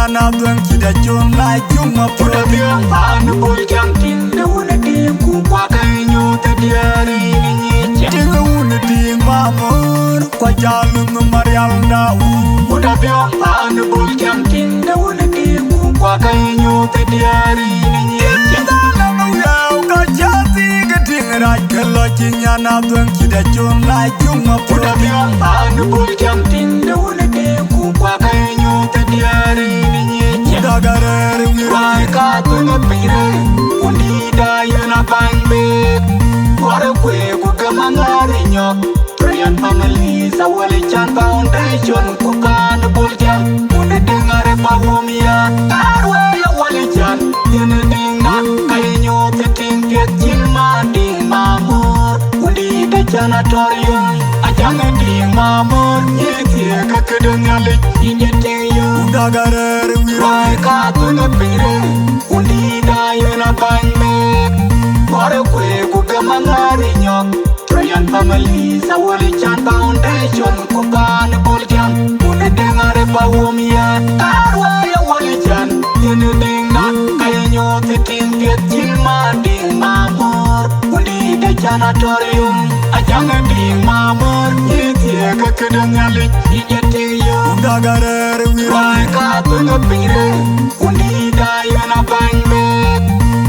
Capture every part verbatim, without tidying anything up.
Ana dhuëŋ cït acun la cuŋ ma puɔ̈u. Put abiöŋ paan Bol Jaŋ, tiŋ de wun ë tiŋ ku kuak ë nyuuth ë diäär ë nyic. Tiŋ ë wun ë tiŋ Mamor, ku jal lunh Marial da wun. Put abiöŋ paan Bol Jaŋ, tiŋ de wun ë tiŋ ku kuak ë nyuuth ë diäär ë nyic. Dhalë wiɛɛu ka cä thiik ë tiŋ rac ke lɔ cï nyan adhuëŋ cït acun la cuŋ ma puɔ̈u. Put abiöŋ paan Bol Jaŋ, tiŋ de wun ë tiŋ ku kuak ë nyuuth ë diäär ë nyic. Dagarɛɛr wiɛɛu. Ruai ka thuëŋ ë piny rëër, wundït da yen abany bek. Kuɔr ë kueer ku gäm aŋäär ë nyɔk. Ryan families, a Wali Can Foundation, ku paan Bol Jaŋ, wun ë tiŋ arë pa wum ya. Arwëë ya Wali Can, yen ë tiŋ na, ka ye nyuuth ë tiŋ piɛth cïn ma tiŋ Mamor. Wundït ë can atɔ̈r yum, a Jaŋ ë tiŋ Mamor, ye thiëëk ë këde Nhialic, yïn ye tiŋ yum. Dagarɛɛr wiɛɛu. Ruai ka thuëŋ ë piny rëër, wundït da yen abany bek. Kuɔr ë kueer ku gäm aŋäär ë nyɔk. Ryan families, a Wali Can Foundation, ku paan Bol Jaŋ, wun ë tiŋ arë pa wum ya. Arwëë ya Wali Can, yen ë tiŋ na, ka ye nyuuth ë tiŋ piɛth cïn ma tiŋ Mamor. Wundït ë can atɔ̈r yum, a Jaŋ ë tiŋ Mamor, ye thiëëk ë këde Nhialic, yïn ye tiŋ yum. Dagarɛɛr wiɛɛu. Ruai ka thuëŋ ë piny rëër, wundït da yen abany bek.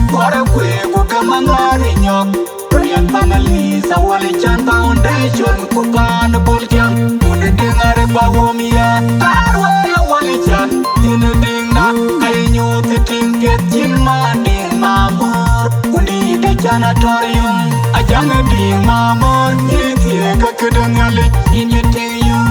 Kuɔr ë kueer ku gäm aŋäär ë nyɔk. Ryan families, a Wali Can Foundation, ku paan Bol Jaŋ, wun ë tiŋ arë pa wum ya. Arwëë ya Wali Can, yen ë tiŋ na, ka ye nyuuth ë tiŋ piɛth cïn ma tiŋ Mamor. Wundït ë can atɔ̈r yum, a Jaŋ ë tiŋ Mamor, ye thiëëk ë këde Nhialic, yïn ye tiŋ yum.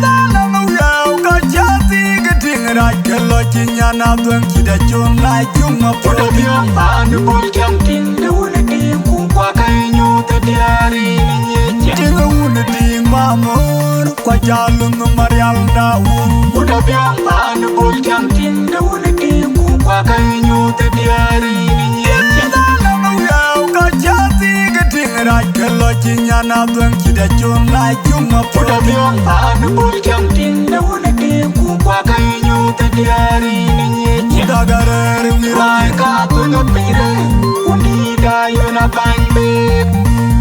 Dhalë wiɛɛu ka cä thiik ë tiŋ rac ke lɔ cï nyan adhuëŋ cït acun la cuŋ ma puɔ̈u. Put abiöŋ paan Bol Jaŋ, tiŋ de wun ë tiŋ ku kuak ë nyuuth ë diäär ë nyic. Tiŋ ë wun ë tiŋ Mamor, ku jal lunh Marial da wun. Put abiöŋ paan Bol Jaŋ, tiŋ de wun ë tiŋ ku kuak ë nyuuth ë diäär ë nyic. Dhalë wiɛɛu ka cä thiik ë tiŋ rac ke lɔ cï nyan adhuëŋ cït acun la cuŋ ma puɔ̈u. Put abiöŋ paan Bol Jaŋ, tiŋ de wun ë tiŋ ku kuak ë nyuuth ë diäär ë nyic. Dagarɛɛr wiɛɛu. Ruai ka thuëŋ ë piny rëër, wundït da yen abany bek.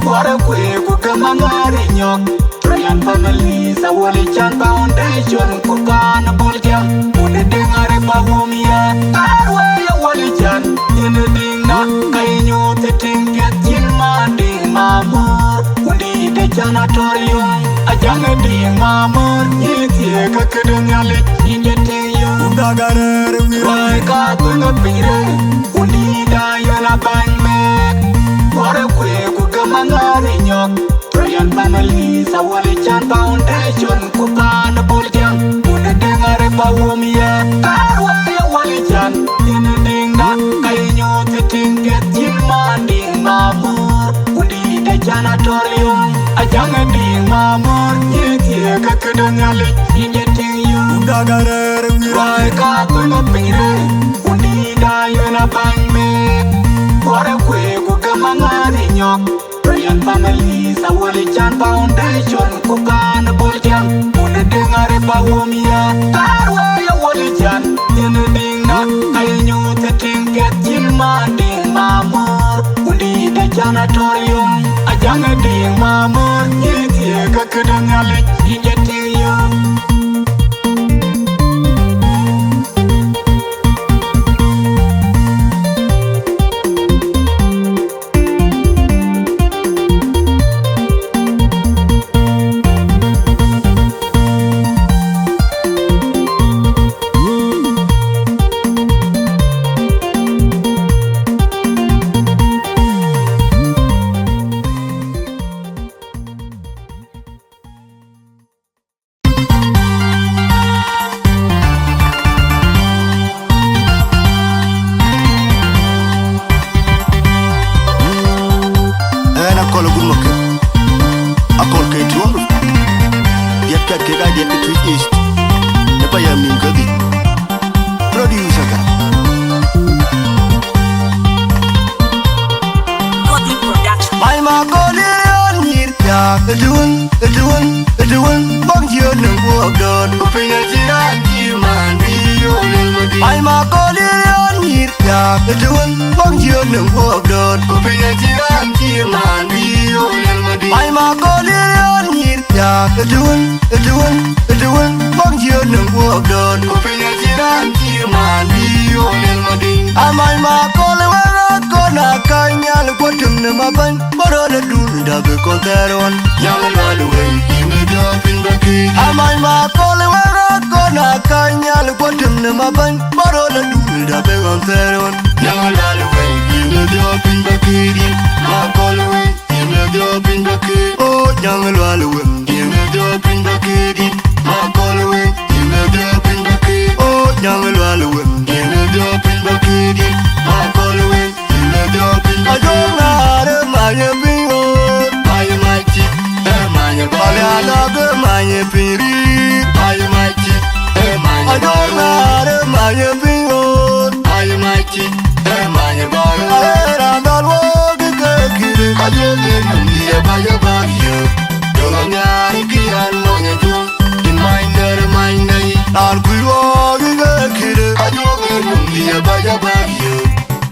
Kuɔr ë kueer ku gäm aŋäär ë nyɔk. Ryan families, a Wali Can Foundation, ku paan Bol Jaŋ, wun ë tiŋ arë pa wum ya. Arwëë ya Wali Can, yen ë tiŋ na, ka ye nyuuth ë tiŋ piɛth cïn ma tiŋ Mamor. Wundït ë can atɔ̈r yum, a Jaŋ ë tiŋ Mamor, ye thiëëk ë këde Nhialic, yïn ye tiŋ yum. Dagarɛɛr wiɛɛu. Ruai ka thuëŋ ë piny rëër, wundït da yen abany bek. Kuɔr ë kueer ku gäm aŋäär ë nyɔk. Ryan families, a Wali Can Foundation, ku paan Bol Jaŋ, wun ë tiŋ arë pa wum ya. Arwëë ya Wali Can, yen ë tiŋ na, ka ye nyuuth ë tiŋ piɛth cïn ma tiŋ Mamor. Wundït ë can atɔ̈r yum, a Jaŋ ë tiŋ Mamor, ye thiëëk ë këde Nhialic, yïn ye tiŋ yum. Dagarɛɛr wiɛɛu. Ruai ka thuëŋ ë piny rëër, wundït da yen abany bek. Kuɔr ë kueer ku gäm aŋäär ë nyɔk. Ryan families, a Wali Can Foundation, ku paan Bol Jaŋ, wun ë tiŋ arë pa wum ya. Arwëë ya Wali Can, yen ë tiŋ na, ka ye nyuuth ë tiŋ piɛth cïn ma tiŋ Mamor. Wundït ë can atɔ̈r yum, a Jaŋ ë tiŋ Mamor, ye thiëëk ë këde Nhialic, yïn ye tiŋ yum. East. Ë payam nim kedhie. Producer ka. Godwin Production. Ai ma koli an nyir tiak, ëtëwën, ëtëwën, ëtëwën, bäk jiö në guɔ̈p döt. Ku piny acï raan cï man bï yöök lël madï. Ai ma koli an nyir tiak, ëtëwën, bäk jiö në guɔ̈p döt. Ku piny acï raan cï man bï yöök lël madï. Ai ma koli an nyir tiak, ëtëwën, ëtëwën, ëtëwën, bäk jiö në guɔ̈p döt. Ku piny acï raan cï man bï yöök lël madï. Amac ma koli wek röt kɔn akäny nhial kuɔ tim në mabäny. Bärö la dun da bï kɔn thɛɛr ɣɔn. Nyaŋ Lual wei, yïn ë jɔ piny bä këëc. Amac ma koli wek röt kɔn akäny nhial kuɔ tim në mabäny. Bärö la dun da bï kɔn thɛɛr ɣɔn. Nyaŋ Lual wei, yïn ë jɔ piny bä këëc. Ma koli wei, yïn ë jɔ piny bä këëc. O Nyaŋ Lual wei, yïn ë jɔ piny bä këëc. Ma koli wei, yïn ë jɔ piny bä këëc. O Nyaŋ Lual wei, yïn ë jɔ piny bä këëc. Ma koli wei, Ajok naar ë many ë piny ɣööt. Many ë mac cï, ë many ë bɔ̈. Paliadak ë many ë piny riir. Many ë mac cï, ë many ë bɔ̈. Ajok naar ë many ë piny ɣööt. Many ë mac cï, ë many ë bɔ̈. Ee raan dhal wok ë ke kït. Ajok ë nɔm dië bac ë bäk yök. Jɔl anhiaar kï an mony ë juöŋ. Cïn many dɛ̈r ë many dɛ̈. Raan kuc wok ë ke kït. Ajok ë nɔm dië bac ë bäk yök.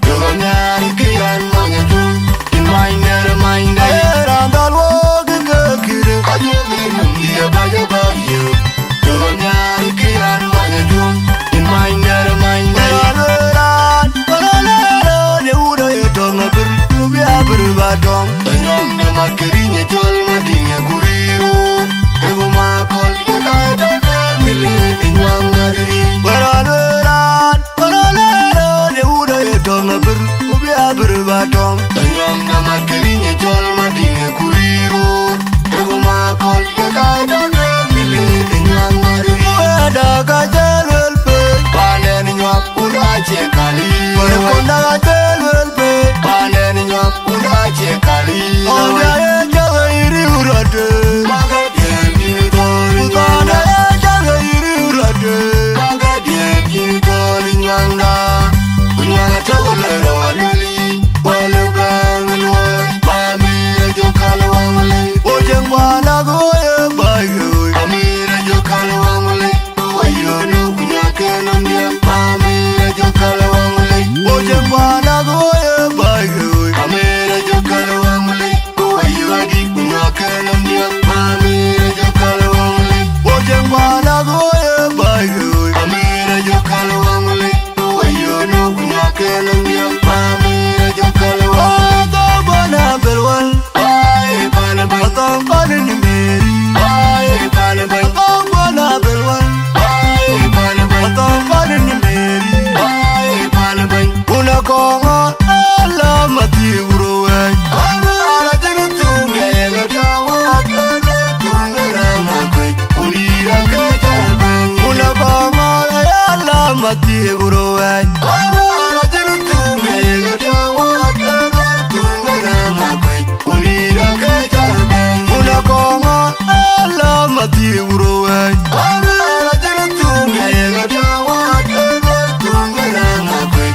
Jɔl anhiaar kï an mony ë juöŋ, cïn many dɛ̈r ë many dɛ̈. Ee raan dhal wok ë ke kït. Ka juöŋ ë nɔm dië bac ë bäk yök. Jɔl anhiaar kï an mony ë juöŋ, cïn many dɛ̈r ë many dɛ̈. Wën alueel raan, wën alueel raan, ye wut aye tɔŋ abïr, ku bï abïr bä tɔŋ. Ë nyɔŋ de mat ke rinyë cɔl Madiŋ ë ku riir wut. Ë ku ma kɔl, ye ka ye tɔŋ ke mili, ë nyuäŋ mat riir. Wën alueel raan, Kɔn alɛɛr ɣööt ye wut aye tɔŋ abïr, ku bï abïr bä tɔŋ. Ë nyuɔm na mat ke rinyë cɔl Madiŋ ë ku riir ɣööt. Ë ku ma kɔl ke ka ye tɔŋ ke mili, ë nyuɔm mat riir. Wɛ̈ɛ̈tda ka cä luel pei, paanden nyuak, ku na cie kal yic. Wɛ̈ɛ̈tda ka cä luel pei, paanden nyuak, ku na cie kal yic. Ɣɔn ya ye cä ɣöc riu rɔt. Ku thɔn aya cä ɣöc riu rɔt. Pagadiɛn cïn kööl nyuäŋda, ku nyuäŋ atɔ̈ ku lëu rɔt alueli, wal ë bɛ̈ɛ̈ŋ luɔi, pamir ë jɔ kal waŋ lei. Wo cieŋ kuan ak wo ye baai ke woi. Pamir ë jɔ kal waŋ lei, ku wa yöök nu ku nyuak ke nɔm diɛ̈. Pamir ë jɔ kal waŋ lei. Wo cieŋ kuan ak wo ye baai ke woi. Pamir ë jɔ kal waŋ lei. Ku wa yï ɣädï ku nyuak ke nɔm diɛ̈, pamir ë jɔ kal waŋ lei. Wo cieŋ kuan ak wo ye baai ke woi. Pamir ë jɔ kal waŋ lei. Ku wa yï ɣädï ku nyuak ke nɔm diɛ̈, pamir ë jɔ kal waŋ lei. Wo thok bɔ̈ na bel wal. Ai, pan bɛ̈ny. Athɔ̈ŋ pan ni meri. Ai, pan bɛ̈ny. Athɔ̈ŋ bɔ̈ na bel wal. Ai, pan bɛ̈ny. Athɔ̈ŋ pan ni meri. Ai, pan bɛ̈ny. Una kɔŋɔ ala mathi wuro wɛ̈ny. Kɔŋɔ ala jin tum ye la tawa ke la tum na ma kwe. Uni ra ke ta bɛ̈ny. Una kɔŋɔ ala mathi wuro wɛ̈ny. Kɔŋɔ ala jin tum ye la tawa ke la tum na ma kwe. Uni ra ke ta bɛ̈ny. Una kɔŋɔ ala mathi wuro wɛ̈ny. Kɔŋɔ ala jin tum ye la tawa ke la tum na ma kwe.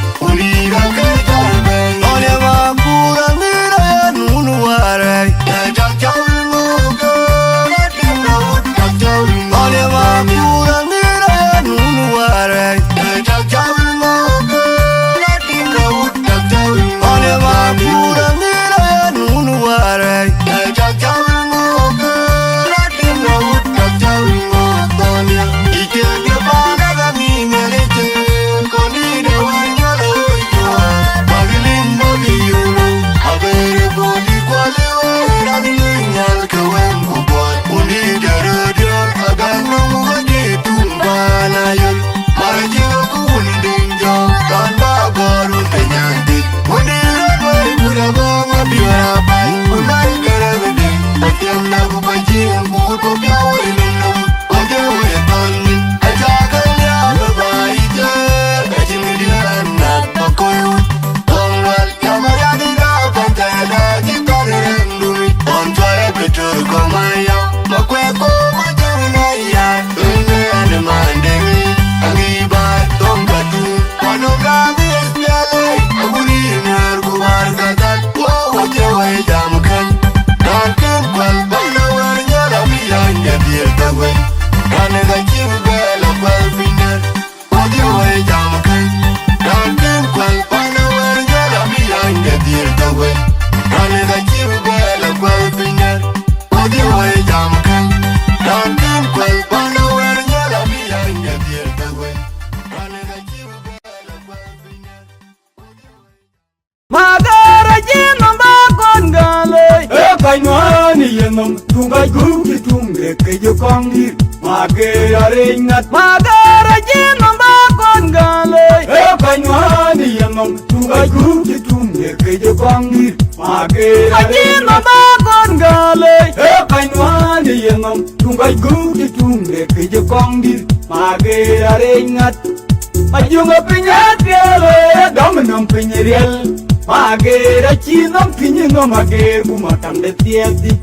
Mager arëc ŋat. Mager acï nɔm ba kɔn gäl lei. Ee kɔc nuan ë yenɔm, tuŋ kɔc gup cï tuŋ de këc ë kɔŋ dït. Mager acï nɔm ba kɔn gäl lei. Ee kɔc nuan ë yenɔm, tuŋ kɔc gup cï tuŋ de këc ë kɔŋ dït. Mager arëc ŋat. Majuŋ ë piny ë riɛl, ee dɔm nɔm piny riɛl. Mager acï nɔm piny nɔm ager, ku matam de thiɛth dï.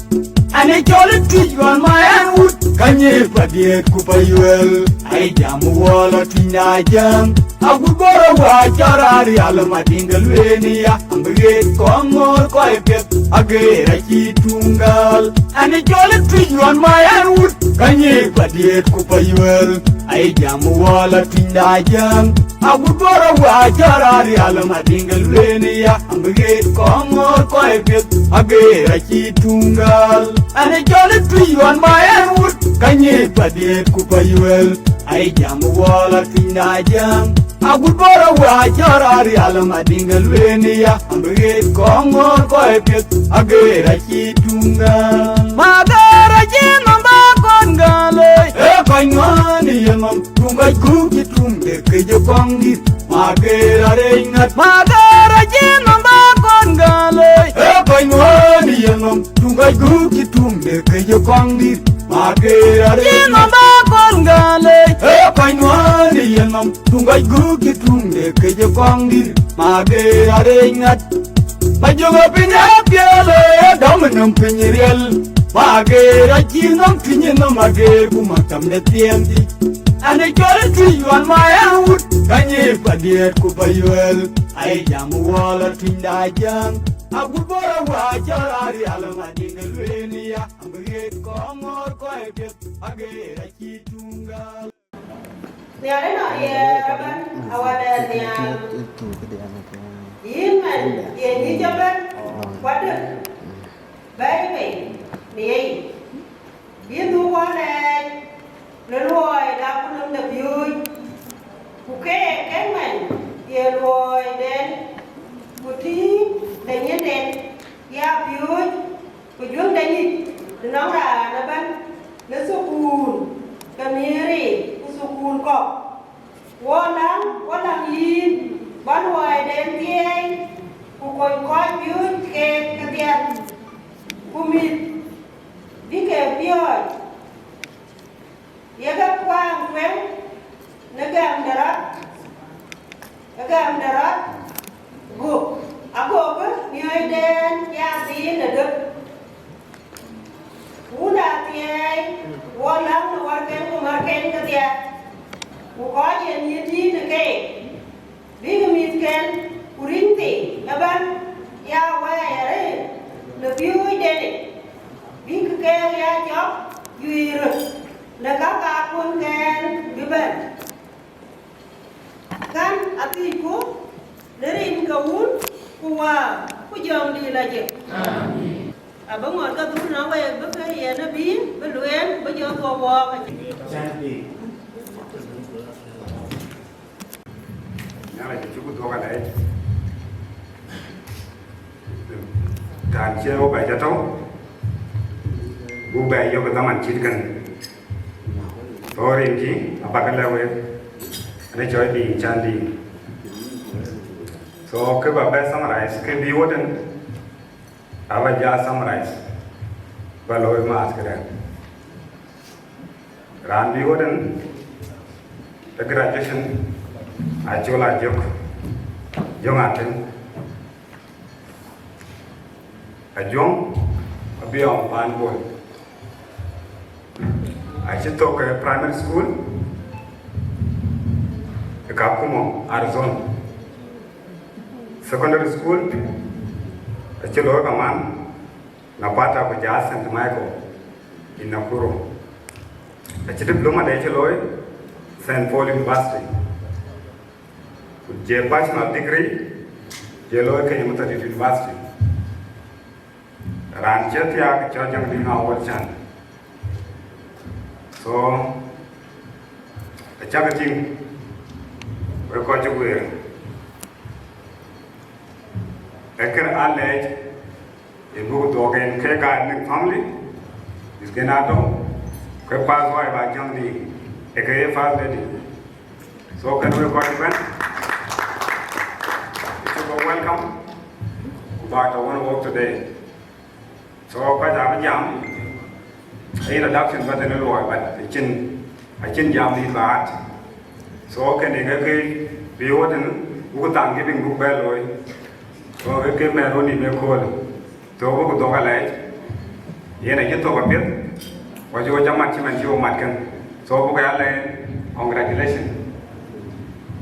An ë cɔl ë tuc ɣɔn ma ɛn wut, ka nyiëëk pa diëët ku pa yuël. Ai jam wɔ lɔ tuny na jäŋ. Agut bɔ̈ rɔt wä cɔl raan rial, ma diŋ ke lueel ya. Am bï ɣet kɔŋ ŋɔ̈ɔ̈r kɔc piɛth, ageer acï tuŋ gäl. An ë cɔl ë tuc ɣɔn ma ɛn wut, ka nyiëëk pa diëët ku pa yuël. Ai jam wɔ lɔ tuny na jäŋ. Agut bɔ̈ rɔt wä cɔl raan rial, ma diŋ ke lueel ya. Am bï ɣet kɔŋ ŋɔ̈ɔ̈r kɔc piɛth, ageer acï tuŋ gäl. An ë cɔl ë tuc ɣɔn ma ɛn wut, ka nyiëëk pa diëët ku pa yuël. Ai jam wɔ lɔ tuny na jäŋ. Agut bɔ̈ rɔt wä cɔl raan rial, ma diŋ ke lueel ya. Am bï ɣet kɔŋ ŋɔ̈ɔ̈r kɔc piɛth, ageer acï tuŋ gäl. Mager acï nɔm ba kɔn gäl lei. Ee kɔc nuan ë yenɔm, tuŋ kɔc gup cï tuŋ de këc ë kɔŋ dït. Mager arëc ŋat. Mager acï nɔm ba kɔn gäl lei. Ee kɔc nuan ë yenɔm, tuŋ kɔc gup cï tuŋ de këc ë kɔŋ dït. Mager arëc ŋat. Nɔm ba kɔn gäl lei. Ee kɔc nuan ë yenɔm, tuŋ kɔc gup cï tuŋ de këc ë kɔŋ dït. Mager arëc ŋat. Majuŋ ë piny ë piɛl, ee dɔm nɔm piny riɛl. Mager acï nɔm piny nɔm ager, ku matam de thiɛth dï. An ë cɔl ë tuc ɣɔn ma ɛn wut, ka nyiëëk pa diëët ku pa yuël. Ai jam wɔ lɔ tuny na jäŋ. Agut bɔ̈ rɔt wä cɔl raan rial, ma diŋ ke lueel ya. Am bï ɣet kɔŋ ŋɔ̈ɔ̈r kɔc piɛth, ageer acï tuŋ gäl. Nhial ënɔn ye ëbɛ̈n, awadɛn nhial. Yïn mɛn ye nyïc ëbɛ̈n, kuat dï bɛ̈ɛ̈i bei në yeyic. Yïn dhuk wä lɛɛc në luɔi de akunɔm de piööc, ku keek kek mɛn ye luɔiden, ku tïït de nyinden ya piööc, ku juëc de nyic të nɔŋ raan ëbɛ̈n në thukul, ke miëëri ku thukul kɔ̈k. Wo läŋ, wo läŋ yïn, bä luɔiden thiëëi, ku kony kɔc piööc keek kedhie, ku mïth bï ke piɔ̈ɔ̈c. Ye ke kuaŋ tueŋ në gɛm de rɔt, ë gɛm de rɔt, gök, agokï miɔ̈cden ya dhiin ë döt. Wun athiɛɛi, wo läŋ në wärken ku märken kedhie, ku kɔc ye nyïïn tïït ë keek. Bïk mïthken ku rïny thii ëbɛ̈n ya wɛɛi arëët në piööcdenic, bïk keek ya cɔk juëc röt në ka kakuɔnkɛn bï bɛ̈n. Kän athiicku në rin ke Wun ku Wät ku Jɔŋdït Lajik. Abï ŋot ke dhuk në week bï ke yen ë bï bï lueel bï jɔ thuɔk wɔɔk. Nhialic acï ku dhuɔ̈k alɛɛc, tän cie wo bɛ jɔ tɔ̈u, buk bɛ yök ë dhaman cït kën. Thou rin kï abäk lɛ̈k wek, ënë cɔɔc dïïn can dïïn. So kë bä bɛ summarize, kë bï wöt en, abä ja summarize, bä looi maath këdɛn. Raan bï wöt en ë graduation, Acol Ajök, Jɔŋ Atëm. Ajuɔŋ Abiɔŋ Paan Bol. Acï thök ë primary school ë Kakuma, Arizona. Secondary school acï looi kaman Napata ku jɔ Saint Michael in Nakuru. Acï diploma de cï looi Saint Paul University. Ku jɔ bachelor degree jɔ looi Kenya Methodist University. Raan cï thiaak cɔl Jɔŋdït Awuɔ̈l Can. So, acäkï tïŋ, wek kɔc cï guëër. Ee kën alɛɛc, ë buk dhuɔk en ke ka ethnic family, mïthken aa dɔm, Ke first wife a jam di, e ke first lady. So can we call it? It's a welcome. But I want to work today. So ka jam jam, introduction ba tene luɔi, but acïn, acïn jam di baat. So kënë ke ke bi wɔ tene, buk Thanksgiving buk bɛ looi. So ke ke mɛn roni me kööl. So buk dhok alɛɛc. Yen acï thok apiɛth. Wa cï wɔ ca mat cï man cï wɔ mat kën. So buk ya lɛɛn, congratulations.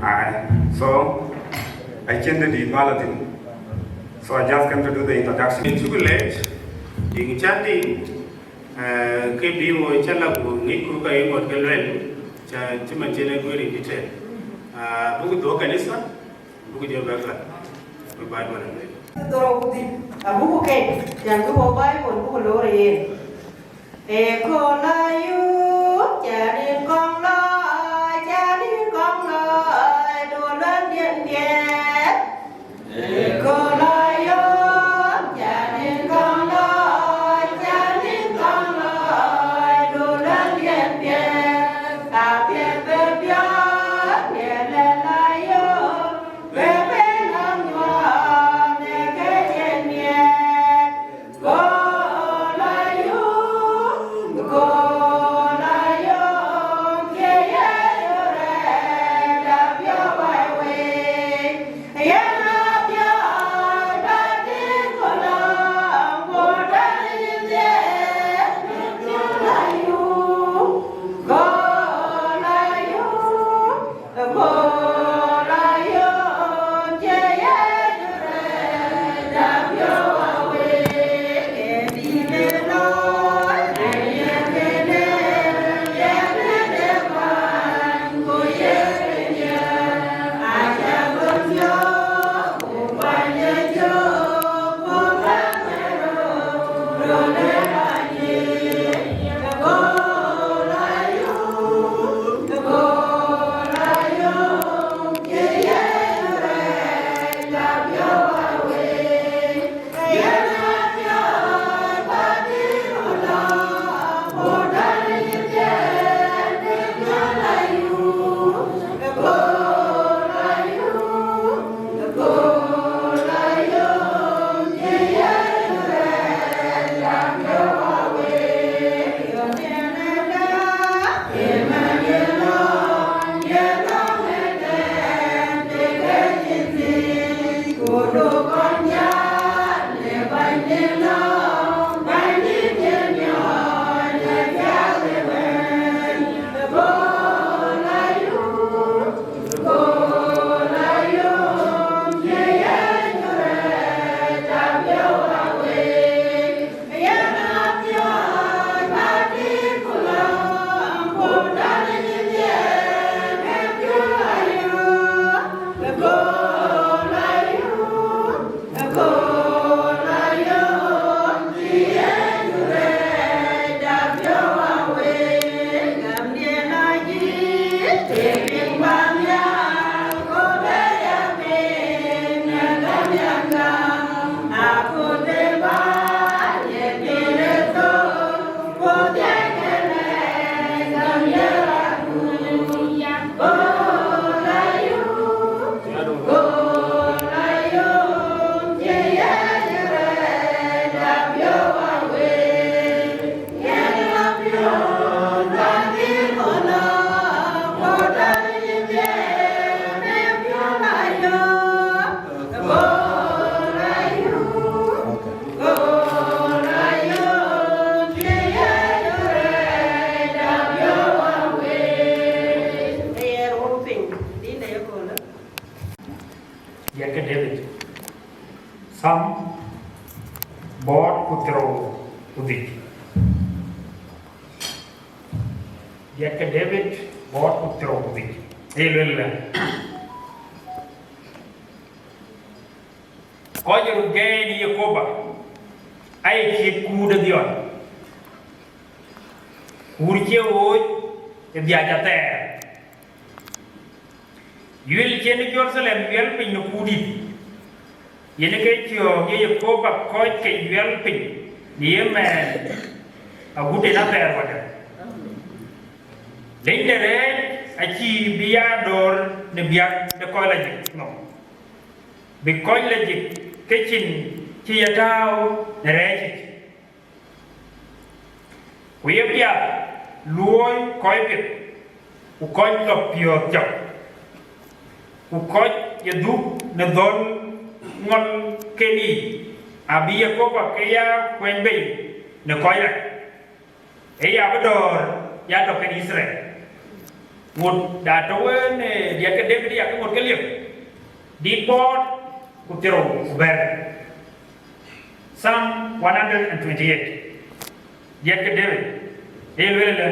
Ai. So acïn de di balatin. So I just came to do the introduction. Cuk lɛc, diŋ cän diŋ, eh, ke bï wo cä la ku ŋic ku ka ye ŋot ke luel, cä cï man cïn e guëër in detail. Ah, buk dhuɔ̈k kanitha, buk jɔ bɛ̈k la, bï Bible luel. Dhorou ku dhïc, abuk ke, cän bï wo Bible buk loor yen. Ekolayu, cä rin kɔŋ lɔ, cä rin kɔŋ lɔ, du luɛl diɛn diɛn. Ekolayu, cä rin kɔŋ lɔ, cä rin kɔŋ lɔ, du luɛl diɛn diɛn. Apiɛth bï piɔ̈ɔ̈th, diɛn lɛ la yo, bï piny lɔ nyuɔɔth në ke cïn miɛt. Diɛt ke David. Psalm bɔɔt ku thiërrou ku dhïc. Diɛt ke David bɔɔt ku thiërrou ku dhïc. Ee luel lɛ. Kɔc röt gɛɛi në Yekoba, aye cït kuur de dhiɔl. Kuur cie ɣooc ë dhiac athɛɛr. Yuel cïn Jeruthalem yuɛl piny në kuurdït, yen ke cɔɔk ye Yekoba kɔc ke yuɛl piny në ye mɛɛn agut en athɛɛr wadäŋ. Lëny de rɛɛc acïï bï ya dɔ̈ɔ̈r në biäk de kɔc lajik nɔm, bï kɔc lajik ke cin cï ye tääu në rɛɛc yic. Ku ye piath luɔ̈ɔ̈i kɔc piɛth, ku kɔc lɔ piɔ̈ɔ̈th cɔk, ku kɔc ye dhuk në dhɔ̈l ŋɔl ken yiic, abï Yekoba ke ya kuɛny bei në kɔc rac. Ee ya bï dɔ̈ɔ̈r ya tɔ̈ ken Yithriɛl. Ŋot da tɔ̈ wën, eh, diɛt ke David ya ke ŋot ke liep, dit bɔɔt ku thiërou ku bɛ̈t. Psalm one hundred and twenty-eight, diɛt ke David, ee lueel ëlë,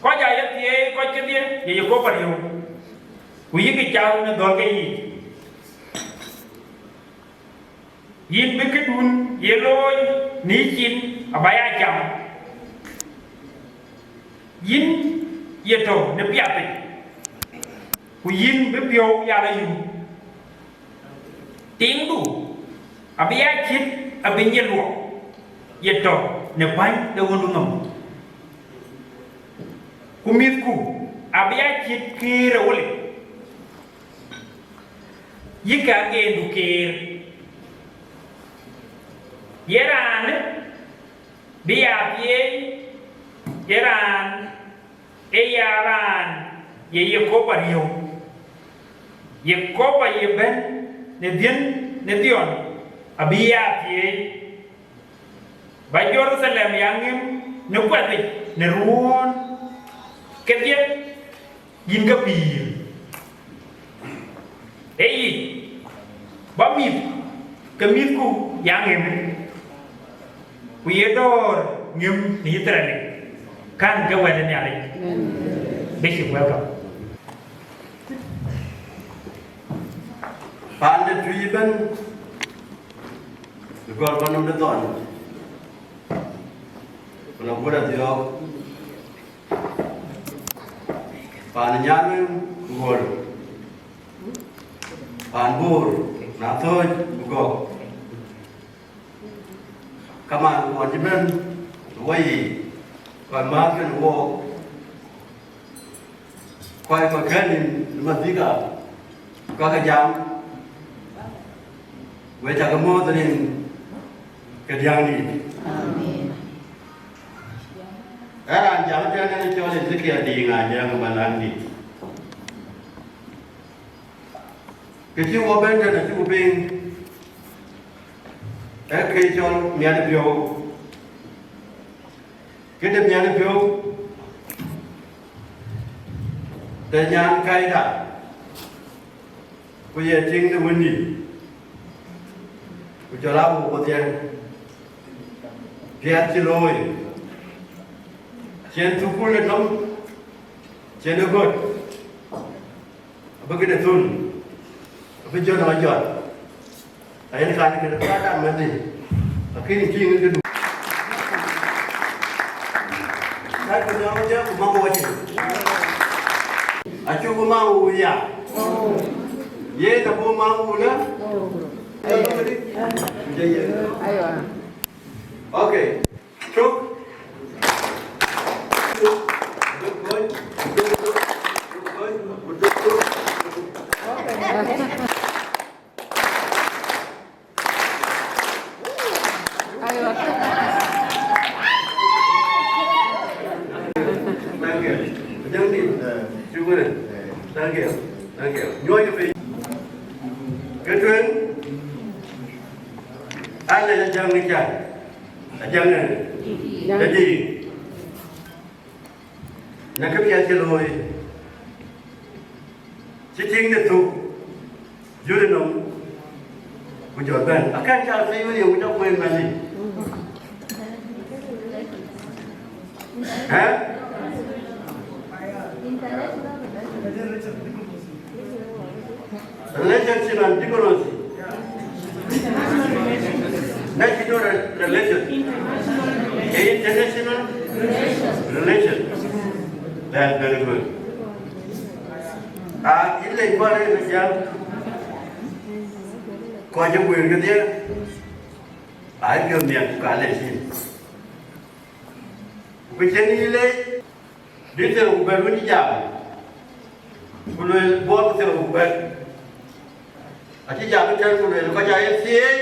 kɔc aa ye thieei kɔc kedhie ye Yekoba riëëu, ku yïk cath në dhɔ̈l ke yiic. Yïn bï këdun ye looi në yïcin aba ya cam, yïn ye tɔ̈ në piath yic, ku yïn bï piɔ̈u ya lɔ yum. Tiiŋdu abï ya cït abï nyin luɔk, ye tɔ̈ në bäny de ɣöndu nɔm, ku mïthku abï ya cït këër ë wël yic, yïk ageendu keer. Ye raan bï ya thieei, ye raan ee ya raan ye Yekoba riëëu. Yekoba ye bɛ̈n në dhiën në dhiɔn abï ya thieei. Ba Jeruthalem ya ŋëm në kuɛth yic në ruɔ̈ɔ̈n kedhie, yïn ke pïïr. Ee yic, ba mïth ke mïthku ya ŋëm, ku ye dɔ̈ɔ̈r ŋëm në Yithriɛl yic, kän ke wɛ̈t ë Nhialic. Bishop, welcome. Paan de Tuic ëbɛ̈n, ë gɔl bɔ̈ nɔm de thɔn, ku lɔ guöt Athiɔ̈ɔ̈k, paan Nyarweŋ ku Ɣöl, paan Bor, na thööc ku Gɔ̈k. Kaman ɣɔn cï bɛ̈n ë wɔ yiic, kɔc määth kën wook, kɔc kɔ̈k kɛ̈n nïn ë madhika, kɔc ke jam, we cä ke mɔ̈ɔ̈th rin ke diäŋdït. Amen. Ee raan jam ëtɛ̈ɛ̈n, ë cɔl Ezekiel Diiŋ Anyaŋ ë Balaŋdït. Kë cï wɔ bɛ̈n tɛ̈n acïku piŋ, ee kë cɔl miɛt piɔ̈u. Këde miɛt piɔ̈u de nyan kɛ̈ɛ̈cda, ku ye tiiŋ de Wëndït, ku jɔl aa wok wodhie, piɛth cï looi, cïn thukul ë nɔm, cïn ë göt. Abï këde thöl, abï jɔt ë jɔt. Ayen kan këde ka dam mɛnhë, akëc tïŋ këdu. Ka ku nyɔk jɔ ku maŋ wɔ cin. Acuk maŋ wu ya. Yen abï maŋ wu lë. Aywa. Okay. Cök. Aywa. Thank you. Thank you. Thank you. Nyuɔɔc piny. Kë tueŋ, alɛ Ajaŋ ë cä. Ajaŋ ë. Jadï. Në këpiɛth cï looi, cï tiiŋde thök, jurë nɔm, ku jɔt bɛ̈n. Akɛn cä thiëëc wën ye wut akuën mɛnhë. Ë? Relationship and diplomacy. National re-, relation. International relation. That's very good. Ah, ile igual es ya. Kɔc ë kueer kedhie, ai piɔ̈ɔ̈th nhial ku ka lec yïn. Ku cïn yï lec, Dït thiërrou ku bɛ̈t wën cï jam, ku lueel Bor ku thiërrou ku bɛ̈t, acï jam ëtɛ̈ɛ̈n ku lueel, kɔc aa ye thieei,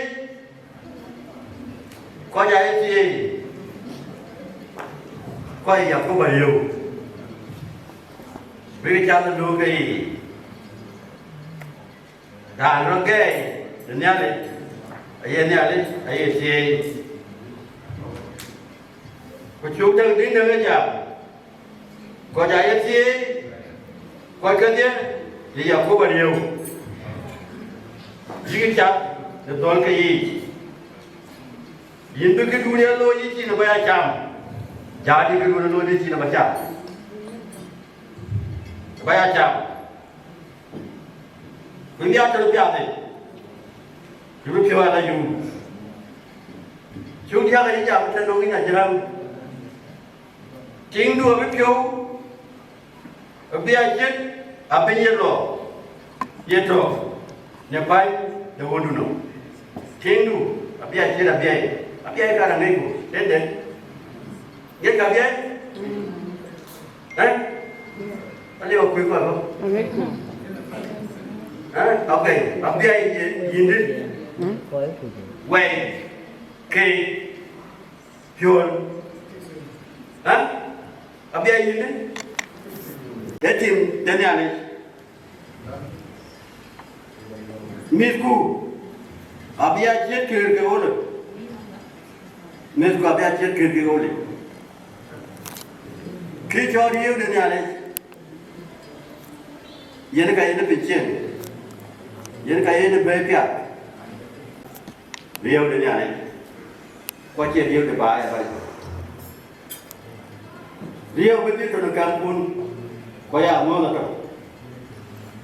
kɔc aa ye thieei, kɔc ë Yakoba riëëu, bïk cath ë lööŋ ke yiic. Raan rɔt gɛɛi në Nhialic, aye Nhialic, aye thieei. Ku cuk däŋ dït däŋ ë jam, kɔc aa ye thieei, kɔc kedhie ye Yakoba riëëu, yïk cath në dhɔ̈l ke yiic. Yïn bï këdun ye looi yïcin ë bä ya cam, jaatë këdun ye looi yïcin ë bä cam, ë bä ya cam. Ku bï a tɔ̈ piathë, ku bï piɔ̈u ala yum. Cuk diäk ayï jam tënë nɔŋ yïn ajï räm. Tiŋdu abï piɔ̈u, abï a ciët, abï ye lɔ, ye tɔ̈ në bäny de ɣöötdu nɔm. Tiŋdu abï a ciët, abï a ye, abï a ye, ka aŋicku tëde. Ŋic ka abï a ye? Ë? Aliu akuc kɔc bɔ̈. Ë? Okay. Abï a ye yïndï? Wɛ̈i, keek, piɔ̈l. Ë? Abï a ye yïndï? Ee tim de Nhialic. Mïthku abï a ciët këër ke ɣööt. Mïthku abï a ciët këër ke ɣööt. Kë cɔl riëëu de Nhialic, yen ka yen ë piny cieŋ, yen ka yen ë bɛ̈ɛ̈i piath. Riëëu de Nhialic, ku acie riëëu de baai abäny. Riëëu bï dhil tɔ̈ në kamkun, ku aya ŋɔ̈ɔ̈th atɔ̈.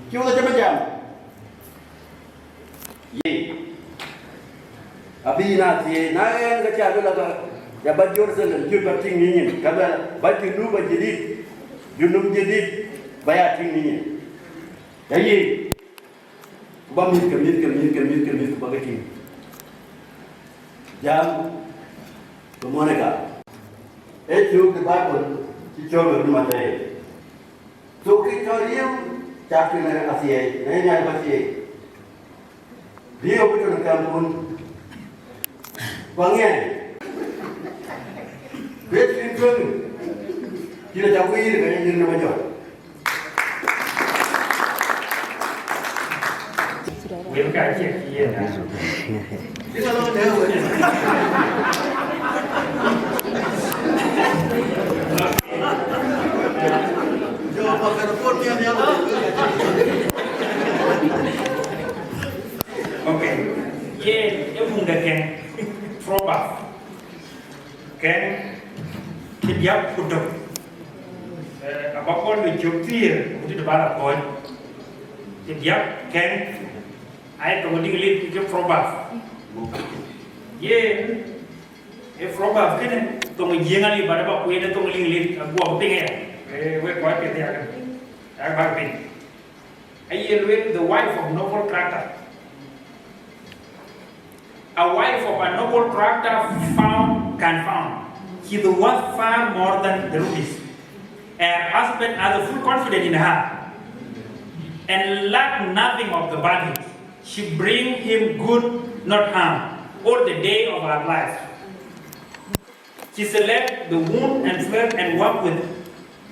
Cï wek acï bï jam, ye abï yïn a thieei, na ɣɛn ka cä luel aka, ya bä Jerusalem, jur bä tïŋ në nyin, ka luel bä Junub ajadid, Junub jadid, bä ya tïŋ në nyin. Ya ye, ku bä mïth ke mïth ke mïth ke mïth ke mïth, ku bä ke tïŋ. Jam, ku Monica, ee cuk de Bible cï cɔl wek Mathayo. Thok kë cɔl riëëu, cak tïŋ athiɛɛi, në yen yak bä thieei. Riëëu bï tɔ̈ në kamkun. Ku aŋiɛc, ku ye cïn tueŋ, cïn acä guiir, ka ye nyïïr në majɔt. Wël ka cie kï yen na. Dï ka lɔ dɛ̈ɛ̈u wël. Jɔ ba kɛn kuɔt nhial nhial. Okay. Yen ë muk de kɛn, Proverb. Kɛn, cï diäk ku tök. Eh, abä kɔn bï cök thiëër, ku tëde bä la kɔc. Cï diäk kɛn, ai tɔŋ diŋ lit ke Proverb. Yen, ë Proverb kënë, thoŋ Jiëŋ aliu, bä dɛ bä kueen ë thoŋ liŋ lit, aguɔ bï piŋ aya. Eh, wek kɔc piɛth ya kënë. Yak bä piŋ. Aye luel, the wife of noble character. A wife of a noble character found, can found. She is worth far more than the rubies. Her husband has a full confidence in her and lack nothing of the bargain. She bring him good, not harm, all the day of her life. She select the wood and felt and work with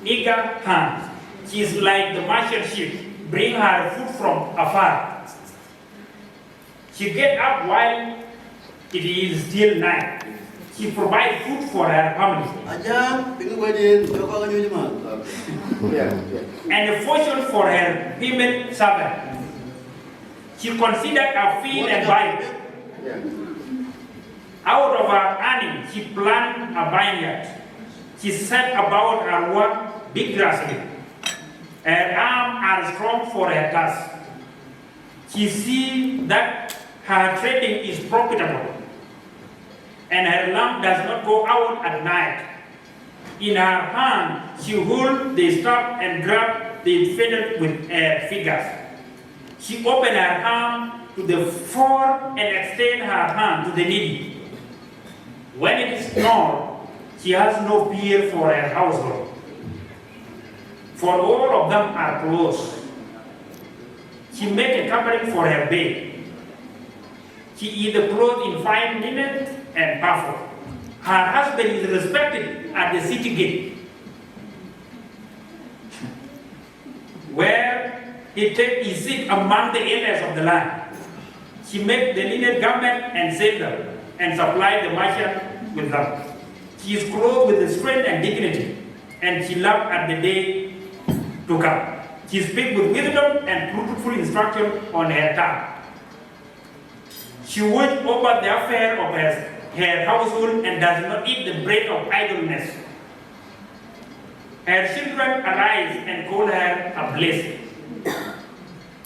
eager hands. She is like the merchant ship, bring her food from afar. She get up while it is still night. She provide food for her family. Ajam, piŋ wɛ̈t yen, jɔ kɔk anyuc man. Yeah, yeah. And a fortune for her female servant. She considered a field and buy it. Yeah. Out of her earning, she plant a vineyard. She set about her work vigorously. Her arms are strong for her task. She see that her trading is profitable, and her lamp does not go out at night. In her hand, she hold the staff and grab the fiddle with her fingers. She open her arm to the poor and extend her hand to the needy. When it is small, she has no fear for her household. For all of them are clothes. She make a covering for her bed. She is clothed in fine linen and purple. Her husband is respected at the city gate, where he take his seat among the elders of the land. She make the linen garment and sell them, and supply the merchant with them. She is clothed with strength and dignity, and she laugh at the day to come. She speak with wisdom and truthful instruction on her tongue. She watch over the affair of her, her household and does not eat the bread of idleness. Her children arise and call her a blessing.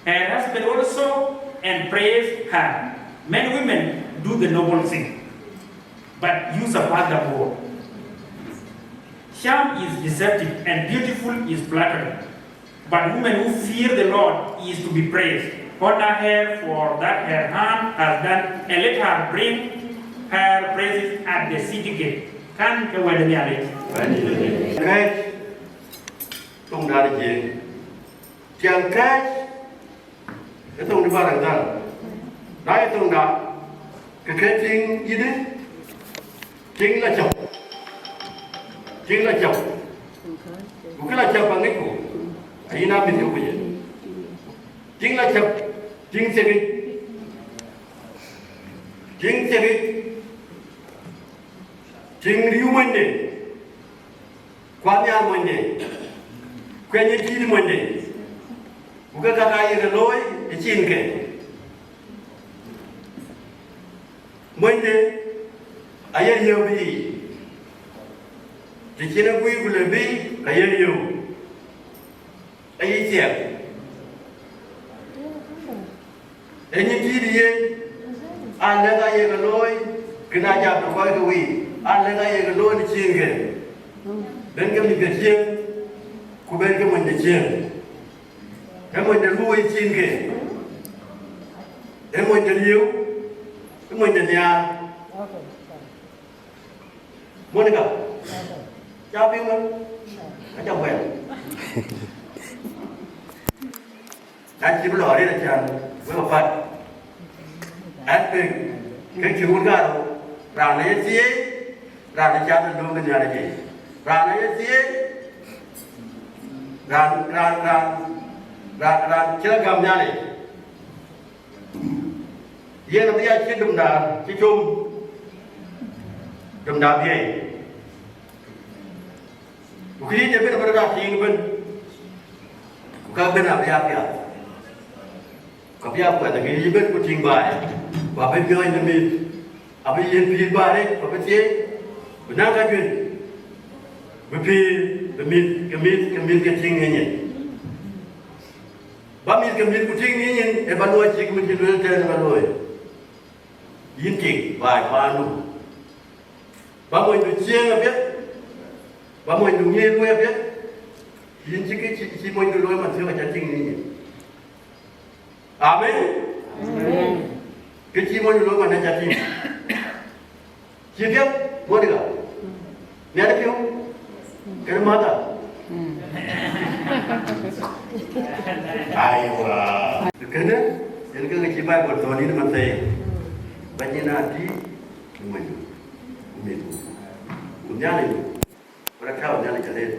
Her husband also and praise her. Many women do the noble thing, but you surpass them all. Charm is deceptive and beautiful is flattery. But woman who fear the Lord is to be praised. Honor her for that her hand has done, and let her bring her praises at the city gate. Kan ke wɛ̈t de Nhialic. Kɛ̈ɛ̈c, thoŋdan Jiëëŋ. Tiɛŋ kɛ̈ɛ̈c, ee thoŋ de Barakdhal. Na ye thoŋda, ke ke tiŋ yïdï, tiŋ la cäp. Tiŋ la cäp. Ku kë la cäp aŋicku, ayïn amit yök ku ye. Tiŋ la cäp, tiŋ thiekic. Tiŋ thiekic, tiŋ riëëu monyde, kuat nhiaar monyde, kuɛny ë tïït monyde, ku ke kaka ye ke looi ë ciinke. Monyde aye riëëu bï yiic, të cïn ë guiir ku le bï, ka ye riëëu. Ayï thiɛk, ë nyin tïït yen, aa lɛ̈k aye ke looi, kën aa jam në kɔc ke wïïk, aa lɛ̈k aye ke looi në ciinke. Ben ke mïth ke ciëën, ku ben ke mony de ciëën. Ë mony de luui ciinke, ë mony de riëëu, ë mony de nhiaar. Monica, ca piŋ wën, aca kuɛl. Na cï bï lɔ arëët acan, wek apat. Ɛn piŋ, ke cï wun kaarou, raan ë ye thieei, raan ë cath ë lööŋ de Nhialic yic. Raan ë ye thieei, raan, raan, raan, raan, raan cï rɔt gäm Nhialic. Yen abï ya cït domda cï com, domda biɛɛi. Ku këriëëc ëbën abï rɔt aa tiiŋ ëbën, ku ka ëbën abï ya piath. Ku abï ya kuɛth akëriëëc ëbën ku tïŋ baai, ku abï miɔɔc në mïth, abï yiën pïïr baai rec, ku abï thieei, bï naŋ ka juëc, bï pïïr, bï mïth ke mïth, ke mïth ke tïŋ ë nyin. Ba mïth ke mïth ku tïŋ në nyin, ë ba luɔi cïk mïth cï lueel tɛ̈ɛ̈n ë ba luɔi. Yïn tik baai paandu. Ba monydu ciëëŋ apiɛth, ba monydu ŋiëc luɔi apiɛth. Yïn cï kë cï, cï monydu looi man thiɔ̈k aca tïŋ në nyin. Amen. Amen. Kë cï monydu looi man aca tïŋ. Cï piɛth, Monica. Nhialic piɔ̈u. Kënë mother. Aiwa. Kënë, yen ke cï Bible thɔ̈n yïn man thɛɛr. Ba nyin aa dïït, ku mony, ku mïth, ku Nhialic. Wala tääu Nhialic arëët.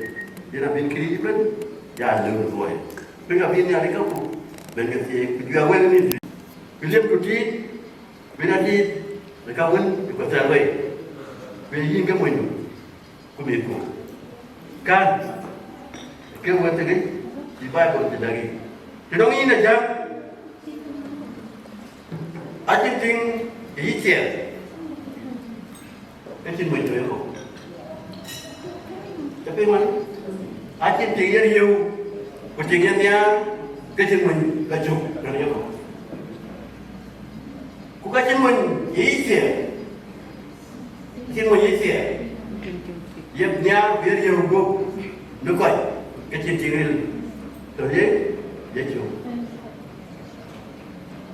Yen abï këriëëc ëbën, ya lëu luɔi. Piŋ abï Nhialic kaku, ben ke thieei, ku juɛ̈ɛ̈r wek ë mïth. Ku liepdu tiit, Bïn a tiit në ka wën ë ku thɛɛr wei, ku ye yïn ke monydu, ku mïthku. Kan, ke wël thëkë cï Bible cï däk yic. Të nɔŋ yïn a jam, acïn tiŋ ë yï thiɛɛr, ke cïn monydu ye kɔ̈u. Të piŋ wën, acïn tiŋ ye riëëu, ku tiŋ ye nhiaar, ke cïn mony ka cök tɔ̈ ye kɔ̈u. Ku ka cïn mony ë yï thiɛɛr, cïn mony ë yï thiɛɛr, yep nhiaar ku ye riëëu guöp në kɔc, ke cïn tiŋ ril tɔ̈ ye, ye cök.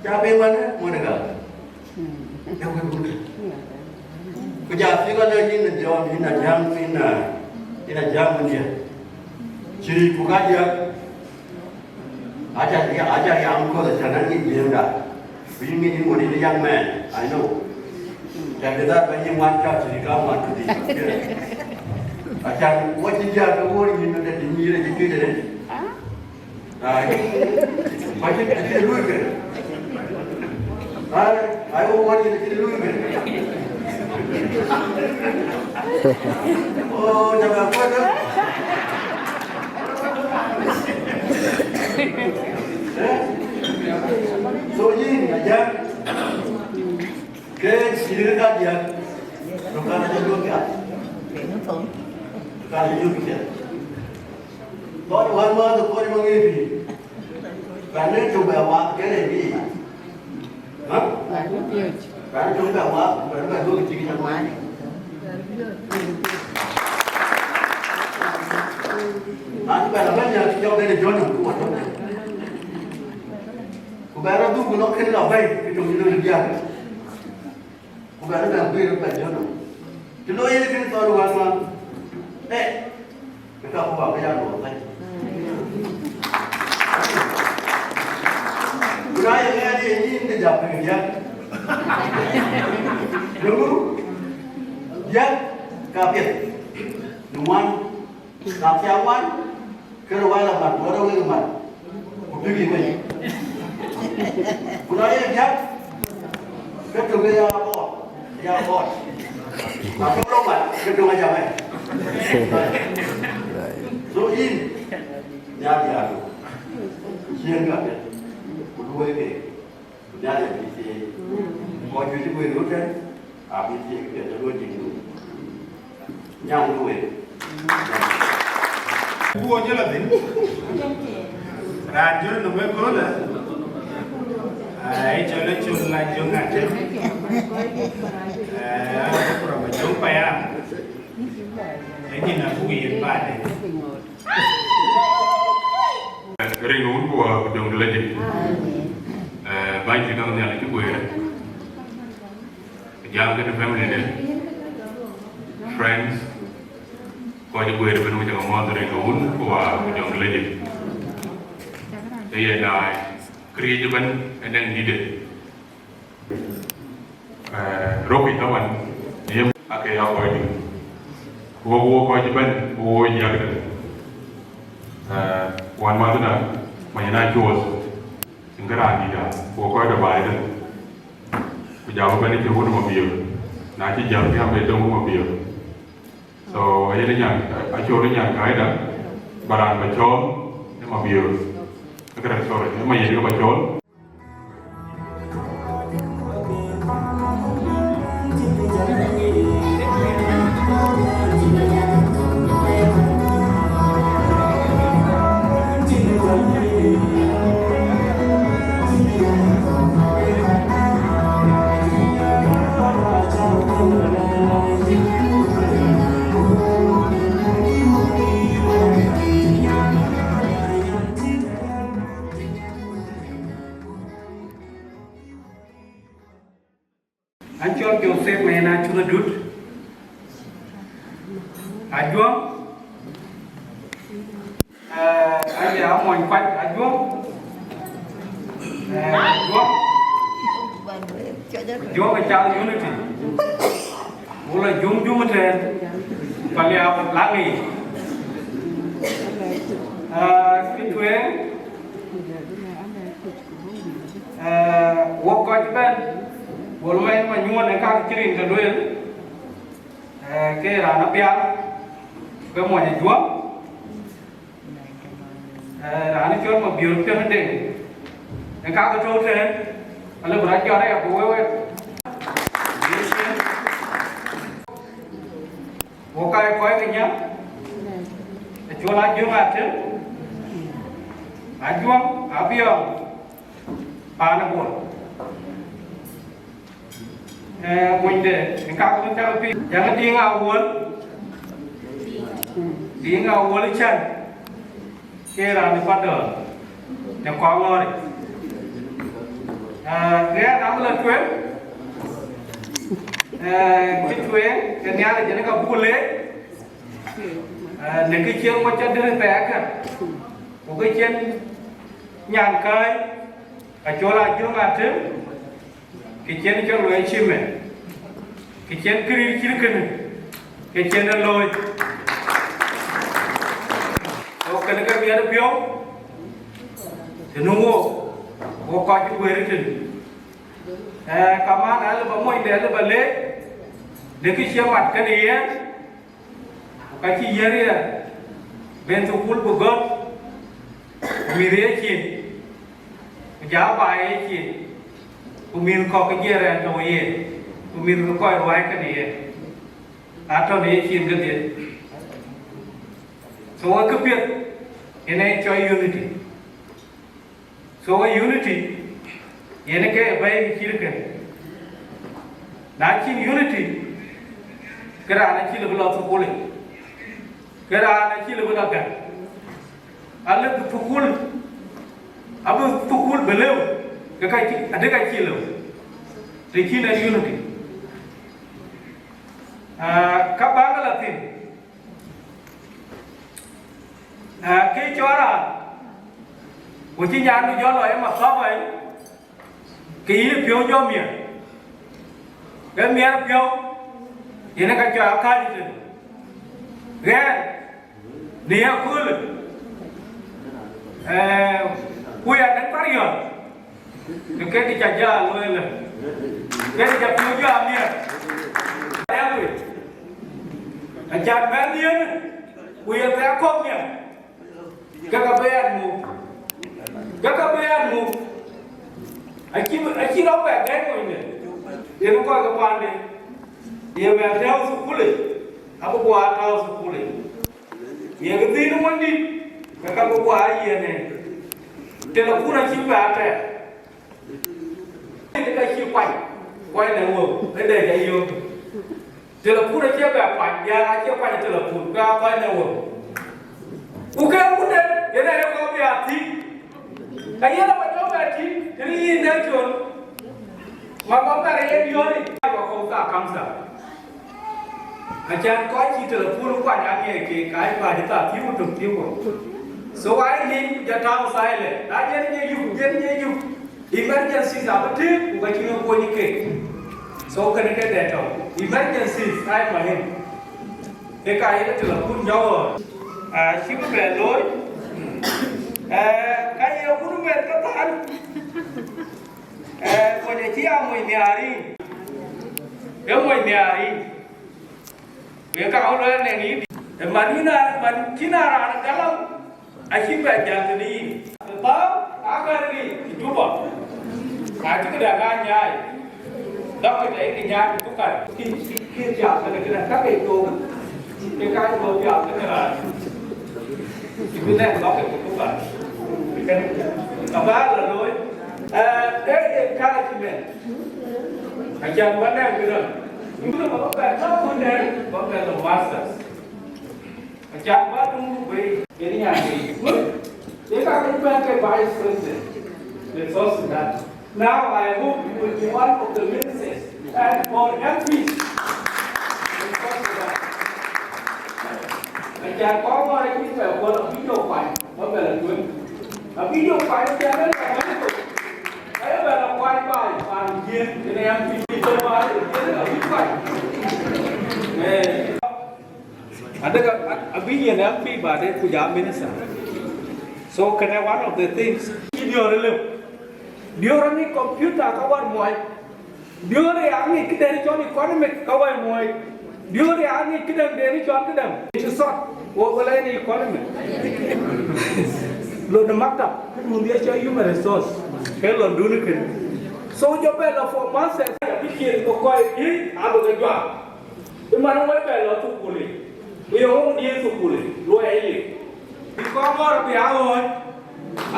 Ca piŋ wën, Monica? Ee wël wun. Ku ja piŋ alë yïn ë Jɔn, yïn a jam, yïn a, yïn a jam wën diɛ̈. Cï ku kadiäk, aca, aca yam kɔ̈th acan an ŋic jiëëmda. Ku yïn ŋic yïn ŋuɔt yïn young man, I know. Can be that when you want to, you come on to this. Acan, what you do, the whole you know that you need to do it. Ai, ma cï, acï luui kënë. Ai, ai, wo wani acï luui kënë. Oh, jama kuat. Eh? So yïn, aja. Ke siri ka dia. Lo kana jalo kia. Kana jalo kia. Kɔc wän wäth ë kɔc maŋiëëc pïïr, bɛ̈n ë tök bɛ wath kënë bï. Hä? Bɛ̈n ë tök bɛ wath, bɛ̈n bɛ duökï cïk jɔt wany. Na cï bɛ̈n abɛ̈ny, acï jɔk bɛ̈n ë jɔt nɔm, ku wä tök. Ku bɛ̈n rɔt dhuk, ku lɔ kënë lɔ bɛ̈ny, kë tök cï lɔ diäk. Ku bɛ̈n bɛ̈n guiir bɛ̈n jɔt nɔm. Të lɔ yen kën thɔn wän man. Eh, ke ka ku ba ke ya lɔ thɛc. Ku na ye ŋɛɛt ye nyin ke jam piny diäk. Yöŋu diäk ka piɛth. Në wan. Na thiaŋ wan, ke rɔt wal amat, ku rɔt wek amat, ku bïk yï wei. Ku na ye diäk, ke tök ya ɣɔɔt, ya ɣɔɔt. Na tök rɔt mat, ke tök ajam ë. So yïn, ya diäk, ciëën ka ke, ku luɔi ke. Ku Nhialic abï thiëëc. Kɔc juëc cï guëër ɣöt tɛ̈n, abï thiëëc këpiɛth ë luɔi jiŋdu. Nyaŋ ku wek. Ku wo jɔl adhil. Raan jɔl në wek köölë. Ai, cɔl ë cɔl la jöŋ atem. Ai, ku rɔm jöŋ payam. Ë nyin abuk yen baade. Rin wun ku wa ku jɔŋ lejik. Eh, bany cï kaŋ Nhialic cï guëër. Jam kën family de. Friends. Kɔc guëër ben wëc aŋɔɔth rin wun ku wa ku jɔŋ lejik. Ë ye daai. Këriëëc ëbɛ̈n ë dɛŋ dït de. Eh, rökic taban, yem ake ya kɔc dït. Wo, wo kɔc bɛ̈n, wo jiäk de. Eh, wan madhina, manyina cuɔth. Cïn kë raan dït da, wo kɔc de baai de. Ku jam bɛ̈n cï wun mabiör. Na cï jam, jam de döŋ mabiör. So, yen nyan, acol nyan kaida, ba raan ba cɔɔl, ë mabiör. Ë kërɛt, sorry, ë mayeth ke ba cɔɔl. An cɔl Joseph Mayen Acuth Adut. Ajuɔŋ. Eh, aye amony kuac Ajuɔŋ. Eh, Ajuɔŋ. Ajuɔŋ ë cath Unity. Wula jum jum tɛ̈n. Paliap laŋi. Eh, kë tueŋ. Eh, wok kɔc bɛ̈n, Bol Mɛn Manyuɔn ë kak cï rin ke lueel, eh, ke raan apial, ke mony Ajuɔŋ, eh, raan cɔl Mabiör Piɛth Deŋ, ë kak tɔ̈u tɛ̈n, alë bï rɔt jɔt aya ku wek wek. Wo ka ye kɔc ke nya, ë cɔl Ajuɔŋ Atem, Ajuɔŋ Abiɔŋ, paan ë Bol. Eh, monyde, ë kak wën cak piny, Jaŋ Diŋ Awuɔl, Diŋ Awuɔl Can. Ke raan ë Padɔ̈ɔ̈r në Kɔŋɔ̈ɔ̈r. Ah, ɣɛn abï lɔ tueŋ, eh, kë tueŋ, ke Nhialic yen ka buk leec. Në kë cïn ŋö ca dït thɛɛrkë, ku kë cïn nyan kääc, acɔl Ajöŋ Atem, kë cïn cɔl wee cïmën, kë cïn këriëëc cït kënë, kë cïn ë looi. Ku kënë ke miɛt piɔ̈u, të nu wo, wo kɔc cï guëër tënë. Kaman alë ba monyde alë ba leec, në kë cï mat kënë yen, ku ka cï yiëër yen, ben thukul bï gɔ̈t, ku mïth yecin, ku jɔ baai yecin, ku mïth kɔ̈k ke jiëër yen tɔ̈u yen, ku mïth ke kɔc ruääi kënë yen, atɔ̈ në yecin kedhie. So, wek këpiɛth, yen ee cɔl unity. So, unity, yen ke bɛ̈ɛ̈i cït kën. Na cïn unity, ke raan acï lëu bï lɔ thukulic, ke raan acï lëu bï lɔ gäk. Alëu bï thukul, abï thukul bï lëu, ke ka cï, adï ka cï lëu, të cïn ë unity. Ah, ka bäk lɔ thïn, ah, ke cɔɔr raan, ku cï nyandu jɔ lɔ ë mathɔ̈k ɣɔi, ke yïn piɔ̈u jɔ miɛt, ke miɛt piɔ̈u, yen ë ka cɔɔr akääc tënë. Ɣɛn, në ye köölë, eh, ku ya dɛ̈t Pariɔ̈ɔ̈t, ke kek ca jɔ lueel, ke ca piɔ̈u jɔ amiɛt. Acan bɛ̈n yen, ku ye thɛɛr kɔ̈k miɛt, ke ka bï ɛn muk, ke ka bï ɛn muk. Acï, acï rɔt bɛ gɛ̈i monyde, yen kɔc ke paande, ye bɛ tääu thukulic, abï guɔ tääu thukulic. Ye kë thiin ë Monydït, ke ka bï guɔ aa yiëën en. Telefon acï bɛ atɛ̈ɛ̈r, ë ka cï kuany, kuany në wëu, ë dɛ̈ jɔ yöök. Telefon acie bɛ kuany, diäär acie kuany telefon, ke aa kuany në wëu. Ku ke wun en, yen aye kɔɔr bï a thiëc. Ka yen aba jɔ bɛ tïŋ, tënë yïn dɛ col. Ma ba bɛ̈r ye diɔ̈ɔ̈ric, ka kɔ̈u thaa kanitha. Acan kɔc cï telefon kuany aŋiɛc keek, ka ye bä cï thaa thiëëu tök thiëëu wok. So, ai nin jɔ tääu silent. Na jɛn je yup, jɛn je yup. Emergencies abï tëëk, ku ka cïn ë kuɔny keek. So, kënë ke dɛ tɔ̈u. Emergencies ai muhim. Ke ka ye telefon jɔ ɣɔ̈ɔ̈r. Ah, cï bï bɛ looi. Eh, ka ye wun mɛt ke thaar. Eh, kɔc acï a moc nhiaar yic. Ke moc nhiaar yic. Ke ka ɣöö luɛɛl nɛn yïn. Ë man yïn a, man cïn a raan galam, acï bɛ jäl tënë yïn. Ë bä aa käril ë Juba. Acï këdäŋ aa nyaai. Dɔkï tɔ yïn nyaai ku thukar. Kï, kï, kï piath kënë këdäŋ, ka ke thok. Ke ka thok piath kënë raan. Cï bï lɛ̈k lɔk ke ku thukar. Ka bä lɔ looi. Eh, eh, encouragement. Acan bä nɛ̈k këdäŋ. Yïn bä bɛ tɔ kundɛn, bä bɛ lɔ masters. Acan bä dum bei, yen nyan bei. Ye ka ke bɛ̈n ke vice president, the South Sudan. Now I hope you will be one of the ministers and for M Ps in South Sudan. Acan kɔn ŋɔn acï bɛ kuɔl abï jɔ kuany, bä bɛ lɔ tueŋ. Abï jɔ kuany, acan bɛ lɔ kuany. Aye bɛ lɔ kuany baai, paan jiëëŋ, yen M P jɔ baai, yen abï kuany. Eh. Adek a, a, abï yen M P baden ku ja minister. So kënë one of the things. Diöör ë lëu. Diöör aŋic computer ka wär muɔi. Diöör ë aŋic këden cɔl economic ka wär muɔi. Diöör ë aŋic këden den cɔl këden. Cï sɔt. Wo wala yen economy. Lo de maktab, këdun dhiɛ cɔl human resource. Ke lɔndun kënë. So jɔ bɛ lɔ for masters. Bï ciëën ke kɔc ë abï ke juak. Ë man wek bɛ lɔ thukul yic, ku ye ŋö diëër thukul yic, luɔi aye. Bï kɔn ŋɔ̈ɔ̈r abï aa ɣööc,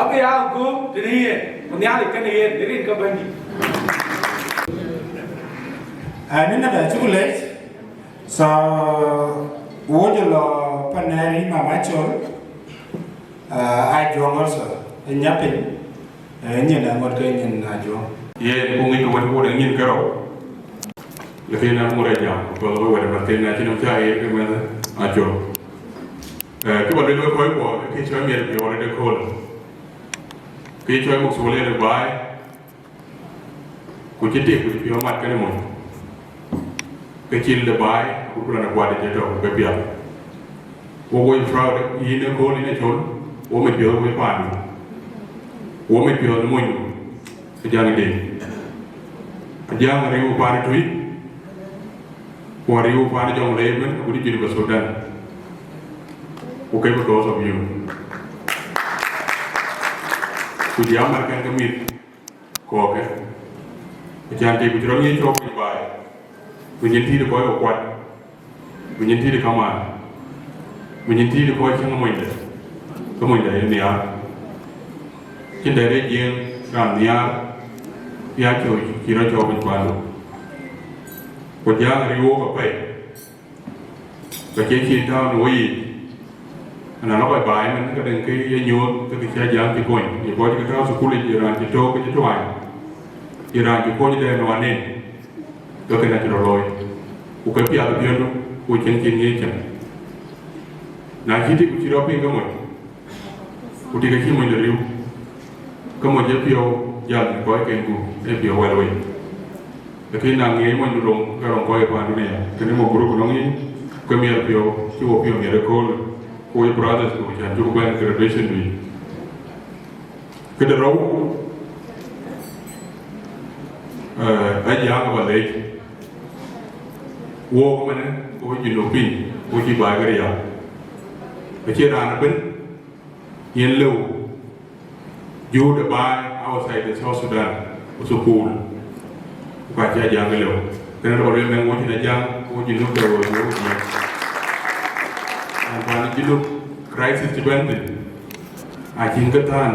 abï aa göök tënë yen, ku Nhialic kenë yen, ë rin ke Bɛ̈nydït. Aa, nin ëda cuk lec, so, wo jɔ lɔ pan nɛɛr yï mama col, aa, Ajuɔŋ also, ë nya piny. Ee, nyin aŋot ke nyin Ajuɔŋ. Yen ku ŋic wɛ̈t ku de nyin kerou. Lakin aŋot ë jam, because we wɛ̈t ë mathin acïn ë cä yen ke meth Ajuɔŋ. Eh, kë ba luel wek kɔc kuɔ, kë cɔl miɛt piɔ̈u arëët ëkööl. Kë cɔl muk thukul ë baai, ku cï tik, ku cï piɔ̈u mat kenë mony. Ke cil de baai, ku raan ë kuat ë cï tɔ̈u ke piath. Wo woi proud yïn ëkööl yïn ë col, wo mit piɔ̈u woi paandu. Wo mit piɔ̈u monydu, Ajaŋ Deŋ. Ajaŋ ariu paan tui, ku ariu paan Jonglei ëbën, ku di Junub Sudan. Ku ke because of you. Ku jam mar kɛn ke mïth kɔ̈k ke. Acan tik ku cï rɔt ŋic cɔk piny baai. Ku nyin tïït kɔc ke kuat. Ku nyin tïït kamaan. Ku nyin tïït kɔc cï ŋa monyde. Ke monyde ye nhiaar. Cïn dɛ̈t ë Jiëëŋ raan nhiaar. Ya cök cï rɔt cɔk piny paandu. Ku Ajaŋ ariu wok apɛi. Ka cie cin tääu në weyiic. Ëna lɔ kɔc baai ëmën, ke dɛ̈ŋ ke ye nyuɔɔth, ke kë cï Ajaŋ cï kony. Ye kɔc ke tääu thukul yic, ye raan cï tɔ̈u ke cï tuany. Ye raan cï kony dɛ̈ në wanen. Ke kënë acï rɔt looi. Ku ke piath piɔ̈ndu, ku cïn cïn ŋiɛc cäŋ. Na cï tik ku cï rɔt piŋ ke mony. Ku tik acï mony de riu, ke mony ë piɔ̈u jäl në kɔcken, ku ë piɔ̈u wɛl wei. Lakin na ŋiɛc mony de röŋ, ke röŋ kɔc ë paandu aya, kënë muk group nɔŋ yïn, ke miɛt piɔ̈u, cï wo piɔ̈u miɛt ëkööl, ku wo ye brothers, ku cän cuk bɛ̈n graduation du yic. Këde rou, eh, Ajaŋ aba leec. Wok ëmënë, wo Junubin, wo cï baai ke riääk. Acie raan ëbën yen lëu juhud ë baai outside the South Sudan, ku thukul, ku ka cï Ajaŋ ke lëu. Kënë rɔt lueel mɛn wo cïn Ajaŋ, wo Junub ke wo, wo Junub. An pan Junub crisis cï bɛ̈n thïn, acïn kë thän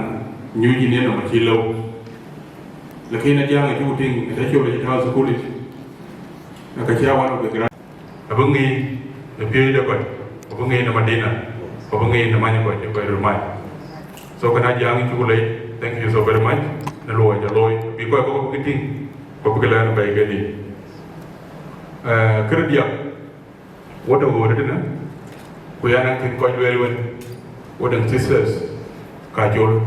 nyuc yïn yenɔm acï lëu. Lakin Ajaŋ acuk tïŋ, ë tɛ̈ col acï tääu thukul yic, ë ka cï a one of the grand. Abï ŋic në piööc de kɔc, abï ŋic në Madina, abï ŋic në many kɔc, ë kɔc röt mac. So kënë Ajaŋ, yïn cuk leec, thank you so very much, në luɔi ca looi, bï kɔc kɔ̈k bï ke tïŋ, ku bï ke lɛ̈ɛ̈r bɛ̈i kedï. Eh, këde diäk, wo tɔ̈ ɣööt tënë, ku yɛn akën kɔc lueel wën, wo dɛ̈ŋ sisters, ka col,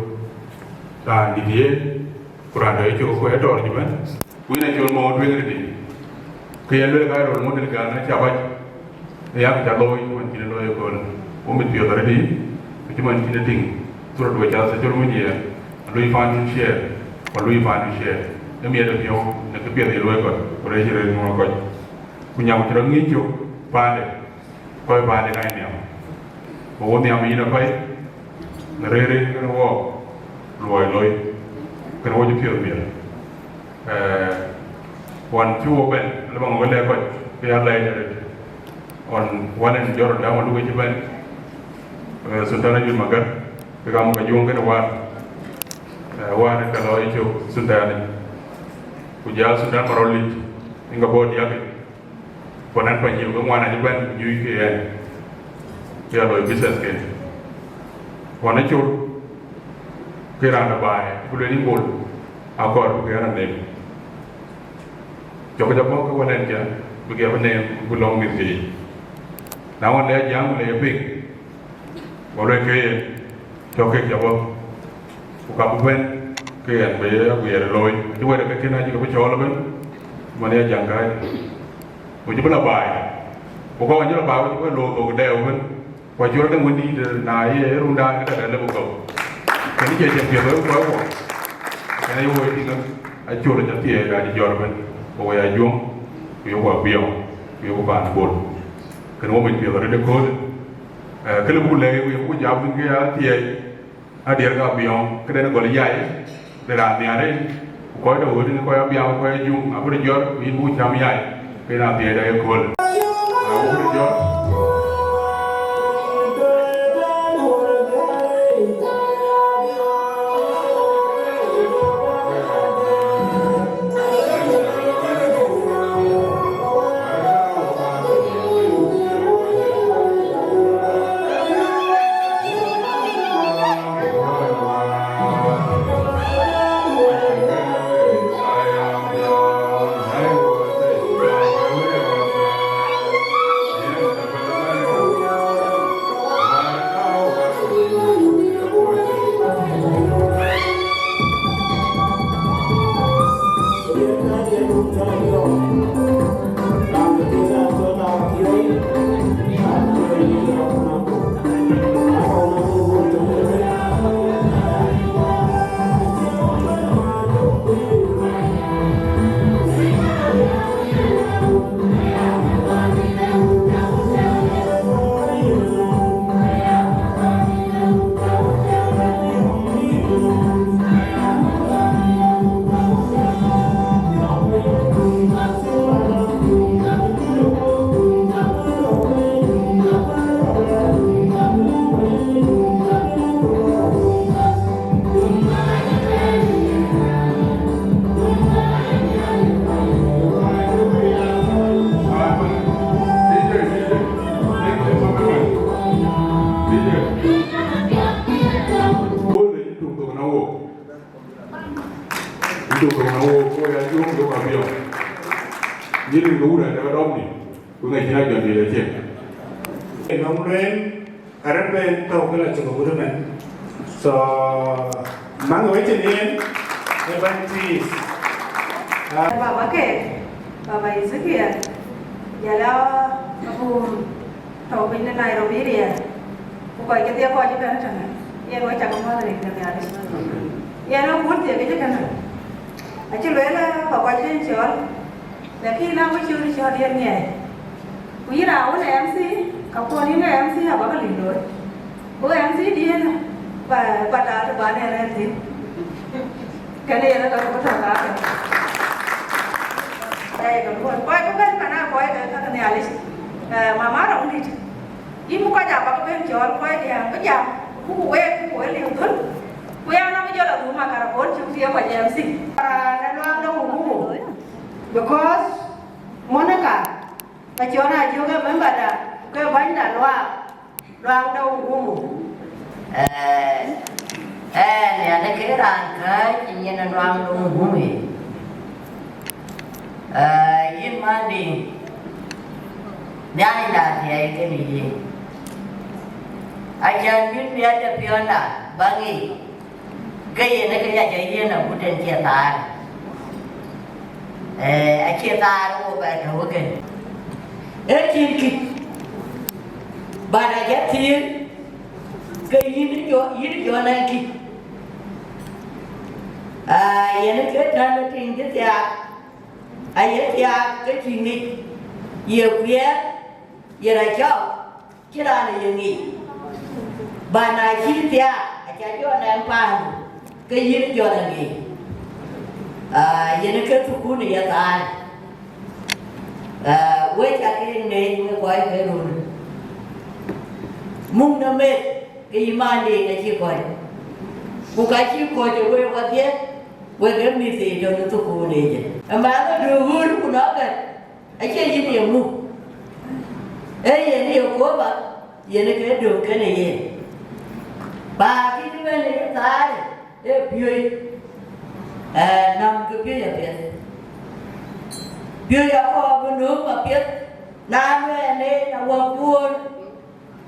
raan dït yen, ku raan tɔ̈ yecök ku ë tɔɔr cï bɛ̈n, ku yïn acol mɔ̈u tueŋ tëtï. Ke yɛn lueel ka röl ŋuɔ̈t ëlë gäl na ca bac, ë yak ca looi, man cïn ë looi ëkööl. Wo mit piɔ̈ɔ̈th arëtï, ku cï man cïn ë tïŋ, thurë duöc ca social media, alui paandu share, ku alui paandu share. Ë miɛt ë piɔ̈u në kë piɛth ye luɔi kɔc, ku rɛɛc rɛɛc ŋuɔ̈t kɔc. Ku nyam cï rɔt ŋic cök paande, kɔc paande ka nhiam. Ku wo nhiam yïn apɛi, në rëër rin kënë wɔɔk, luɔi loi, kënë wo cï piɔ̈ɔ̈th miɛt. Eh, ɣɔn cï wo bɛ̈n, lë ba ŋɔ̈k lɛ̈k kɔc, ke ya lɛc arëët. Ɣɔn wän en jɔt rɔt däm aluk acï bɛ̈n, eh, Sultan Ajut Magar, ke gam ke juöŋ kënë wään, eh, wään ke lɔ yecök Sultan, ku jal Sultan Marol Lic, yen ke bɔ̈ diäk yic. Ku nɛn panyïïm ke ŋuan acï bɛ̈n nyuc ke ɣɛn, ke ya loi business ken. Ɣɔn ë col, ke raan ë baai, ku lueel yïn Bol, akɔɔr bï ke ɣɛn aneem. Cɔk jɔ bɔ̈ ke wën ɛn cä, bï ke bï neem, bï lɔ̈ŋ mïth ke yic. Na ɣɔn le Ajaŋ le ye piŋ, go lueel ke yen, cɔk kek cä bɔ̈, ku ka bï bɛ̈n, ke ɣɛn bï ye aguiɛɛr looi. Acï wɛ̈t ke kën acï ke bï cɔɔl ëbën, man ye Ajaŋ kääc. Ku cï bï lɔ baai, ku kɔc cï lɔ baai, ku cï bï look thok dɛɛu ëbën, ku acï rɔt dɛ̈ŋ wëndït, na ye rundaan këdäk alëu bï gɔ̈u. Kënë cie cïn piɛth wek kɔc kuɔ, kënë ye woi tïŋ, acol acä thiëëc, acï jɔt ëbën, ku woi Ajuɔŋ, ku yok Abiɔŋ, ku yok paan Bol. Kënë wo mit piɛth arëët ëkööl, eh, kë lëu buk lɛ̈k, ku yok buk jam thïn ke ya thiëëc, Adiɛɛr ka Abiɔŋ, këden gɔl yai, de raan nhiaar en, ku kɔc tɔ̈ ɣööt, kɔc Abiɔŋ, kɔc Ajuŋ, abï röt jɔt, ku yïn buk cam yai, ke na dhiëëda ëkööl. Abï röt jɔt. Cuk thok na wo, wo ya cuk thok abiɔŋ. Nyin ke wun a jaka dɔm ni, ku ŋa cïn a jɔn di le cien. Nɔm lueel, arëp en tɔ̈u ke la cök agut ëmën. So, man wecin yen, e bɛ̈ny thiis. Ah. Baba ke, Baba Ezekiel, jala abun tɔ̈u piny në Nairobi area, ku kɔc kedhie kɔc ëbɛ̈n tënë, yen wek cak mɔ̈th rin ke Nhialic. Yen akuut thiek yic tënë, acï lueel ba kɔc yen cɔɔl, lakin na wek cï wën cɔɔl yen ŋiɛɛc. Ku yïn raan wën ë M C, ka kuɔn yïn ë M C abä ke lïm looi. Ku M C diën ba, ba taar të ban ë rɛ̈ɛ̈r thïn. Kënë yen ka ku tɔ̈ ka ke. Ka ye ke luɔ̈ɔ̈i. Kɔc ku bɛ̈n man aa kɔc ke ka ke Nhialic. Eh, mama rɔŋdït. Yïn kɔc abä ke bɛ̈n cɔɔl kɔc diɛ̈ɛ̈ŋ bï jam. Ku ku wek, ku wek liu dhöl. Ku ya nɔm jɔl adhum akarabon cuk thiëëk kɔc M C. Raan ë luaŋ de Uhuru. Because Monica, ka cɔn a jök ë member da, ke bäny da luaak. Luaŋ de Uhuru. Eh, eh, yani ke raan kääc nyin luaŋ de Uhuru. Eh, yïn Mandi, Nhialic da thiɛɛi kenë yïn. Acän bï miɛt de piɔ̈nda ba ŋic. Ke yen ë ke ya cä yen agut en cie thaar. Eh, acie thaar wo bɛ tɔ̈u ëkën. Ee cïn kïc, but acä thiëëk, ke yïn jɔ, yïn jɔ nɛn kïc. Ah, yen ë ke tɛ̈n ë tiŋ cï thiaak, aye thiaak ke cï ŋic, ye kuiɛɛr, ye racɔk. Cïn raan ë ye ŋic, ba na cï thiaak, acä jɔ nɛn paandu, ke yïn jɔ rɔ ŋic. Ah, yen ke thukun ë ye thaar. Ah, wek cä ke ŋic, wek kɔc ke run. Muk në meth, ke yï Mandi acï kɔc. Ku ka cï kɔc ë wek wadhiɛ, wek ë mïth ë tɔ̈ në thukun ë jë. Ë mɛnh ë döŋ ɣööt ku nɔ̈k kë. Acie yïn ye muk, ee yen ye Yekoba, yen ke döŋ kenë yen. Ba kï bɛ̈n ë thaar ë piööc, eh, nɔm ke piööc apiɛth. Piööc akɔɔr bï nööm apiɛth, na luɛɛl en awäkuɔn,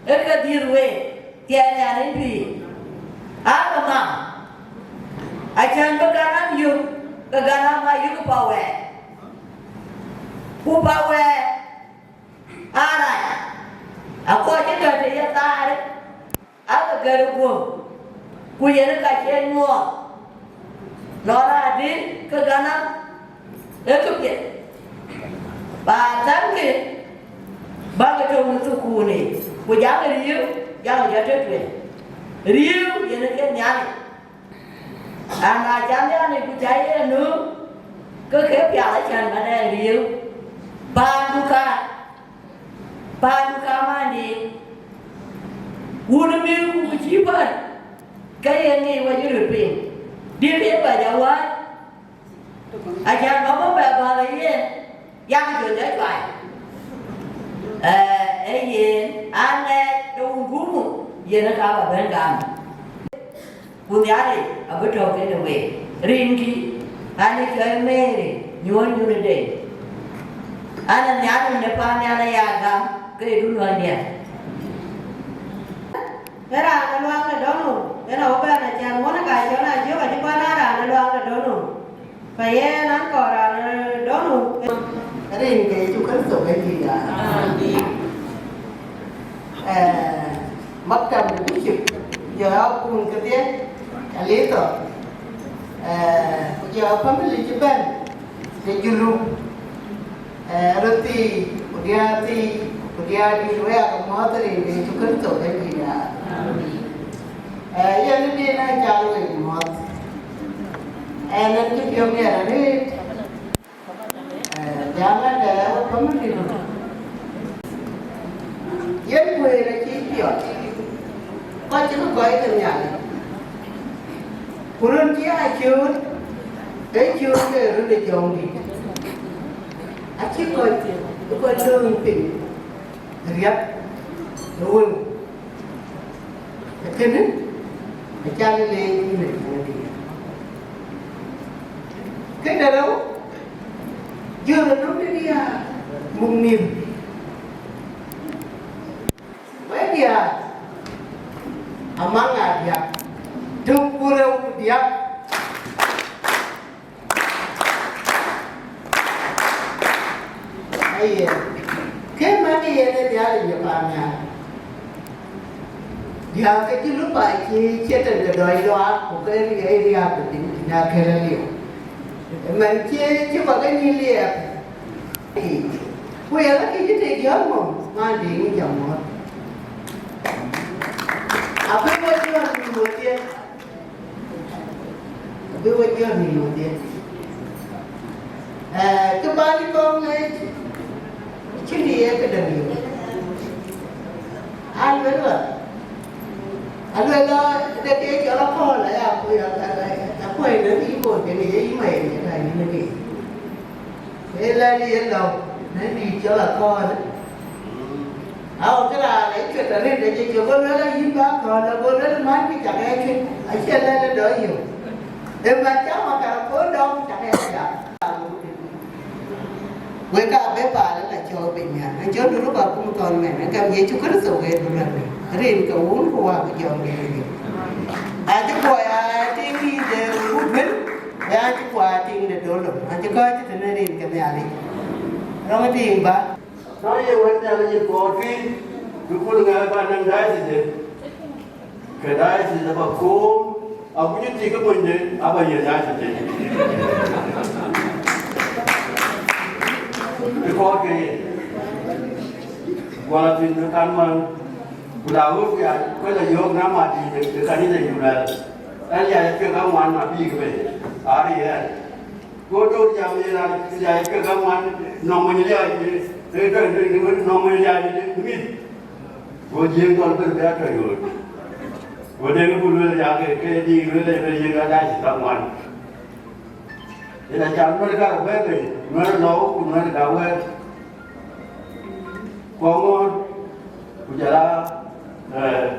ee ke dhiëth week, thiɛɛn Nhialic pïïr. Aa ke mam, acän bï ganam yök, ke ganam ayök pa wɛɛr. Ku pa wɛɛr aa rac, akɔc cï gät ë ye thaar, aa ke gät ë guöp, ku yen ka cie nyuɔɔth. Lɔ raandï ke ganam, ee këpiɛth. Ba thɛmkï, bäkï tök në thukuunic, ku jakï riëëu, jakï jɔ tëtue. Riëëu yen ke Nhialic. An, na cä Nhialic ku cä yen nööm, ke ke pial acän bä dɛ riëëu. Paandu ka, paandu ka Mandi. Wun ë mïth ku cï päl, ke ye ŋic wec röt piny. Dï ke bä jɔ wääc. Acän bä bä bɛ gɔl ë yen, yak jɔ jɔ cuai. Ee, ee yen, an lɛɛc de Uhuru, yen ë ka bä bɛ̈n gam. Ku Nhialic abï tɔ̈u kenë week. Rinkï, an ë cɔl Mary Nyuɔ̈n Nyunë Dei. An ë Nhialic në paannhial aya gam, ke ye dunuɔndiɛ̈. Ë raan ë luaŋ de dɔ̈nnou, yen a wä bɛ̈n acän Monica cɔl Ajök acï kuan aa raan ë luaŋ de dɔ̈nnou. Ka yen an kɔɔr raan ë dɔ̈nnou. Rin ke Yecu Kërtho Bɛ̈nydït aa. Amen. Eh, maktab de bishop, jɔ akun kedhie, Alitho, eh, ku jɔ family cï bɛ̈n, de Julu, eh, röt thii, ku diäär thii, ku diäär dït, wek aa ke mɔ̈ɔ̈th rin de Yecu Kërtho Bɛ̈nydït aa. Eh, yen ë din aa cal wek mɔ̈ɔ̈th. En en cï piɔ̈u miɛt arëët. Eh, jam ënë, eh, community du. Yen kuëër acï piɔ̈ɔ̈th, kɔc cï ke gɔ̈i ke Nhialic. Ku run cï aa cööt, ee cööt ke run ë Jɔŋdït. Acï kɔc, kɔc lööny piny, riäk ë wëu. Ee kënë, acä leec yïn ë Nhialic. Rou, jur nɔm de diäär, muk nïm. Wek diäär, amaŋ aa diäk, tök ku rou ku diäk. Aye, ke man yen ë Nhialic ë paannhial. Diäk ke cï lup aa cï ciɛ̈t tëde dɔc luaak, ku ke riɛɛc riääk ku piny, na kërë liu. Ëmën cï, cï kɔc ke nyïïn liɛɛp. Ku yɛn akëc cï tek jɔ̈ɔ̈r mɔ̈u, man de ŋic amɔ̈ɔ̈th. Abï wek jɔ̈ɔ̈r mïth wodhie. Abï wek jɔ̈ɔ̈r mïth wodhie. Eh, kë bä yï kɔŋ ŋic, cïn ye këdäŋ yök. Aluel wä, aluel lɔ, de ke cɔl akɔ̈ɔ̈l aya, ku ya, ya, ya, ya kuɔ̈i në yï bɔ̈ kene ye yï mɛɛn ye ka yïn ke. Ee lɛ̈k yen lɔ, në dït cɔl akɔ̈ɔ̈l. Au, kë raan ë cuet arëët ë jec, go lueel ayï bä akɔ̈ɔ̈l, go lueel man kë cak ë cuet, acie lɛ̈k ë dɔ yök. Ë man cä makar ko dɔm cak ë jam. Wek aa bï paal ë la cɔɔk piny nhial, ë jɔt du ruk akum thɔn mɛn, ë gam Yecu Kërtho wek du rɛ̈k. Rin ke wun ku wä ku jɔŋ de yïn. Acï kuɔ ya tiŋ yï de wut bën, ë acï kuɔ ya tiŋ de dolo, acï kɔc cï tënë rin ke Nhialic. Rɔŋ tiiŋ bä. Na ye wɛ̈t Nhialic ye kɔɔr piny, bï kul ŋɛk ba naŋ diocese de. Ke diocese de ba koom, akuc tik ke monyde, aba ye diocese de. Bï kɔɔr ke ye. Guɔ la thïn në kan man, ku la wëu ya, ku la yɔ̈ɔ̈k na ma dïït de, de kanitha Israel. Ɛn ya ye piɛŋ kaŋuan ma bï ke bei, arie ɛn. Go dööt jam ye raan ya ye piɛŋ kaŋuan, nɔŋ mony liac, de, de, de, de, nɔŋ mony liac, de, mïth. Go Jiëëŋ gɔl bɛ̈n bï atɔ̈ ɣööt. Go Deŋ bï lueel ya ke, ke dïït lueel ë bï yiëk adac kaŋuan. Yen acan Nuɛ̈r ka bɛ̈n bei, Nuɛ̈r lɔu ku Nuɛ̈r ka wɛ̈ɛ̈r. Kɔŋɔ̈ɔ̈r, ku jɔl a, eh,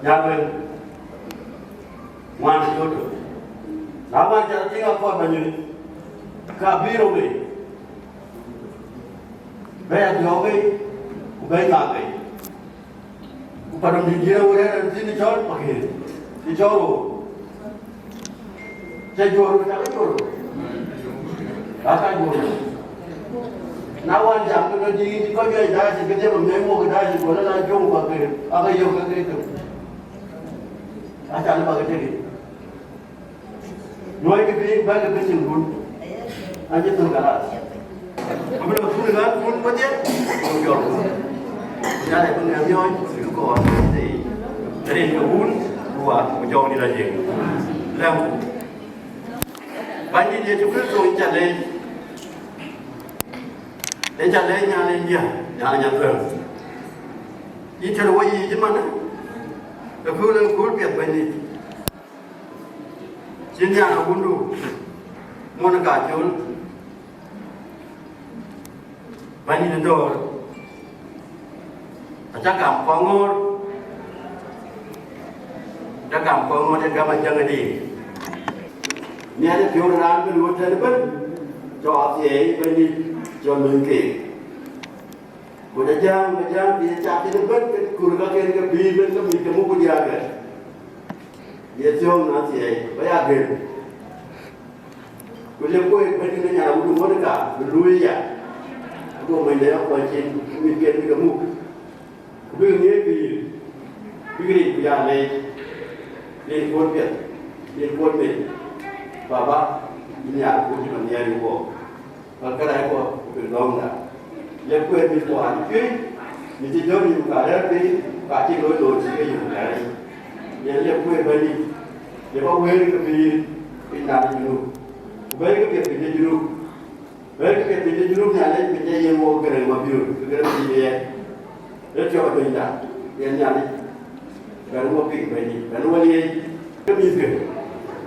Nyarweŋ, ŋuan ë Joto. Na man jɔl tïŋ akɔɔr ba nyuc, ka bï rou bei, bɛ̈i Adiɔ̈ɔ̈k bei, ku bɛ̈i Ŋaak bei. Ku padum dït yen wërɛɛr ɛn thïn cɔl Pakëër, cï cɔl Roor. Cä juɔ̈ɔ̈r, cä ke juɔ̈ɔ̈r. Aka juɔ̈ɔ̈r. Na wan jam ke lɔ dïït kɔc juëc daai cï ke dhiëp amiɛc muk daai cï gɔl ala jɔŋ Pakëër, aka yök ke ke tök. Acan ba ke tek yic. Nuɔɔckï piny, bäkï piny cïn kun. Acï thöl kalas. Abï lɔ thun ë ɣän kun wedhie, ku jɔl kun. Ku jal ë bï ŋɛk miɔɔc, bï kɔɔr thëi. Rin ke wun, ku wa, ku jɔŋdït ajiëk. Lɛ̈ŋku. Bänydït Yecu Kërtho, yïn ca leec. Yïn ca leec Nhialic diä, Nhialic Athuɛ̈ŋ. Yïn cïn wä yiic ëmënë, ë kööl, ë kööl piɛth Bänydït. Cïn nhiaar wundu, Monica Col, Bänydït ë dɔ̈ɔ̈r, acä gam Kɔŋɔ̈ɔ̈r, acä gam Kɔŋɔ̈ɔ̈r, acä gam Ajaŋ Adiŋ. Nhialic piɔ̈u raan bï luɔ̈t tɛ̈n ëbën, cɔk athiɛɛi Bänydït, cɔk luny keek. Ku jɔ jam, jɔ jam, bï ye cath thïn ëbën, ke kur kaken ke bï bën ke mïth ke muk ku diäk ë. Ye thiɔ̈ɔ̈ŋ na thiɛɛi, ba ya gël. Ku lëk kueer bɛ̈ny ke nyan awut Monica, bï luui ya. Ago monyde ya kuɔny cin, mïthken bï ke muk. Ku bïk ŋiëëc pïïr, bïk ric ku ya leec. Rin kuöt piɛth, rin kuöt mec. Baba, yïn ya kuöt cï man nhiɛɛr yï guɔ. Bä kërac guɔ ku piny lɔ̈ŋda. Lëk kueer mïth kuɔ an cuëc, mïth cï jɔ̈ɔ̈r yïn ka rɛ̈ɛ̈r piny, ka cï looi looi cï ke yïn ka rɛ̈ɛ̈r. Yen lëk kueer bɛ̈nydït, ye bä wëër ke pïïr piny naan ë Junub. Ku bɛ̈ɛ̈i ke piɛth piny ë Junub. Bɛ̈ɛ̈i ke piɛth piny ë Junub Nhialic, piny ë yen wok gërëŋ mabiöör, ke gërëŋ piny ë yɛn. Rɔt cɔk ë pinyda, yen Nhialic. Bɛ̈n wɔ piŋ Bɛ̈nydït, bɛ̈n wɔ liec, ke mïthkë,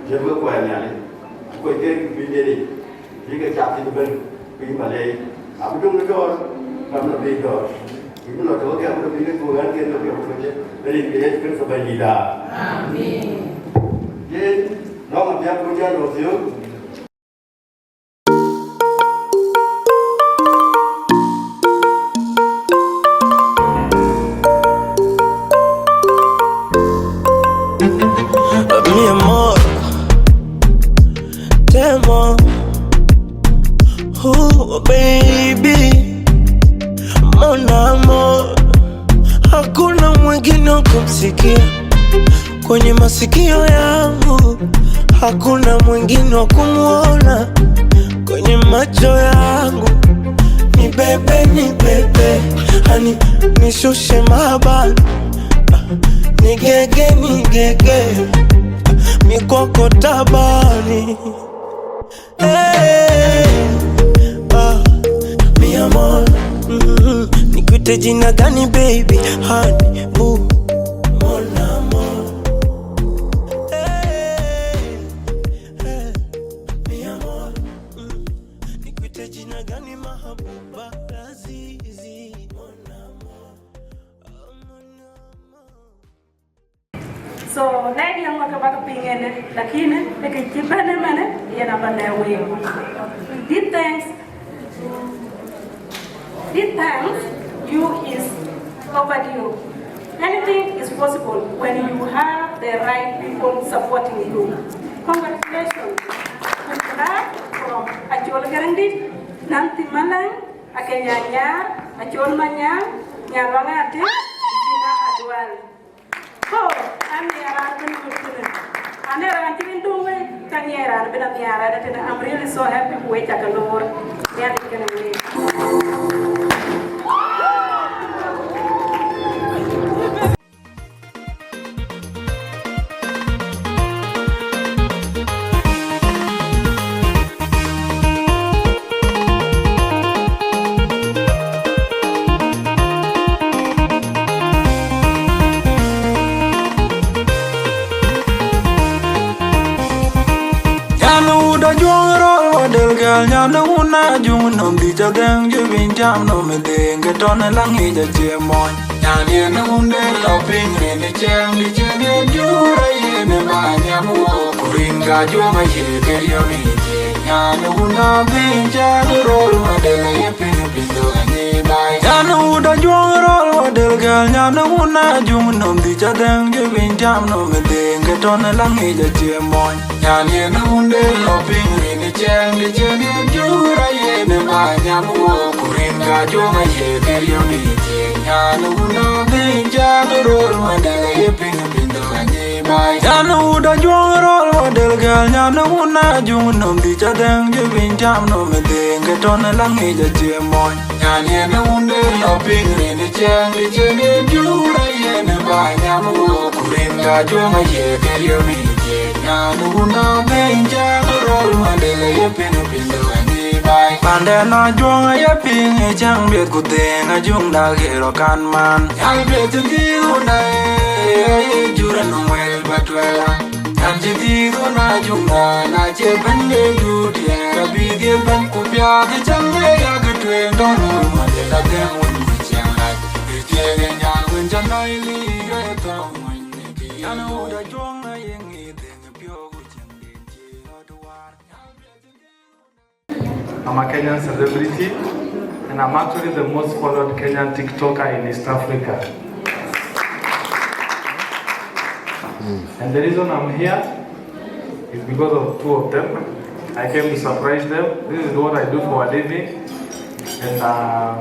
jël ke kuɛɛr Nhialic, ku kɔc ke piny de yic, bï ke cath thïn ëbën, piny ba leec, abï döŋ ë dɔ̈ɔ̈r, kam lɔ bei dɔ̈ɔ̈r. Bï lɔ tɔ̈ ke abï lɔ piny ke tuɔɔk ɣän ke lɔ ke abï lɔ cë, rin ke Yecu Kërtho Bɛ̈nydït aa. Amen. Yen, lɔ̈ŋ abiäk ku jɔl lɔ thiöök. Temo. Oh, baby, mon amor, hakuna mwingine wa kumsikia kwenye masikio yangu, hakuna mwingine wa kumwona kwenye macho yangu. Ni bebe, ni bebe, hani nishushe mabani, ni gege, ni gege, mi kwako tabani. Hey, ah, mi amor, mm, nikuite jina gani baby? Honey, boo, mon amor. Hey, hey, mi amor, mm, nikuite jina gani mahabuba lazizi? Mon amor, oh, mon amor. So, nɛ̈k yɛn ŋɔ̈t ke bäk piŋ ënë, lakini ë kë cï bɛ̈n ëmënë, yen aba lɛ̈k week. This thanks, this thanks you is overdue. Anything is possible when you have the right people supporting you. Congratulations. Good luck from Achol Garangdit, Nancy Malang, Akenya Nyar, Achol Manyang, Nyar Wangati, Zina Adwal. Oh, an nhiaar raan bï nɔm tënë. An ee raan cï rin döŋ wei, ka nhiaar raan bï na nhiaar raan tënë. I'm really so happy ku wek cakë loor. Nhialic kënë wek. Nyan wut ajuɔŋ rɔl wa del gɛl, nyan wun ajuŋ nɔm dhïc adhɛŋ, jɔ winy jam nɔm ë dhëëŋ, ke tɔn ë laŋ yic acie mɔny. Nyan yen wun del lɔ piny rin ë cɛɛŋ, dï cïn yen jur ayen ë ba nyam wok, ku rin ka juɔŋ aye ke riɔm yic. Nyan wun abï cɛɛŋ rɔl wa del aye piny piny dhok anyi bai. Nyan wut ajuɔŋ rɔl wa del gɛl, nyan wun ajuŋ nɔm dhïc adhɛŋ, jɔ winy jam nɔm ë dhëëŋ, ke tɔn ë laŋ yic acie mɔny. Nyan yen wun del lɔ piny rin ë cɛɛŋ, dï cïn yen jur ayen ë ba nyam wok, ku rin ka juɔŋ aye ke riɔm yic. Nyan wun abï cɛɛŋ rɔl wa del aye piny piny dhok anyi bai. Nyan wut ajuɔŋ rɔl wa del gɛl, nyan wun ajuŋ nɔm dhïc adhɛŋ, jɔ winy jam nɔm ë dhëëŋ, ke tɔn ë laŋ yic acie mɔny. Nyan yen wun del lɔ piny rin ë cɛɛŋ, dï cïn yen jur ayen ë ba nyam wok, ku rin ka juɔŋ aye ke riɔm yic. Nyan wun abï cɛɛŋ rɔl wa del aye piny piny dhok anyi bai. Panden ajuɔŋ aye piŋ ë cäŋ biɛth ku thëën ajuŋ dak ë rɔ kan man. Nyal biɛth cïn dhïïr wun aye jur anɔŋ wɛl ba tuɛɛl. Nyan cïn dhïïr wun ajuŋ dak na cie bɛ̈n le jur diɛɛr abï dhiëëth bɛ̈n ku piath ë cäŋ le yak tueŋ dɔ̈ɔ̈r wun ma le la dhɛ̈ŋ wun ku ciɛŋ rac. Ë thiëëk ë nyan wën cä nɔ̈i lïïr ë thɔ̈ŋ wën ë kë. Nyan wut ajuɔŋ aye ŋic dhëëŋ ë piɔ̈u ku ciɛŋ den cï rɔt waar. I'm a Kenyan celebrity, and I'm actually the most followed Kenyan TikToker in East Africa. And the reason I'm here is because of two of them. I came to surprise them. This is what I do for a living. And uh,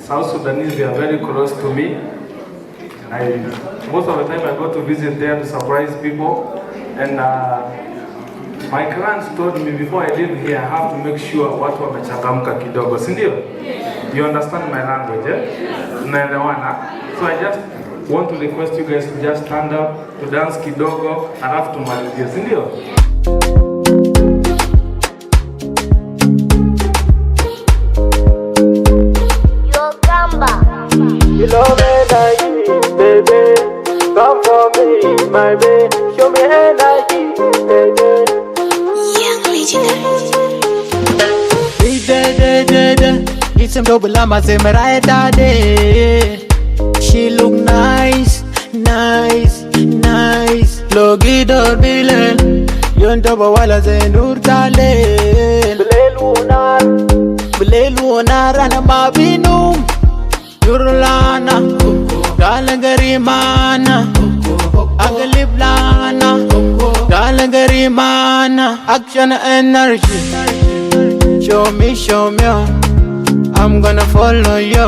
South Sudanese, they are very close to me. I, most of the time I go to visit there to surprise people. And uh, my clients told me before I leave here, I have to make sure watu wamechangamka kidogo, si ndio? You understand my language, eh? Tunaelewana? So I just want to request you guys to just stand up, to dance kidogo, alafu tumalizie, si ndio? Yo, Gamba. You love me like this, baby. Come for me, my baby. Show me energy, baby. Young legendary. Day, day, day, day, day. It's him double, I'm a same right there. She look nice, nice, nice. Lo gidor bilel, yon tobo wala ze nur talel. Bilel wunar, bilel wunar ana ma binum. Yurlana, galagarimana, agalib lana. Dala gari mana, action energy. Show me, show me, oh. I'm gonna follow you.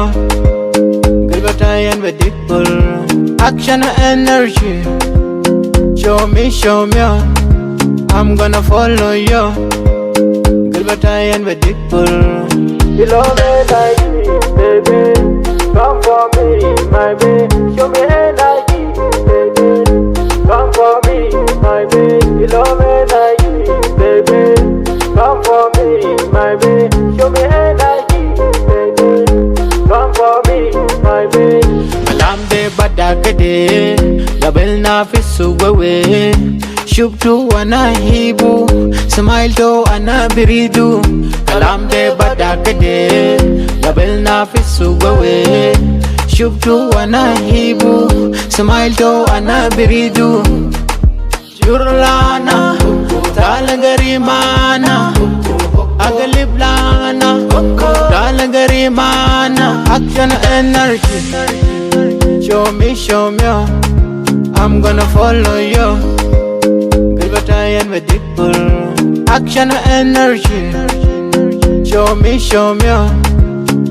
Gilbert Ian with Dick Bull. Action energy. Show me, show me, oh. I'm gonna follow you. Gilbert Ian with Dick Bull. You love me like this, baby. Come for me, my baby. Show me energy, baby. Come for me, my baby. You love me like this, baby. Come for me, my baby. Show me energy, baby. Come for me, my baby. Kalam de bada kede, label na fisu wewe. Shubtu ana hibu, smile to ana biridu. Kalam de bada kede, label na fisu wewe. Shubtu ana hibu, smile to ana biridu. Yurlana, talagari mana, agalib lana, talagari mana, action energy. Show me, show me, oh. I'm gonna follow you. Gilbert Ian with Dick Bull. Action energy. Show me, show me, oh.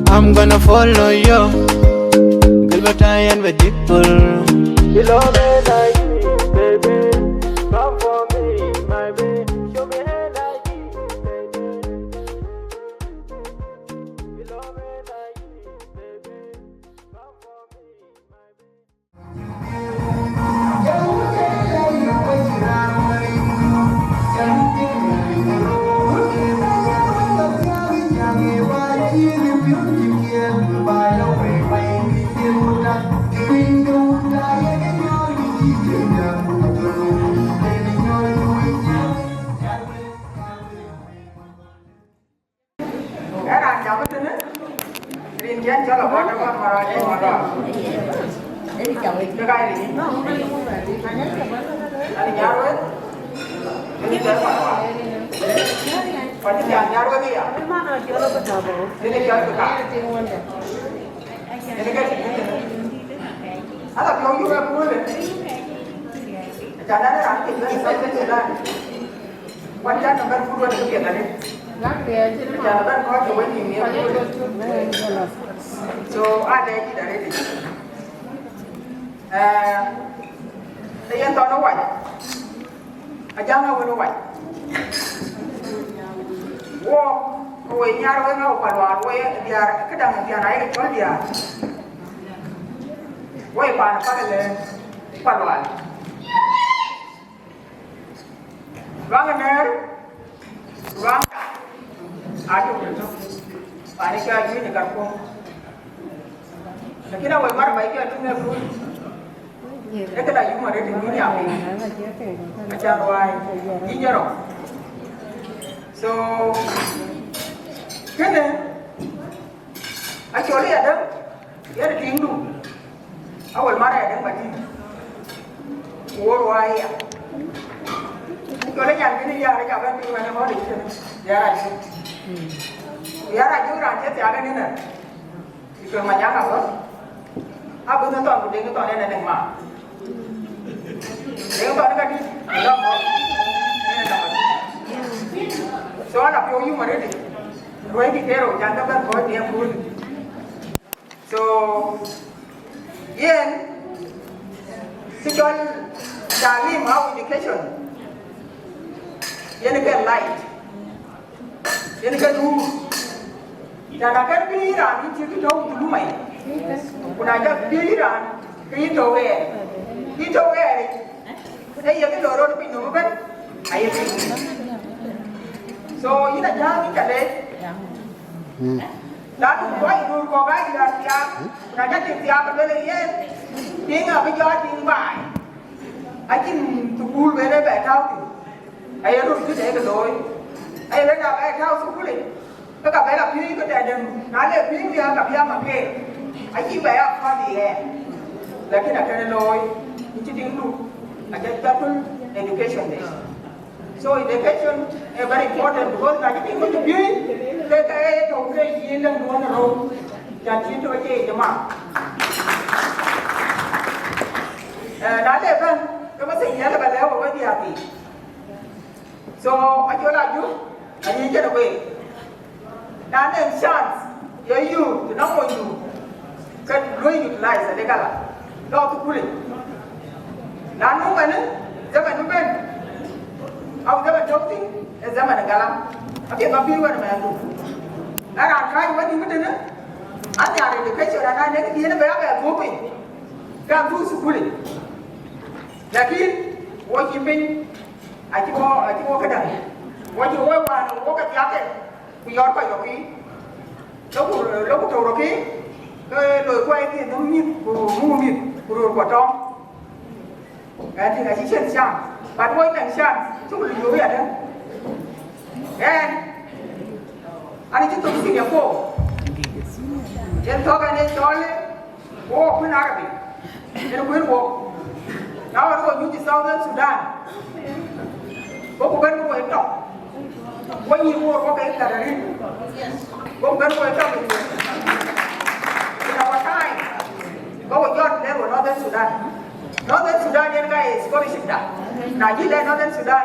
I'm gonna follow you. Gilbert Ian with Dick Bull. You love me like this, baby. Come for me, my baby. Show me energy, baby. You love me like this, baby. Come for me, my baby. Ë raan jam ëtënë, rin cän cɔl abɔ̈ tɔ̈ kɔn märɔɔc ë märɔɔc. Kë ka rin. Ani nyar wek. Ani nyar wek. Kɔc cï thiaan nyar wek aya. Ani cɔl kë ka. Ani ka cï rin. Ala piɔ̈u yuk ë köölë. Acan an, raan cï bɛ̈n South Sudan. Wan can bɛ̈n kut wën kë piɛth arëët. Can bɛ̈n kɔc ke wën nïïm ye kut. So, aa lɛc dït arëët. Ee, ee yen thɔn ë wac. Ajaŋ awën ë wac. Wo, ke woi nyar wek ŋa ku Palual, woi diaar, këdäŋ diaar ayek cɔl diaar. Woi paan ë Palual ëlë, Palual. Luaŋ ë nɛ̈ɛ̈r, luaŋ aa tök tök. Paan ë cɔl Juëc ë Karkuɔm. Lakin awek mar ba cɔl Juëc ë Karkuɔm. Ee këda yum arëët ë dunia piny. Acan ruai, yïn jɔt rɔt. So, kënë, acɔl ë yadäŋ, yen ë tiiŋdu. Awel mar ë yadäŋ ba tïŋ. Ku wo ruai ya. Acɔl ë nyan kënë ya, rɛc abɛ̈n piny wɛn ë ŋɔ̈ɔ̈r ë cïtënë. Ya rac. Ya rac, raan cï thiaak ënënë. Ë cɔl Majaŋ Agɔ̈th, abï thɔn ku Deŋ thɔn en ë nɛŋ ma. Deŋ thɔn ë ka dït, ë lɔ mɔ̈k, en ë nɔm adït. So, an apiɔ̈u yum arëët, luɔi dït tëërou, can ke bɛ̈n kɔ̈ɔ̈c në ë köölë. So, yen, kë cɔl talim au education, yen ke light. Yen ke duur. Ca na kën piööc raan, yïn cï kë tɔ̈u diploma yic. Ku na ca piööc raan, ke yïn tɔ̈u ɣɛɛr. Yïn tɔ̈u ɣɛɛr yic. Ee ye kë lɔ rɔt piny nɔm ëbɛ̈n, aye piny. So, yïn Ajaŋ, yïn ca leec. Lanu kɔc duur kɔ̈k aa diäär thiaak, ku na ca tik thiaak, ke lueel ë yen, tiiŋ abï jɔ tiiŋ baai. Acïn thukul ben ë bɛ tääu thïn. Aye röt cï dɛɛk looi. Aye röt abɛ tääu thukul yic, ke ka bɛ la piööc ke tɛ̈dɛ̈m, na le piööc nhiaar ka bï a maker. Acï bɛ ya kɔ̈th ë ɣɛn. Lakin akënë looi, yïn cï tiiŋdu, aca cathul education de. So education is very important because na cï tiiŋdu cï piööc, ke ke ye tɔ̈u ke yïn däŋ duɔ̈n ë rou, can cïn tɔ̈u ë ye jama. Eh, na le bɛ̈n, ke bä thiëc nhial ë bä lɛ̈k wek wek diäär thii. So, acol aju, ayi jɛn wek. Na nɛn chance ye youth, të nɔŋ monydu, ke luɔi utilize adekala. Lɔ thukul. Na nu mɛn, zaman bï ben. Au zaman tɔ̈u thïn, ë zaman galam. Apiɛth ba pïïr wën mɛndu. Na raan kääc wën yï tënë, an nhiar education, ana nek diën bɛ abɛ dhuɔ̈k piny. Ka dhuk thukul. Lakin, wo cï piny, acï wo, acï wo këdäŋ. Wo cï wo wään, wo ke thiaake, ku yɔɔr kɔc rɔkï. Lɔ ku, lɔ ku tɔ̈u rɔkï, ke loi kuai kï nhom mïth, ku muk mïth, ku röör kuɔ tɔŋ. Ɣɛn tïŋ acï cïn chance, but wo nɛn chance, cuk lɔ yöök yadäŋ. Ɣɛn, an cï thok senior four. Yen thɔ̈k ɛn ë cɔl, wo kuën Arabi. Yen kuën wo. Na wën wo nyuc Southern Sudan. Go ku ben ku wo tɔ̈. Wo nyïïr wo wo ke tharari. Go ku ben ku wo tɔ̈. In our time. Go wo jɔt ler wo Northern Sudan. Northern Sudan yen ka ye scholarship da. Na yï le Northern Sudan,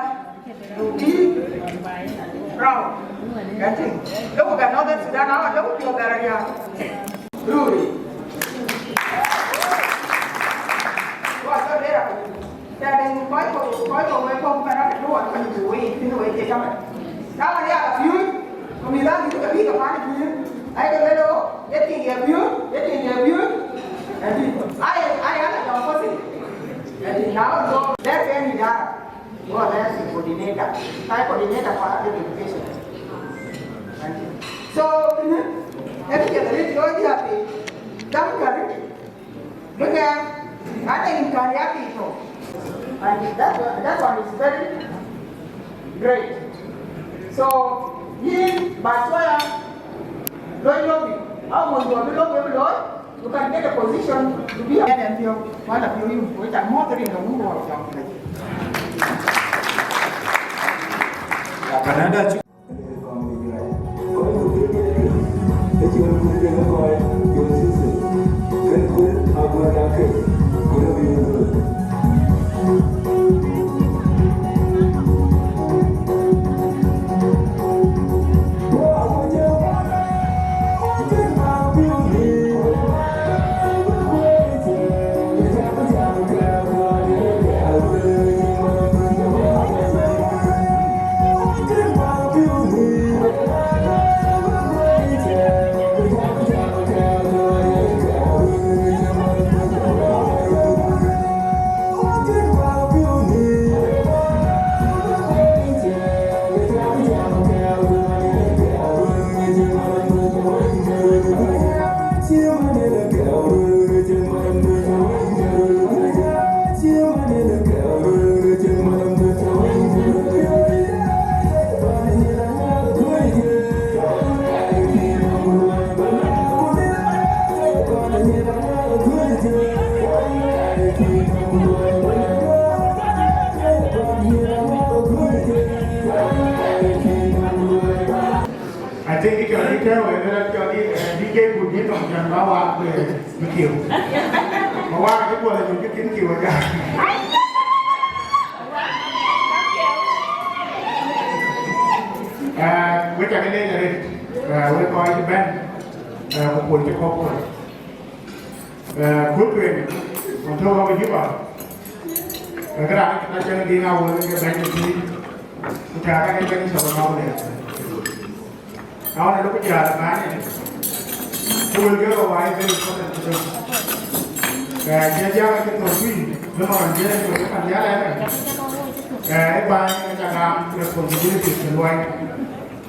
you be proud. Ɣɛn tïŋ. Lɔ ku ka Northern Sudan, awa lɔ ku piɔ̈u bɛ̈r arial. Ruri. Wa jɔ lera. Tɛ̈dɛ̈ kɔc kɔ̈k, kɔc kɔ̈k wek kɔ̈k bɛ̈n rɔt duɔɔr kɔc ku wei, thïn wei ke jaman. Na wën ya piööc, ku mïth aa mïth ke bï ke pan piööc. Ai ke lelo, ye tiŋ ye piööc, ye tiŋ ye piööc. Ëntï. Ai, ai, ala jɔŋ kɔc thïn. Ëntï, na wën go, dɛ̈t ke ni dara. Go lɛ̈k coordinator. Kai coordinator for adult education. Ëntï. So, kënë, ë kë jël arëët yɔ̈ɔ̈c diäk piny. Dam kärë. Bï ŋɛk, ade imkaniat yic tɔ̈. And that, that one is very great. So, yïn, ba cuɔya, loi lobby, au mony duɔ̈ bï lobby bï looi, you can get a position to be a M P O, wala piɔ̈u yum, wek ca mɔ̈ɔ̈th rin ke wun wɔ jɔŋ kë. Canada. I think it's your leader, whether it's your leader, D J Budin or John Bawa, Mikio. Bawa, you want to get into it. Uh, which I can, uh, we're going to bend, uh, political. Ee, gut tueŋ, ɣɔn tɔ̈u ɣɔ̈k ë Juba, ke kërac acïn dhïn awär ke bɛ̈ny ë pïïr, ku cä ke bɛ̈ny cɔk ë Maulid. Na ɣɔn ë lok jäl ë bäny, ku wël ke rou aa very important to them. Ee, cï jäl acï thök tui, bï man jël ku bï man jäl ënë. Ee, ë bäny ë ca gam responsibilities ke luɔi.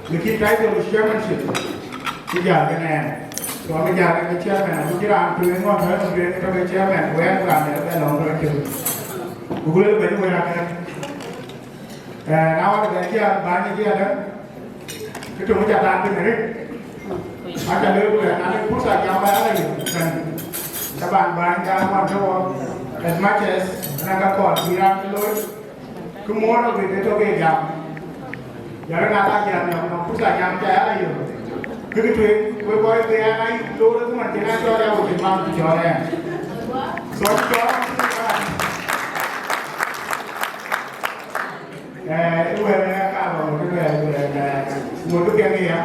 Lakini title of chairmanship, cï jäl kenë ɛn. So, abï jäl ke chairman, abï cï raan tueŋ ŋɔn tɔ̈ ënɔm tueŋ tɔ̈ ke chairman, ku ɛn raan dɛ̈ bɛ lɔ̈ŋ tɔ̈ cök. Ku lueel bɛ̈ny wël akɛ̈k. Ee, na wën bɛ jäl bäny ë jiɛɛdë, kë töŋ ca taŋ piny arëët. Aca lueel ku lɛ̈k, na de pursa jam bä ala yök, kan, taban bäny jam wan tɔ̈ wɔ, as much as na ka kɔɔr bï raan cï looi, Kë muɔɔr ë bï tɔ̈ ke jam. Jɔl na la jam, jam nɔm, pursa jam ca ya la yök. Kë kë tueŋ, wek kɔc ke ya na yïk loor ë man cïn a cɔɔl ya, wo cïn man cï cɔɔl ya. So, cï cɔɔl, eh, ë wɛ̈ɛ̈r ë ka Wek piɛŋ ya.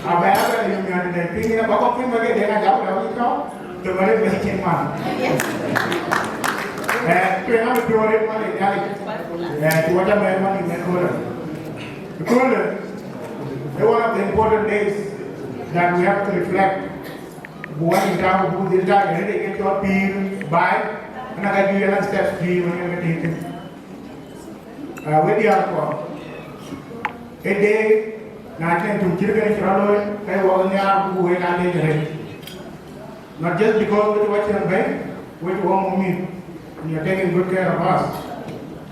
Aba ya bɛ yum ya de piny ya ba kɔk piny ba ke de na jam da wi tɔ. Te ba de be chin man. Eh, pe na mi piore ma de ya. Eh, tu wa jam ba ma ni me ko le. Ko le. One of the important days that we have to reflect. Buat ë tääu ku dhil tääu ë rëëc ke cɔl pïïr baai, ëna ka juëc ëna steps juëc wën ë ke tëëk thïn. Ah, we diäär kuɔ, ë dee, na cïn tuŋ cït kënë cï rɔt looi, ke wɔ nhiaar ku wek aa leec arëët. Not just because wek wɔ cïn bɛ̈i, wek wɔ muk mïth, and you're taking good care of us,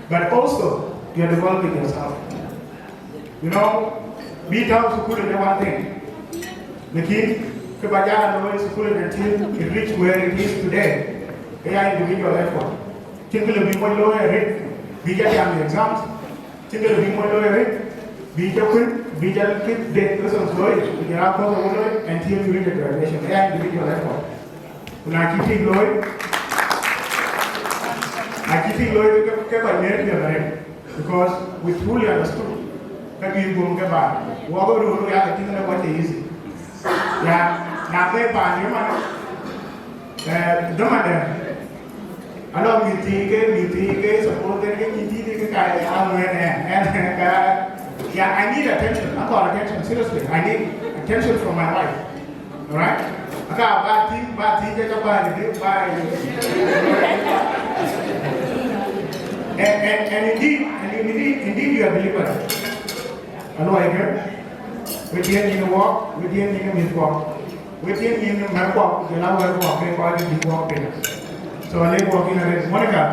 but also you're developing yourself. You know, bï tääu thukul ë one thing. Lakin, kë ba jal a looi thukul until it reach where it is today, ë ya individual effort. Cïn kë lë bï moc looi arëët, bï jal jam exams. Cïn kë lë bï moc looi arëët, bï jal kuën, bï jal kë de lessons looi, bï jal a course looi, until you reach a graduation. Ë ya individual effort. Ku na cï tik looi, na cï tik looi ke, ke kɔc ner piɔ̈ɔ̈th arëët. Because we truly understood ka juëc guöm ke baai. Wɔ ke röör ya ke tïŋ në wacë easy. Ya, na ke baai ye man, eh, dhamandë, alɔ mïth thii ke, mïth thii ke, suppose ke, ke nyin thii ke ka ya ŋuɛ̈n ë, ë, ka, ya, I need attention. I call attention, seriously. I need attention from my wife. All right? Aka ba tïŋ, ba tïŋ ke ka ba ni de, ba ni. And, and, and indeed, and indeed, indeed you are deliberate. Alo ai ke, we tien ni wɔ, we tien ni mi wɔ, we tien ni mɛ̈r wɔ, we la wɛ̈r wɔ, ke kɔc ni wɔ piny. So ale wɔ kina re, Monica,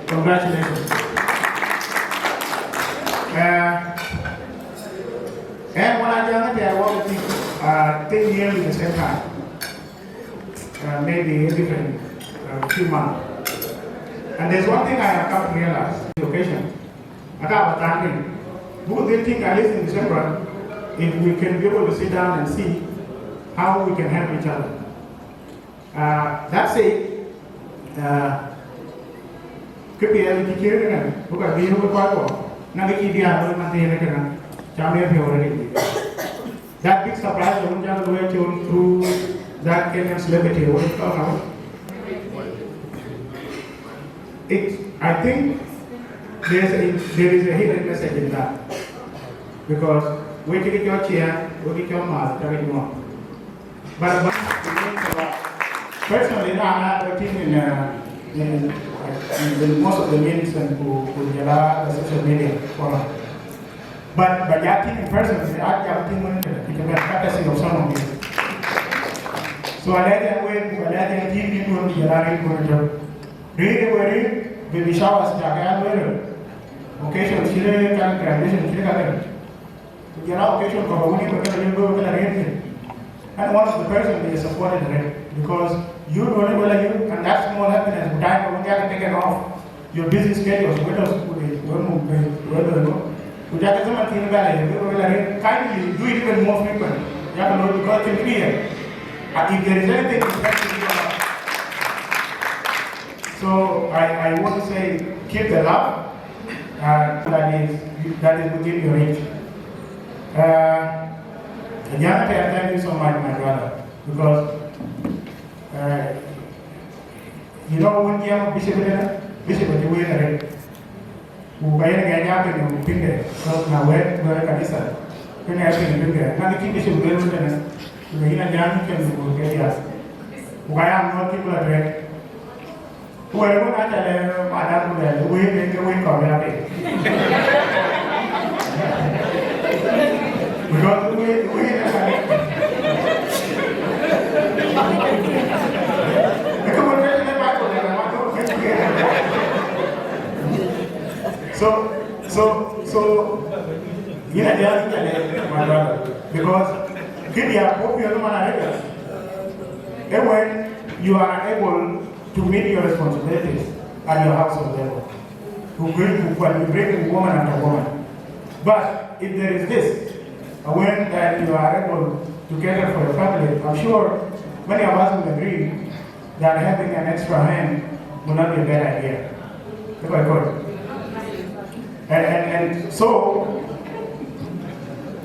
congratulations. Uh, And when I joined there, I was, uh, ten years at the same time, uh, maybe a different, uh, few months. And there's one thing I have come to realize, the occasion, I got a time. Because they think at least in December, if we can be able to sit down and see how we can help each other. Uh, that's it. Uh, kë piɛth cï ciëër kënë, bï ka dhil bï kɔc kɔ̈k, na kë cï diäär looi man thiëënë kënë, cam ye piɔ̈u rëëc. That big surprise, the one that we were shown through that Kenyan celebrity, what is called now? It, I think there's a, there is a hidden message in that. Because we take your chair, we take your mask, take it on. But, but personally, no, I'm not working in, uh, in, in the, most of the meetings and ku, ku jala the social media forum. But, but I think in person, I can think when it's a courtesy of some of you. So I like that way, I like that team, you know, jala, you know, really, really, baby showers, jala, occasion, chile, graduation, chile, Ku jɔl a occasion kɔ̈k awën ë bä ke la yen bä ke la rëër thïn. And one of the person they supported her because you don't know whether you and that small happiness would die when they are taken off your busy schedules, whether school is, whether mum, whether no. Ku jɔl a zaman thïn bä la yen bä ke la rëër. Kindly do it even more frequent. Yak looi because it's clear. And if there is anything you can do about it. So I, I want to say keep the love. Uh, that is, that is within your reach. Uh, Ajana, thank you so much, my brother, because, uh, you know, when you have Bishop, Bishop, you win a red. Ku ka yen ŋɛk ya piny piny de, so na wɛ̈t wɛ̈t kanitha, ke ŋɛk piny piny de, na kë cï Bishop lueel wën tënë, ku ke yïn Ajana cï kën ku ke diath. Ku ka ya ŋɔ̈ɔ̈th cï bï la tueŋ. Ku wɛ̈t wën aca lɛ madam ku lɛ̈k wëët en ke wëët kɔ̈k ya piny. Because wëët, wëët ë ka. Ë ke wëët ë ke Bible ë ka ma tɔ̈ ke. So, so, so, yïn Ajana, yïn Ajana, my brother, because kid ya pop you know man, eh, when you are able to meet your responsibilities at your household level. Who bring, who can bring woman after woman. But if there is this, uh, when that you are able to cater for your family, I'm sure many of us will agree that having an extra hand will not be a bad idea. If I could. And, and, and so,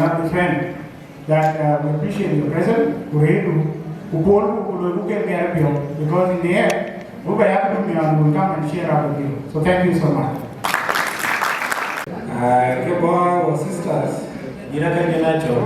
cannot defend that, uh, we appreciate your presence. Ku rëëdu, ku pol, ku loi, ku kel gɛɛr piɔ̈u, because in the end, we be have to be on, will come and share our view. So thank you so much. Uh, ke bɔ̈ our sisters, yïn aka jël a cɔl.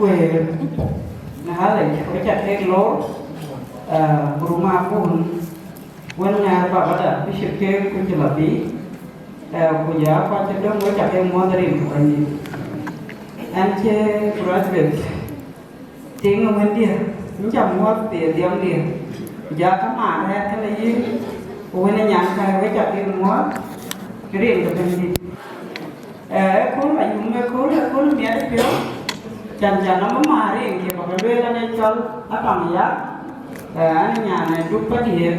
Wëër, në ɣälëc, wek ca kek lor, eh, gurum abun, wën ŋɛ̈ɛ̈r babada, bï cï kek ku cï lɔ biic, eh, ku ya kɔc cï döŋ, wek ca kek muɔ̈th rin ku Bɛ̈nydït. Ɛn cï graduate, tiŋ ë wëndiɛ̈, yïn ca muɔ̈th thiëër dhiɔmdiɛ̈, ku ja kamaan rɛ̈ɛ̈r kënë yïn, ku wën ë nyankäi, wek ca kek muɔ̈th rin ke Bɛ̈nydït. Eh, ëkööl ayum, ëkööl, ëkööl miɛt piɔ̈u, can, can nɔm ë määr rin ke bä ke lueel an, ee cɔl Atɔŋ Yak, eh, an, nyan ë Duk Padiëër,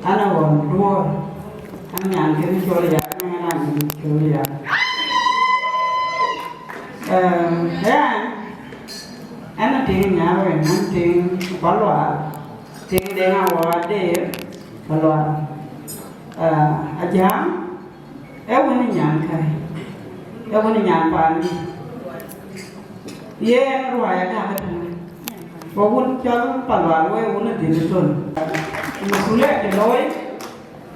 an, ë ɣɔn Duɔ̈ɔ̈r, an, nyan kën cɔl Yak, an, nyan kën cɔl Yak. Eh, ɛn, ɛn ë tiŋ Nyarweŋ, ɛn tiŋ Palual, tiŋ Deŋ Awɔɔr Adeer, Palual. Eh, Ajäŋ, ee wën ë nyankäi, ee wën ë nyan paandï. Yen ruääi agäk ëtënë. Wek wun cɔl Palual, wek wun ë dhil ë thön. Masulia cï looi,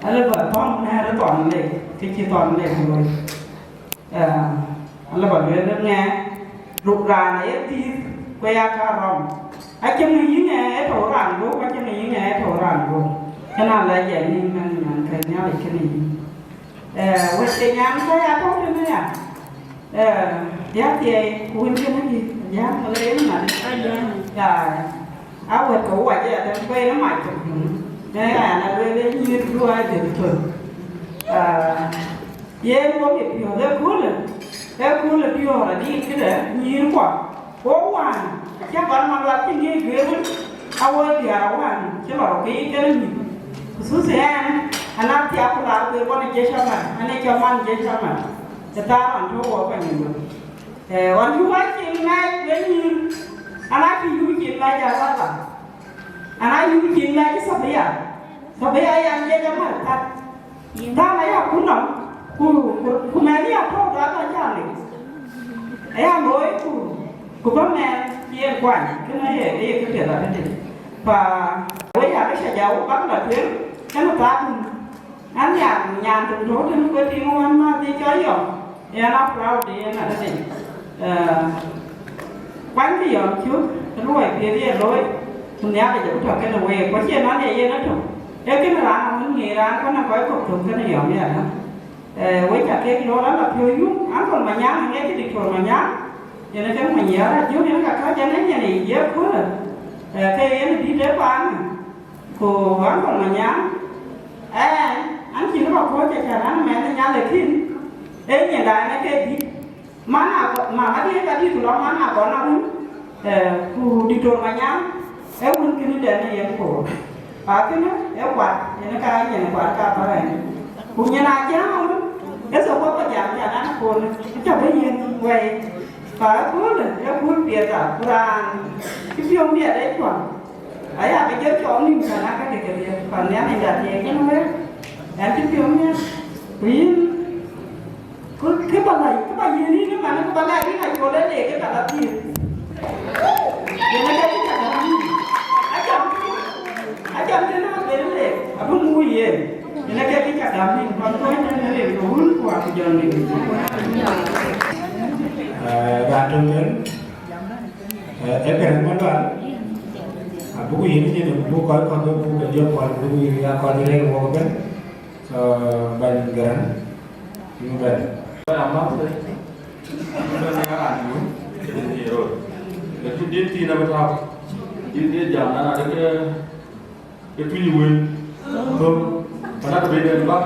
alë bä thɔn nɛ̈ɛ̈r ë thɔn lek, kë cï thɔn lek looi. Eh, alë bä lueel ë ŋɛk, ruk raan aye thiith, ku ya ka rɔm. Acïn ŋa yïn ë tɔ̈u raan guöp, acïn ŋa yïn ë tɔ̈u raan guöp. Kënë alɛc ë nïn mɛn nyan ke Nhialic kënë yïn. Eh, wek ke nyan ke ya tɔ̈u tënë ya. Eh, ya thiɛɛi, ku wën cïn ë dï, ya, wala yen ŋadï. Ya, a wɛ̈t ke wac ya, dɛm bɛ̈n ë mac tök. Eh, ya, na lueel ë nyïïr duɔɔi dhil thöl. Ah, yen wok ë piɔ̈ɔ̈th ëköölë, ëköölë piɔ̈ɔ̈r adï këdë nyïïr kuɔ. Wo wään, acï gɔl Malual cï ŋic guiëër wën, a wo diäär wään cï lɔ rɔt ke yic kenë mïth. Khususi ɛn, an, a thiak ku laar guiëër ɣɔn ë Jec Amat, an, ee cɔl man Jec Amat, ë thaar ɣɔn tɔ̈u wɔ Panyinduɔ̈n. Eh, ɣɔn cï wɔ cil mɛc wek nyïïr, an, a cï yuk cil mɛc araba, an, a yuk cil mɛc Thabia, Thabia yan Jec Amat kat. Thaar aya ku nɔm, ku, ku, ku mɛnh ya tɔ̈u dhal aya lik. Aya looi ku, ku bä mɛnh yen kuany, kënë ye, ye kë piɛth arëët. Pa, wek ya kë ca ja wok bäk la tueŋ, kënë thaar kun. An ya nyan tök tɔ̈u tënë ku tiŋ wän ma dhil cɔl yɔm. Yen a proud yen arëët. Eh, kuany kë yɔm cuk, luɔi piɛth ye looi, ku Nhialic abï tɔ̈ kenë week, ku acie man ye yen atök. Ee kënë raan awën ŋic raan kɔn a kɔc kɔ̈k tök kenë yɔm ya dä. Eh, wek ca kek loor ala piɔ̈u yum, Uncle Manyaŋ, aŋiɛckï Diktor Manyaŋ, yen ee kën Manyaŋ Rac Jök, yen ka kääc ɛn ë nyin yic ye köölë. Eh, ke yen dït ë paan, ku Uncle Manyaŋ, ɛn, an cïn bä kuɔ̈c acan an mɛnh ë Nhialic kïn, ee nyin raan ë ke dït. Man agɔ-, mama diëëc ka dït ku lɔ man agɔn awun. Eh, ku Diktor Manyaŋ, ee wun kënë dɛn ë yen koor. Akënë ee kuat, yen ka nyin kuat ka bä rɛ̈n. Ku nyin a jam wun, ee thok bä jam can an koor, ë tɔ bï yen wɛi. Ka ë köölë, ee kööl piɛth a, ku raan cï piɔ̈u miɛt ee cuɔl. Aya ke jɔ cɔɔk nïm can aka ke kedhie, pan nhial ë jat ye kën wek, ɛn cï piɔ̈u miɛt. Ku yïn, Ku kë bä lɛc, kë bä yiën yïn ëmɛn, kë bä lɛc yïn acol ë leek ë ka la thiëëk. Yen ë ke cï cak gäm yïn. Acam, acam cï na ben leek, abï muk yen. Yen ë ke cï cak gäm yïn, kɔn kɔc tënë leek, ku wun ku aku jɔl leek. Eh, raan töŋ en, eh, ee Garaŋ Malual, abuku yiën nyin, abuku kɔc kɔ̈k, abuku ke jɔ kɔn, abuku yiën ya kɔn rëër wok ëbɛ̈n. So, bɛ̈ny Garaŋ, yïn bɛ̈n. Bɛ̈ny Amath, yïn bɛ̈n ya raan yum, yïn ye rot. Lakin din thiin abï tääu. Din ye jam nɔn adek ke, ke tuny wël. So, mana ke bï den bä.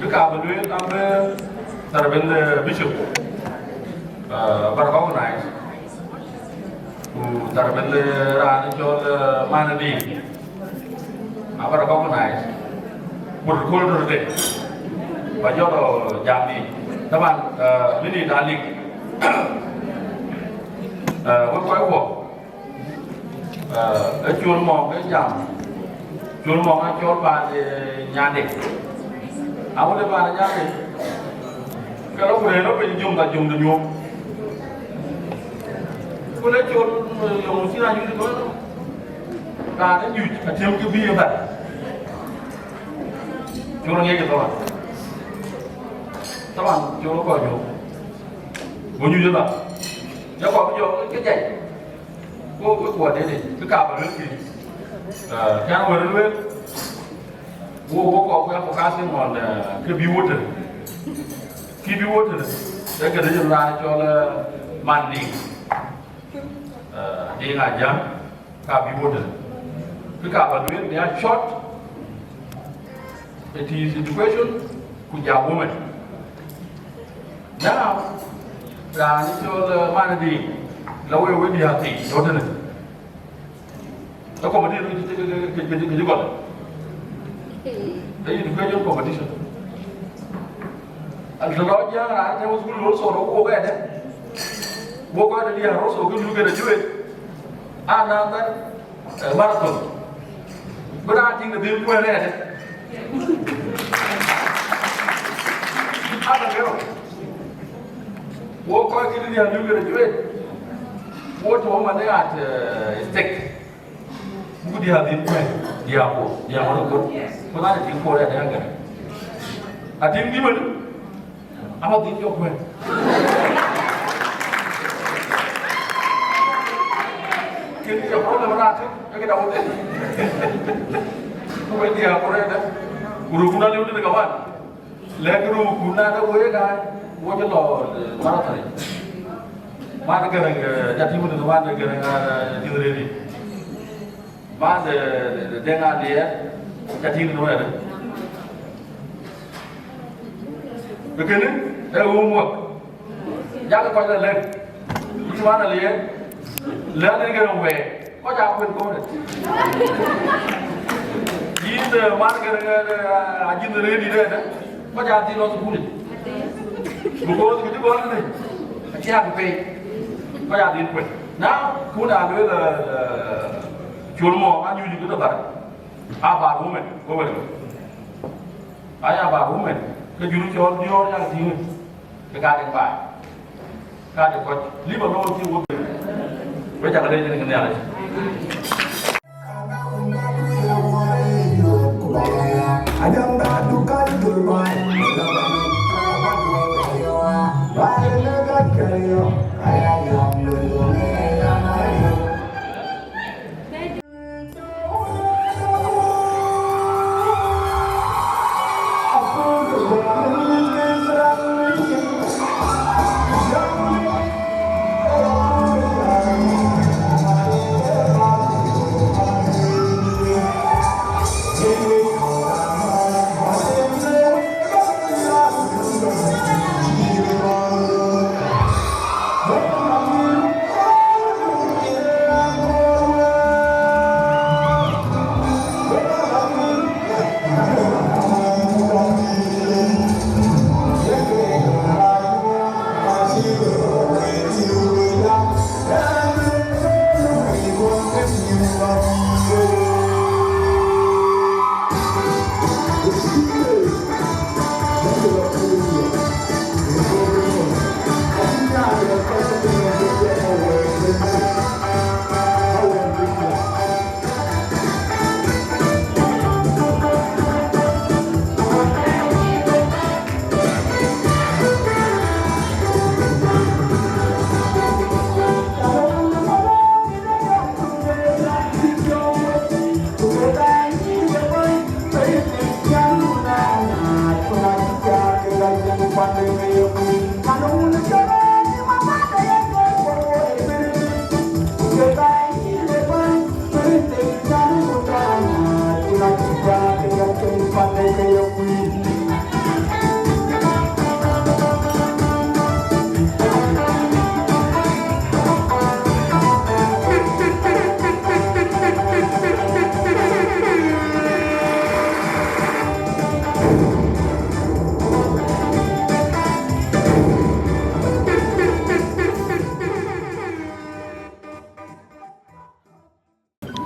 Kë ka bï lueel abï thar ben, eh, bishop, eh, bä recognize. Ku thar ben, eh, raan cɔl, eh, man dï abä recognize. Ku kööl röt de bä jɔl jam dï. Taban, eh, minit alik, eh, wek kɔc wɔ. Eh, ë col mɔ̈k ë jam. Col mɔ̈k acɔl paan, eh, nyande. Awël ë paan nyande. Ke lɔ ku rëër lɔ piny jom ka jom de nyuɔ̈k. Ku le col, eh, yom cïn anyuc ëbɛ̈n. Raan ë nyuc atiëm ke bï ëbɛ̈n. Col ŋiɛc ë thɔ̈ɔ̈n. Thɔ̈ɔ̈n col ë kɔc nyuɔ̈k. Ku nyuc ëbɛ̈n. Jɔ kɔc bï jɔ ke jai. Wo, wo kuɔt dede, kë ka bä luel kï. Ah, kɛn wër luel, wo, wo kɔk we focusing on, ah, kë bï wo tënë. Kë bï wo tënë, ee kënë jëm raan cɔl, ah, man Diŋ. Ah, Diŋ Ajam, ka bï wo tënë. Kë ka bä luel, they are short. It is education, ku ja women. Now, raan cɔl, eh, man Diŋ, la wek we diäär thii, tɔ̈ tënë. Ë committee röt cï, cï, cï gɔl. Ë education competition. Të lɔ jiääk raan tɛ̈ wɔ thukul röt thou, wok ëdë, wok kɔc de diäär röt thou ke lui graduate, another, eh, marathon. Bï raan tïŋ de dhil kuɛ̈n ëdë. Aka kërou. Wok kɔc ke diäär lui graduate, wok tɔ̈ wɔ man at, eh, stake. Buk diäär dhil kuɛ̈n, diäär kuɔ, diäär ŋɔ̈t ë kuɔ̈t. Ku na de tiŋ kuɔ̈t ëdë aŋär. Atïŋ dï wën, ama dhil jɔ kuɛ̈n. Kënë ye problem na tïŋ, ke ke da wok. Ku wek diäär kuɔ̈t ëdë. Ku röökun aliu tënë kaman. Lɛ̈k röökun na de wek aa, wo cï lɔ, eh, marathon. Man Gäräŋ, eh, ca tïŋ wën, man Gäräŋ, eh, jïth rëëri. Man de, de, de Deŋ Aliɛɛr, ca tïŋ wën ëdë. Ke kënë, ee homework. Yak kɔc la lɛ̈k. Yïn man Aliɛɛr, lɛ̈k de Gäräŋ wɛɛr. Kɔc aa kuën kɔ̈ɔ̈r. Yïn, eh, man Gäräŋ, eh, eh, ajïth rëërdït ëdë, kɔc aa dhil lɔ thukul yic. Because kë cï gɔl kënë, acï aa kë pei. Kɔc aa dhil kuën. Now, kun aa lueel, eh, eh, col mɔ, anyuc kë tɔ̈ thar. Aa bar women, wo wɛ̈t. Aya bar women, ke jur cɔl diɔ̈ɔ̈r yak tïŋ. Ke ka de baai, ka de kɔc, leave alone cï wok. We cak leec në Nhialic.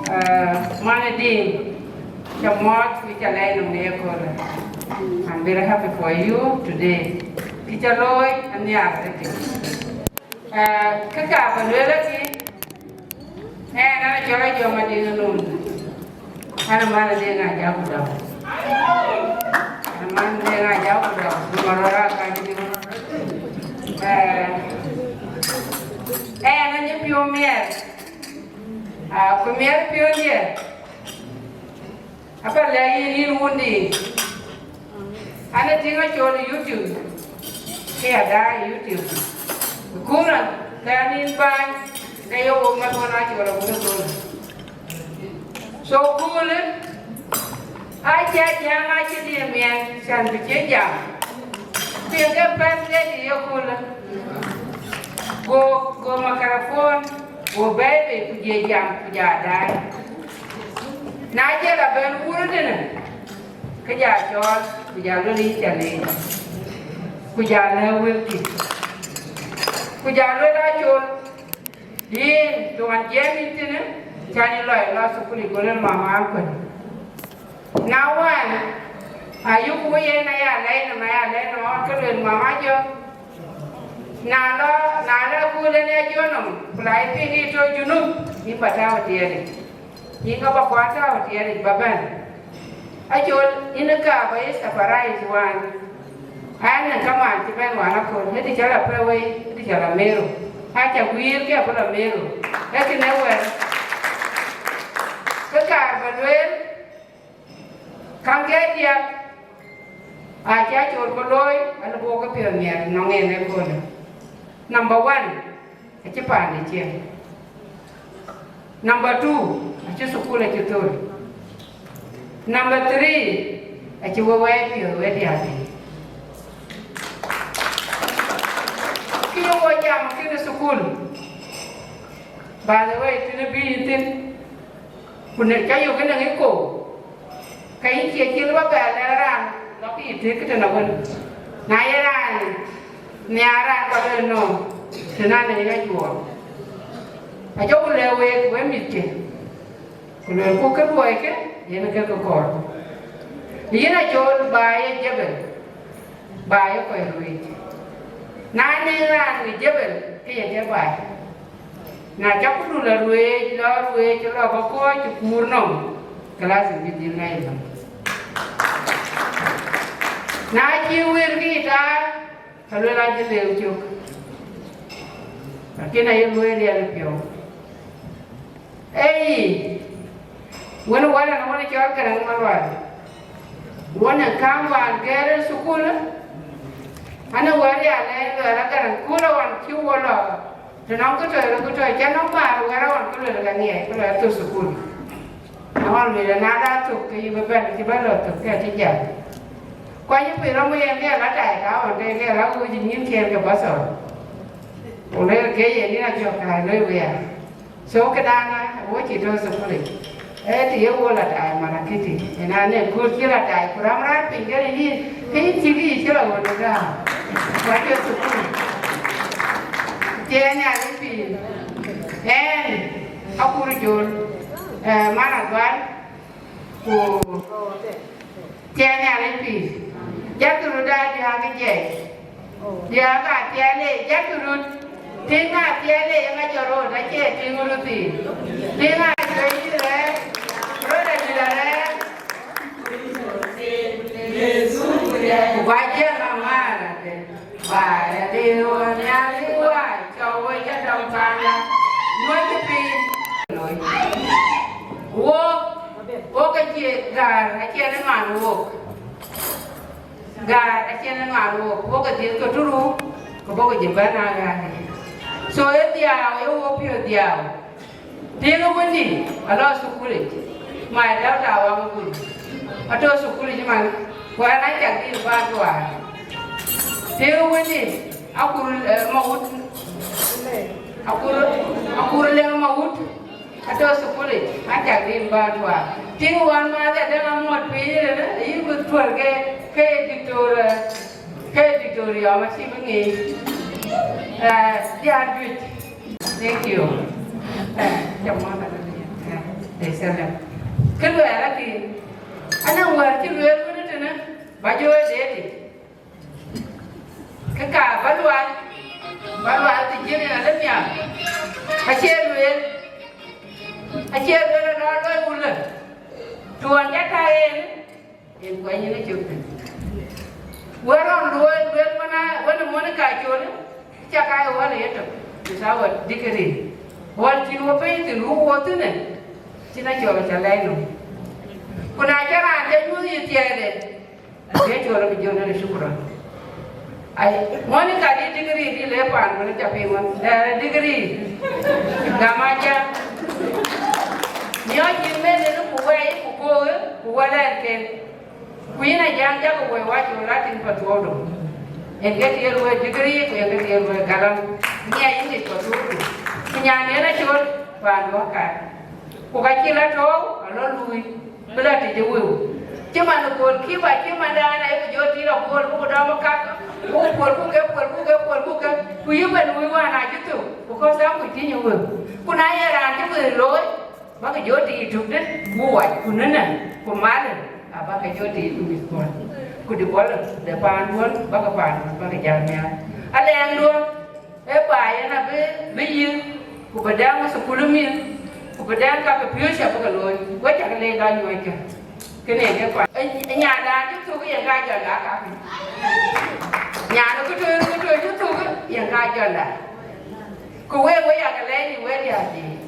Eh, man Diŋ, ca muɔɔc ku ca lɛc nɔm në ye köölë. I'm very happy for you today. Kë ca looi, anhiaar arëtic. Eh, kë ka ba lueel akï, ɛn, ɛn acɔl Ajɔŋ Adiŋ Anun. Ɛn aman Deŋ Ajak Kudau. Ɛn aman Deŋ Ajak Kudau. Marɔra ka jini. Eh, ɛn anyi piɔ̈u miɛt. Ah, ku miɛt piɔ̈u diɛ̈. Aba lɛ̈k yïn, yïn wun Diŋ. An ë tïŋ acɔl YouTube, ke ya daai YouTube. Kurä, ke an yïn bäny, ke ye wok mat ɣɔn acɔl abuk ë köölë. So köölë, acie jam, acie diɛ̈ miɛt, can bï cie jam. Ku ye ke first lady ye köölë. Go, go microphone, go bɛ̈ɛ̈i bei, ku jɔ jam, ku jɔ daai. Na jɔl a bɛ̈n wur tënë, ke jɔ cɔɔl, ku jɔ lueel yï ca leec. Ku jɔ lɛ̈k wëlkï, ku jɔ lueel Acol, yïn të wën jiɛɛm yïn thïn, cän yï lɔ, yï lɔ thukul, yï gɔl mama akuën. Na wään, ayuk wëi yen aya lɛc nɔm, aya lɛc nɔm, awën ke lueel mama Ajɔk. Na lɔ, na lɔ guul yen ya Ajɔk nɔm, ku la yï piŋ yï tɔ̈ Junub, yïn ba tääu ë tiɛɛric. Yïn ka ba kuat tääu ë tiɛɛric ba bɛ̈n. Acol, yïn ë ka ba yï surprise wään. An, nɛn kamaan cï bɛ̈n wään aköl, ë të cä lɔ pɛ̈i wei, ë të cä lɔ Meru. Aca guiir ke abï lɔ Meru. Ee kënë wɛ̈t. Kë kaar ba lueel, käŋ ke diäk, acï Acol ke looi, alë buk ke piɔ̈ɔ̈th miɛt nɔŋ en ëköölë. Number one, acï paande cieŋ. Number two, acï thukul acï thöl. Number three, acï we wɛɛi piɔ̈ɔ̈th we diäk. Kï ye wo jam kënë thukul. By the way, tënë bï yïn thïn, ku në cä yök ënɔŋ ë koor, ke yïn cie cil ba bɛ lɛ̈k raan lɔ kë yï tëëk tënë wën. Na ye raan nhiaar raan ba lueel nɔm, tënë anë ye juɔɔk. Ajɔku lɛ̈k week, wek mïthkë, ku luelku kë luɔikë yen ke kë kɔɔrku. Yïn Acol, ba ye jebel, ba ye kɔc ruëëc. Na nɛn raan në jebel, ke ye ke baai. Na cä këdu lɔ ruëëc, lɔ ruëëc, lɔ bä kɔ̈ɔ̈c ë kuur nɔm, ke lazim bï dhil ŋäc nɔm. Na cï wël kë taar, ke luel acï lëu cök. Lakin aye lueel riɛl ë piɔ̈u. Ei, wën ë wälä në wën ë cɔl Gäräŋ Malual. Wën ë kaŋ wään gɛɛr ë thukul, anë wɛ̈t ya lɛɛc luɛɛl agɛ̈rɛ̈ŋ kulë ɣɔn cï wo lɔ, të nɔŋ kë tɔ̈, röt kë tɔ̈, cä nɔŋ määr wɛ̈t ɣɔn kë luel ka ŋiɛc, kë luɛɛl thök thukul. Aɣɔn lueel na la thök, ke yï bï bɛ̈n, cï bɛ̈n lɔ thök, ke cï jäl. Kuany piny rɔm yen ke la tai ka ɣɔn, ke ke la wuc nyïn kiɛɛr ke bä thɔɔr. Ku lueel ke yen nïn ajɔk ka loi wia. So këdana, wo cï tɔ̈ thukul yic. Ee, të ye wo la tai marakiti, ëna ne kööl cï la tai, ku ram raan piny kën yïn, ke yïn cï kï yï cï la ɣöt ë gäär. Ku acie thukul. Cie Nhialic pïïr. Ɛn, akur Jol, eh, man Agual, ku Cie Nhialic pïïr. Jakï röt aa diääk ë jiɛc. Diääk aa thiɛɛl ë, jakï röt. Tïŋ aa thiɛɛl ë, yen ajɔ röt, acie tïŋ röt thïn. Tïŋ aa cuɛ̈i dït rɛ̈ɛ̈r, röt adït arɛ̈ɛ̈r. Ku ba jiɛɛm amääratë. Ba ya dït ɣön Nhialic wai, cɔk wec adɔm panda. Nyuɔ̈ckï piny. Wok, wok acie gäär, acie në ŋuan wok. Gäär acie në ŋuan wok, wok adhiëth ke turu, ke bɔ̈ ke jë bɛ̈n aa gäär. So, ë dhiau, ë wok piɔ̈ɔ̈th dhiau. Tiiŋ ë wëndï alɔ thukulic, my daughter Awaŋ Guny, atɔ̈ thukulic man, ku ɛn acak dït bä tuaar. Tiiŋ ë wëndï akur, eh, Mawut, akur, akur Leŋ Mawut, atɔ̈ thukulic, acak dït bä tuaar. Tiiŋ wän mäth adɛ̈ŋ amuɔt piny ëlënë, ayï wëth tuɔ̈l ke, ke diktor, eh, ke diktor yɔm acï bï ŋic. Eh, diaar juëc. Thank you. Eh, jam wan, eh, eh, Salem. Kë luɛɛl akï, anɔŋ wäär cï lueel wën ëtënë, ba jɔ ë deetic. Kë ka ba lual, ba lual të jiël yen alë miaŋ. Acie lueel, acie lueel anɔŋ loi wulë. Tuɔɔn jɔ ka en, en kuany en acök thïn. Wɛ̈t rɔn luɔi lueel wën a, wën ë Monica Acol, cä ka ye ɣɔl ë yetök, without degree. Ɣɔl cïn wo piny thïn, ruk wo thïn ë, cïn Acol cä lɛc nɔm. Ku na cä raan cä nyuöth yï thiɛɛde, ke Acol abï jɔ lënë shukran. Ai, Monica dï degree dï le paan wën ca piŋ wën. Eh, degree. Gama ja. Miɔɔc yïn mɛn ënë ku wɛi, ku kookë, ku wɛlɛɛr ken. Ku yïn a jam jakï wɛi wac wën la tïŋ pa thuɔɔudu. En ke tiɛɛl wɛi degree, ku en ke tiɛɛl wɛi galam. Nia yïn tic pa thuɔɔudu. Ku nyan en Acol, paan wä kaar. Ku ka cï la tɔ̈ɔ̈u, alɔ luui, bï la tëc ë wëu. Cï man ë kööl kï ba cï mandan ayek jɔ tït akööl buk dɔm ë kak, Ku puɔl ku ke, puɔl ku ke, puɔl ku ke, ku yï bɛ̈n wïc wään acï thök, because akuc tïŋ ë wëu. Ku na ye raan cï wëu looi, bäkï jɔ tiit tök dït, ku wac, ku nënë, ku malë, abäkï jɔ tiit ku mïth kuɔn. Ku dï bɔlë, de paanduɔn, bäkï paanduɔn, bäkï jäl nhial. Alɛɛŋduɔn, ee baai en abï, bï yï, ku bï dɛŋ thukul mïth, ku bï dɛŋ ka ke piööcë abï ke looi, wek cak leec lɔ nyuɔɔckë. Kënë ke kuany. Ë, ë nyandan cï thuk yen ka jɔl la kakï. Nyan ë këtoi, këtoi cï thuk yen ka jɔl la. Ku wek, wek ya ke lɛɛc yï wek diäär diic.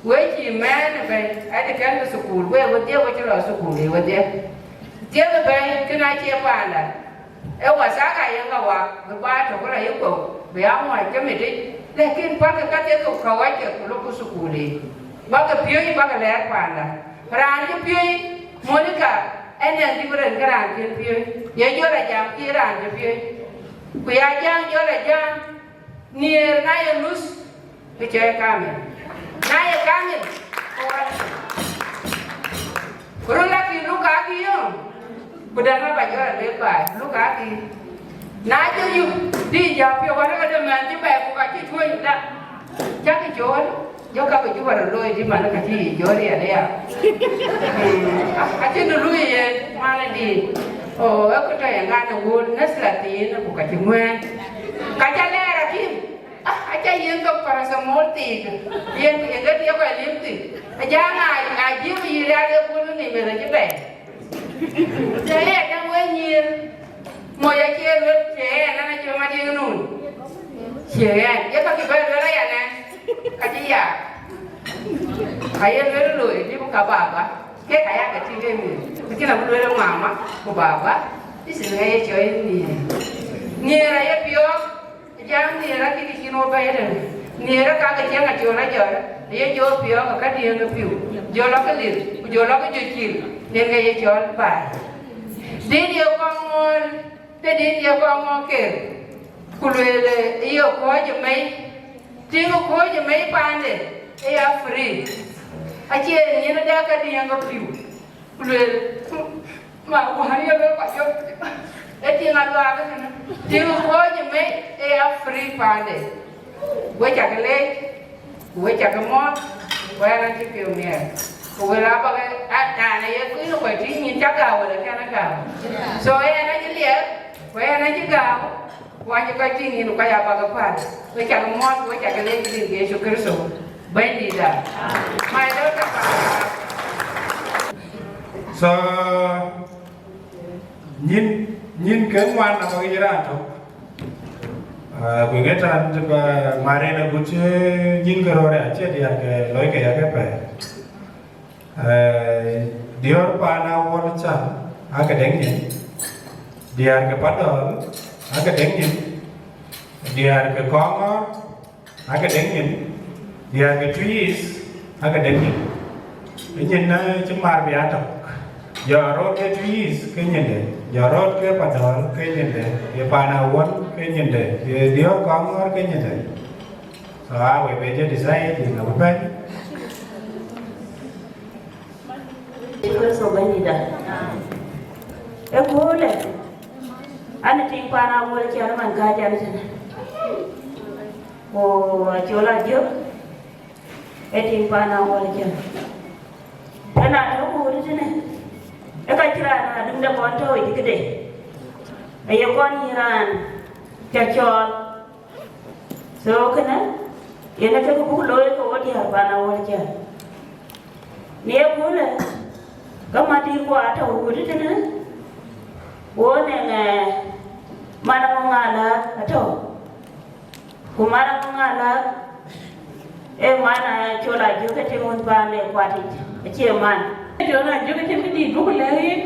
Wek cï mɛɛn ë bɛ̈ny, adï kɛ̈n ke thukul, wek wedhie, wek cï lɔ thukul ë wedhie. Thiëëk ë bɛ̈ny, kënë acie paanda. Ee wathaka yen ka wak, bï ba tök la yï kɔ̈u, bï ya ŋuɔc ke mitic, lakin päl ke ka thiëëk thok ka wacke ku lok ku thukul yiic. Bäkï piööc, bäkï lɛɛr paanda. Raan cï piööc, Monica, ënɛn different ke raan cïn piööc. Ye jɔl a jam cï raan cï piööc. Ku ya jam jɔl a jam, nhiëër na ye luth, ke cɔɔi kamil. Na ye kamil, ke wal. Ku röt lakï luk kakï yöŋ, ku dɛ̈t rɔt ba jɔl a lek baai, luk kakï. Na cï yup, dï jam piɔ̈u, wälë ke de mɛnh cï bɛ̈ɛ̈i, ku ka cï tuöny, la, cäkï cool, jɔ kakï Juba röt looi dï man, ka cï yic jɔ riɛl aya. Mm, acïn të lui yen, man ë dï. O, ë kë tɔ ye ŋa në wun, në thelathïn, ku ka cï ŋuɛ̈ɛ̈n. Ka ca lɛɛr akïm. Ah, aca yen thok paracetamol thiik. Yen, yen ke tiek kɔc lim thïn. Aja ŋa, ŋa jiëëm yï rial ye bul ni meth acï bɛ̈ɛ̈i. Të ye däŋ we nyïïr, moc acie luel, cie ɣɛn, an, acie Madiŋ nun. Cie ɣɛn, ye ka kï bɛ luel aya nɛn, ka cï yak. Ka ye luel loi, bï ku ka baba. Kek aya ke tïŋ ke mïth. Lakin abï luel mama, ku baba. This is ŋa ye cɔɔl nhiëër. Nhiëër aye piɔ̈ɔ̈k. Jam nhiëër akï kë cïn wo bɛ̈ɛ̈i tënë. Nhiëër ë kakë cieŋ acol ajɔl, aye jɔ piɔ̈ɔ̈k ë kädiëŋ ë piu, jɔ lɔ ke lith, ku jɔ lɔ ke jɔ cil, yen ke ye cɔl baai. Dït ye kɔŋ ŋɔ̈ɔ̈l, të dït ye kɔŋ ŋɔ̈ɔ̈l ker, ku lueel, ë ye kɔ̈ɔ̈c ë mei, tiŋ ë kɔ̈ɔ̈c ë mei paande, ë ya free. Acie nyin ë dɛ kädiëŋ ë piu. Ku lueel, ma wään ye lueel kɔc yök, ë tiŋ aluaak ëtënë. Tiŋ ë kɔ̈ɔ̈c ë mei ë ya free paande. We cakï leec, ku we cakï mɔ̈ɔ̈th, ku ɣɛn acï piɔ̈u miɛɛr. Ku wël abäkë, a, raan aye kuc në kɔc tïŋ nyin cä gääu wala kɛn a gääu. So ɣɛn acï liɛɛr, ku ɣɛn acï gääu. Ku acï kɔc tïŋ yïn, ku ka ya bäk ë päl. We cak mɔ̈ɔ̈th, we cak leec rin Yecu Kërtho, Bɛ̈nydïïtda. My daughter, so, nyin, nyin ke ŋuan abäk yic raan tök. Ah, ku ŋet an, të ba maren agut cï nyin ke röör ya, cï diäär ke lɔc ke ya ke pɛɛr. Eh, diäär pan Awuɔl Can, ake dek nyin. Diäär ke Padɔl, ake dek nyin. Diäär ke Kɔŋɔ̈ɔ̈r, ake dek nyin. Diäär ke Tuïc, ake dek nyin. Ë nyin, eh, cï mar bï a tök. Jɔ rɔt ke Tuïc, ke nyinde. Jɔ rɔt ke Padɔl, ke nyinde. Ye pan Awuɔl, ke nyinde. Ye diäär Kɔŋɔ̈ɔ̈r, ke nyinde. So, a we be jɔ decide, you know, bɛ̈n. Yecu Kërtho Bɛ̈nydïïtda. Ëköölë, an, ë tiŋ pan Awuɔl Can man kääc ɛn tënë. Ku Acol Ajiök, ë tiŋ pan Awuɔl Can. Ëna tɔ̈ ku wut tënë, ë ka cï raan adumde kɔn tɔ̈ yic këde. Aye kɔn yïn raan ca cɔɔl. So kënë, yen ë kek buk looi ke wo diäär pan Awuɔl Can. Në ëköölë, ke madït ku atɔ̈ wut tënë, wo nɛŋ, eh, man aŋɔŋ alaak atɔ̈. Ku man aŋɔŋ alaak, ee man Acol Ajiök ke tïŋ wun paan le kuat yic, acie man. Acol Ajiök acïn këdït buk lɛ̈k yïn.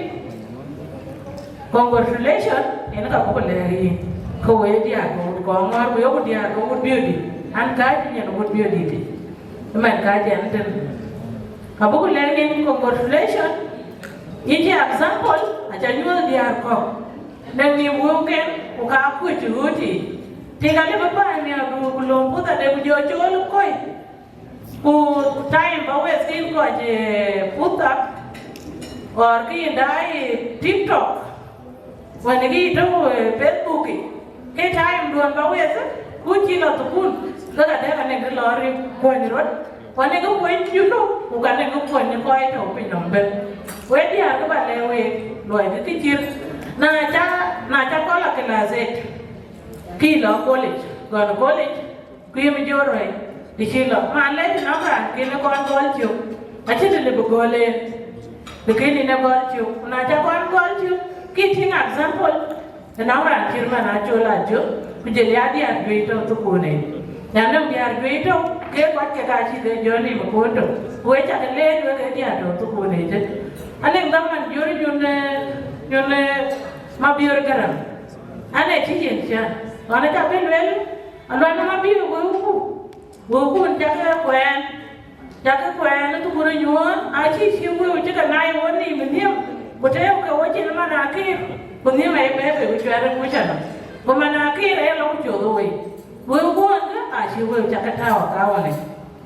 Congratulation, yen ka buk lɛ̈k yïn. Ke we diäär ke wut Kɔŋɔ̈ɔ̈r, ku yok diäär ke wut Biöödït. An kääc nyin wut Biöödït. Ëmɛn kääc ɛn tën. Ka buk lɛ̈k yïn congratulation. Yïn cï example, aca nyuɔ̈th diäär kɔ̈k. Në nïïm wëuken, ku ka kuc ɣööt yiic. Tik alë bï päl miäkduur ku lööm puth adek ku jɔ cool ë kɔc. Ku time ba wek thïn kɔc, eh, puth thap, or kë yïn daai, eh, TikTok, wën kë yï tɔ̈u, eh, Facebook yic. Time duɔ̈n ba wek, ku cï lɔ thukul, ke ka dɛ̈k anɛŋ kë lɔ ri kuɔny röt, ku anɛŋ kë kuɔny cï tök, ku ka nɛŋ kë kuɔny kɔc tɔ̈ piny nɔm bɛ̈n. Wek diäär kë ba lɛ̈k week, luɔi kë kë cït. Na ca, na ca kɔl a class eight, kï lɔ college, gɔl college, ku yï mi jɔt rɔi, të cï lɔ. Ma lɛc nɔm raan kën ë kɔn gɔl cök, acïn të lëu bï gɔl en, bï kën en ë gɔl cök. Ku na ca kɔn gɔl cök, kï tïŋ example, ënɔm raan cït man Acol Ajök, ku jël ya diäär juëc tɔ̈ thukul en. Nyan nɔm diäär juëc tɔ̈, ke kɔc ke ka cï ke jɔ nïm ë kɔn tök. Ku wek ca ke leec wek ke diäär tɔ̈ thukul en tënë. Anɛŋ dhaman jur nyun, eh, nyun, eh, Mabiör Gäräŋ. Anë cï yen cä, ɣɔn ë ca bï lueel, aluan ë Mabiör wëuku. Wëukun cakë kuɛɛn, cakë kuɛɛn ë thukul ë nyuɔɔn, acï cï wëu cï ke naai wɔ nïïm ë nhiëm, ku tëëk ke wɔ cin man akïr, ku nhiëm aye bɛ̈ɛ̈i bei ku cuɛɛr ë kuc anɔm. Ku man akïr aye lɔ ku coth ë wei. Wëukuɔn kë acï wëu cakë tääu akawanë.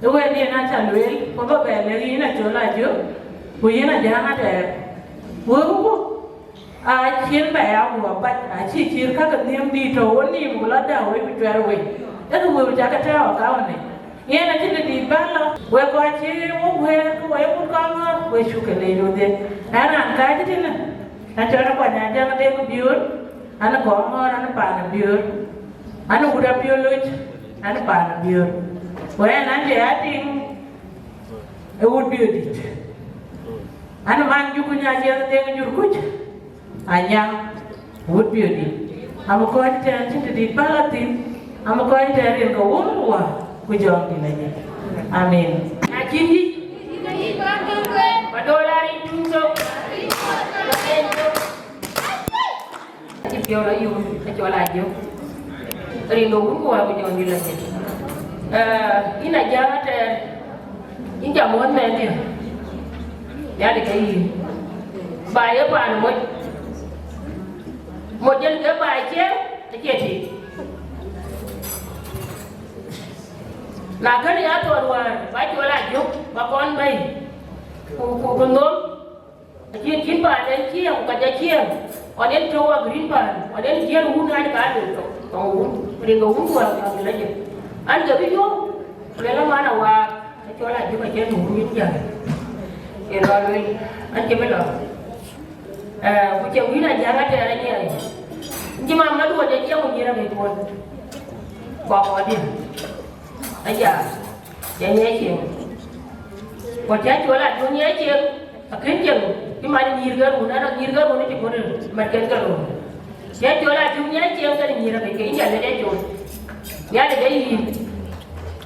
Ë wɛ̈t yen aca lueel, ku bä bɛ lɛ̈k yïn Acol Ajök, ku yïn Ajäŋ Atɛɛr. Wëuku, acïn bɛ ya guɔ apac, acï cït kakë nhiëm dïït tɔ̈ wɔ nïïm ku lɔ däu wei ku cuɛɛr wei. Ee kë wëu cakë tääu akawanë. Yen acïn të dïït bä lɔ, wek kɔc cï wɔ guëër, ku wek kut kɔn ŋɔ̈ɔ̈r, wek cuk ke leec wodhie. Ɣɛn raan kääc tënë, acɔl Akuany Ajäŋ Deŋ Biöör, an ë Kɔŋɔ̈ɔ̈r, an ë paan ë Biöör, an ë wut Apiöl Loc, an ë paan ë Biöör. Ku ɣɛn an, cï ya tiŋ ë wut Biöördït. An, man juku nya jiɛth Deŋ Jur Kuc, Anyaŋ, wut Biöördït. Am kɔc tɛ̈n cïn të dït päl athïn, am kɔc tɛ̈n rin ke Wun, Wä, ku Jɔŋdït Lajik. Amin. Na cïn yïc, ba dolar yï tuŋ thok. Acï piɔ̈u rɔt yum, Acol Ajök. Rin ke Wun, ku Wä, ku Jɔŋdït Lajik. Eh, yïn Ajäŋ Atɛɛr, yïn ca muɔ̈th mɛnhdiɛ̈. Nhialic ke yïn. Baai ye paan moc. Moc yen ke baai ciëër, acie tik. Na kën ya thɔn wäär, ba Acol Ajök, ba kɔn bɛ̈i. Ku, ku, ku nhom. Acïn, cïn paan en ciëŋ, ku ka jɔ ciëŋ. Ɣɔn en tɔ̈u a green paan, ɣɔn en jiël wun an, ka lëu tɔ̈, tɔ̈ wun, rin ke Wun, ku Wä, ku Jɔŋdït Lajik. An, ke bï yöök, ku luel aman awäär, Acol Ajök acïn wun yen jäl. Yen rɔt lueel, an, cï bï lɔ. Eh, ku cï wun Ajäŋ Atɛɛr anyiɛɛi. Nci mam Maduɔ̈ɔ̈c acie ku nyïïr abï tuɔɔc. Kɔk kɔɔr diɛ̈. Aya, ya nyiɛɛi cieŋ. Ku cä Acol Ajök nyiɛɛi cieŋ, akën cieŋ, cï man nyïïr ke run, an, nyïïr ke run cï kɔn mat kën ke run. Cä Acol Ajök nyiɛɛi cieŋ kën nyïïr abï ke yïn ca lec Acol. Nhialic ee yïn.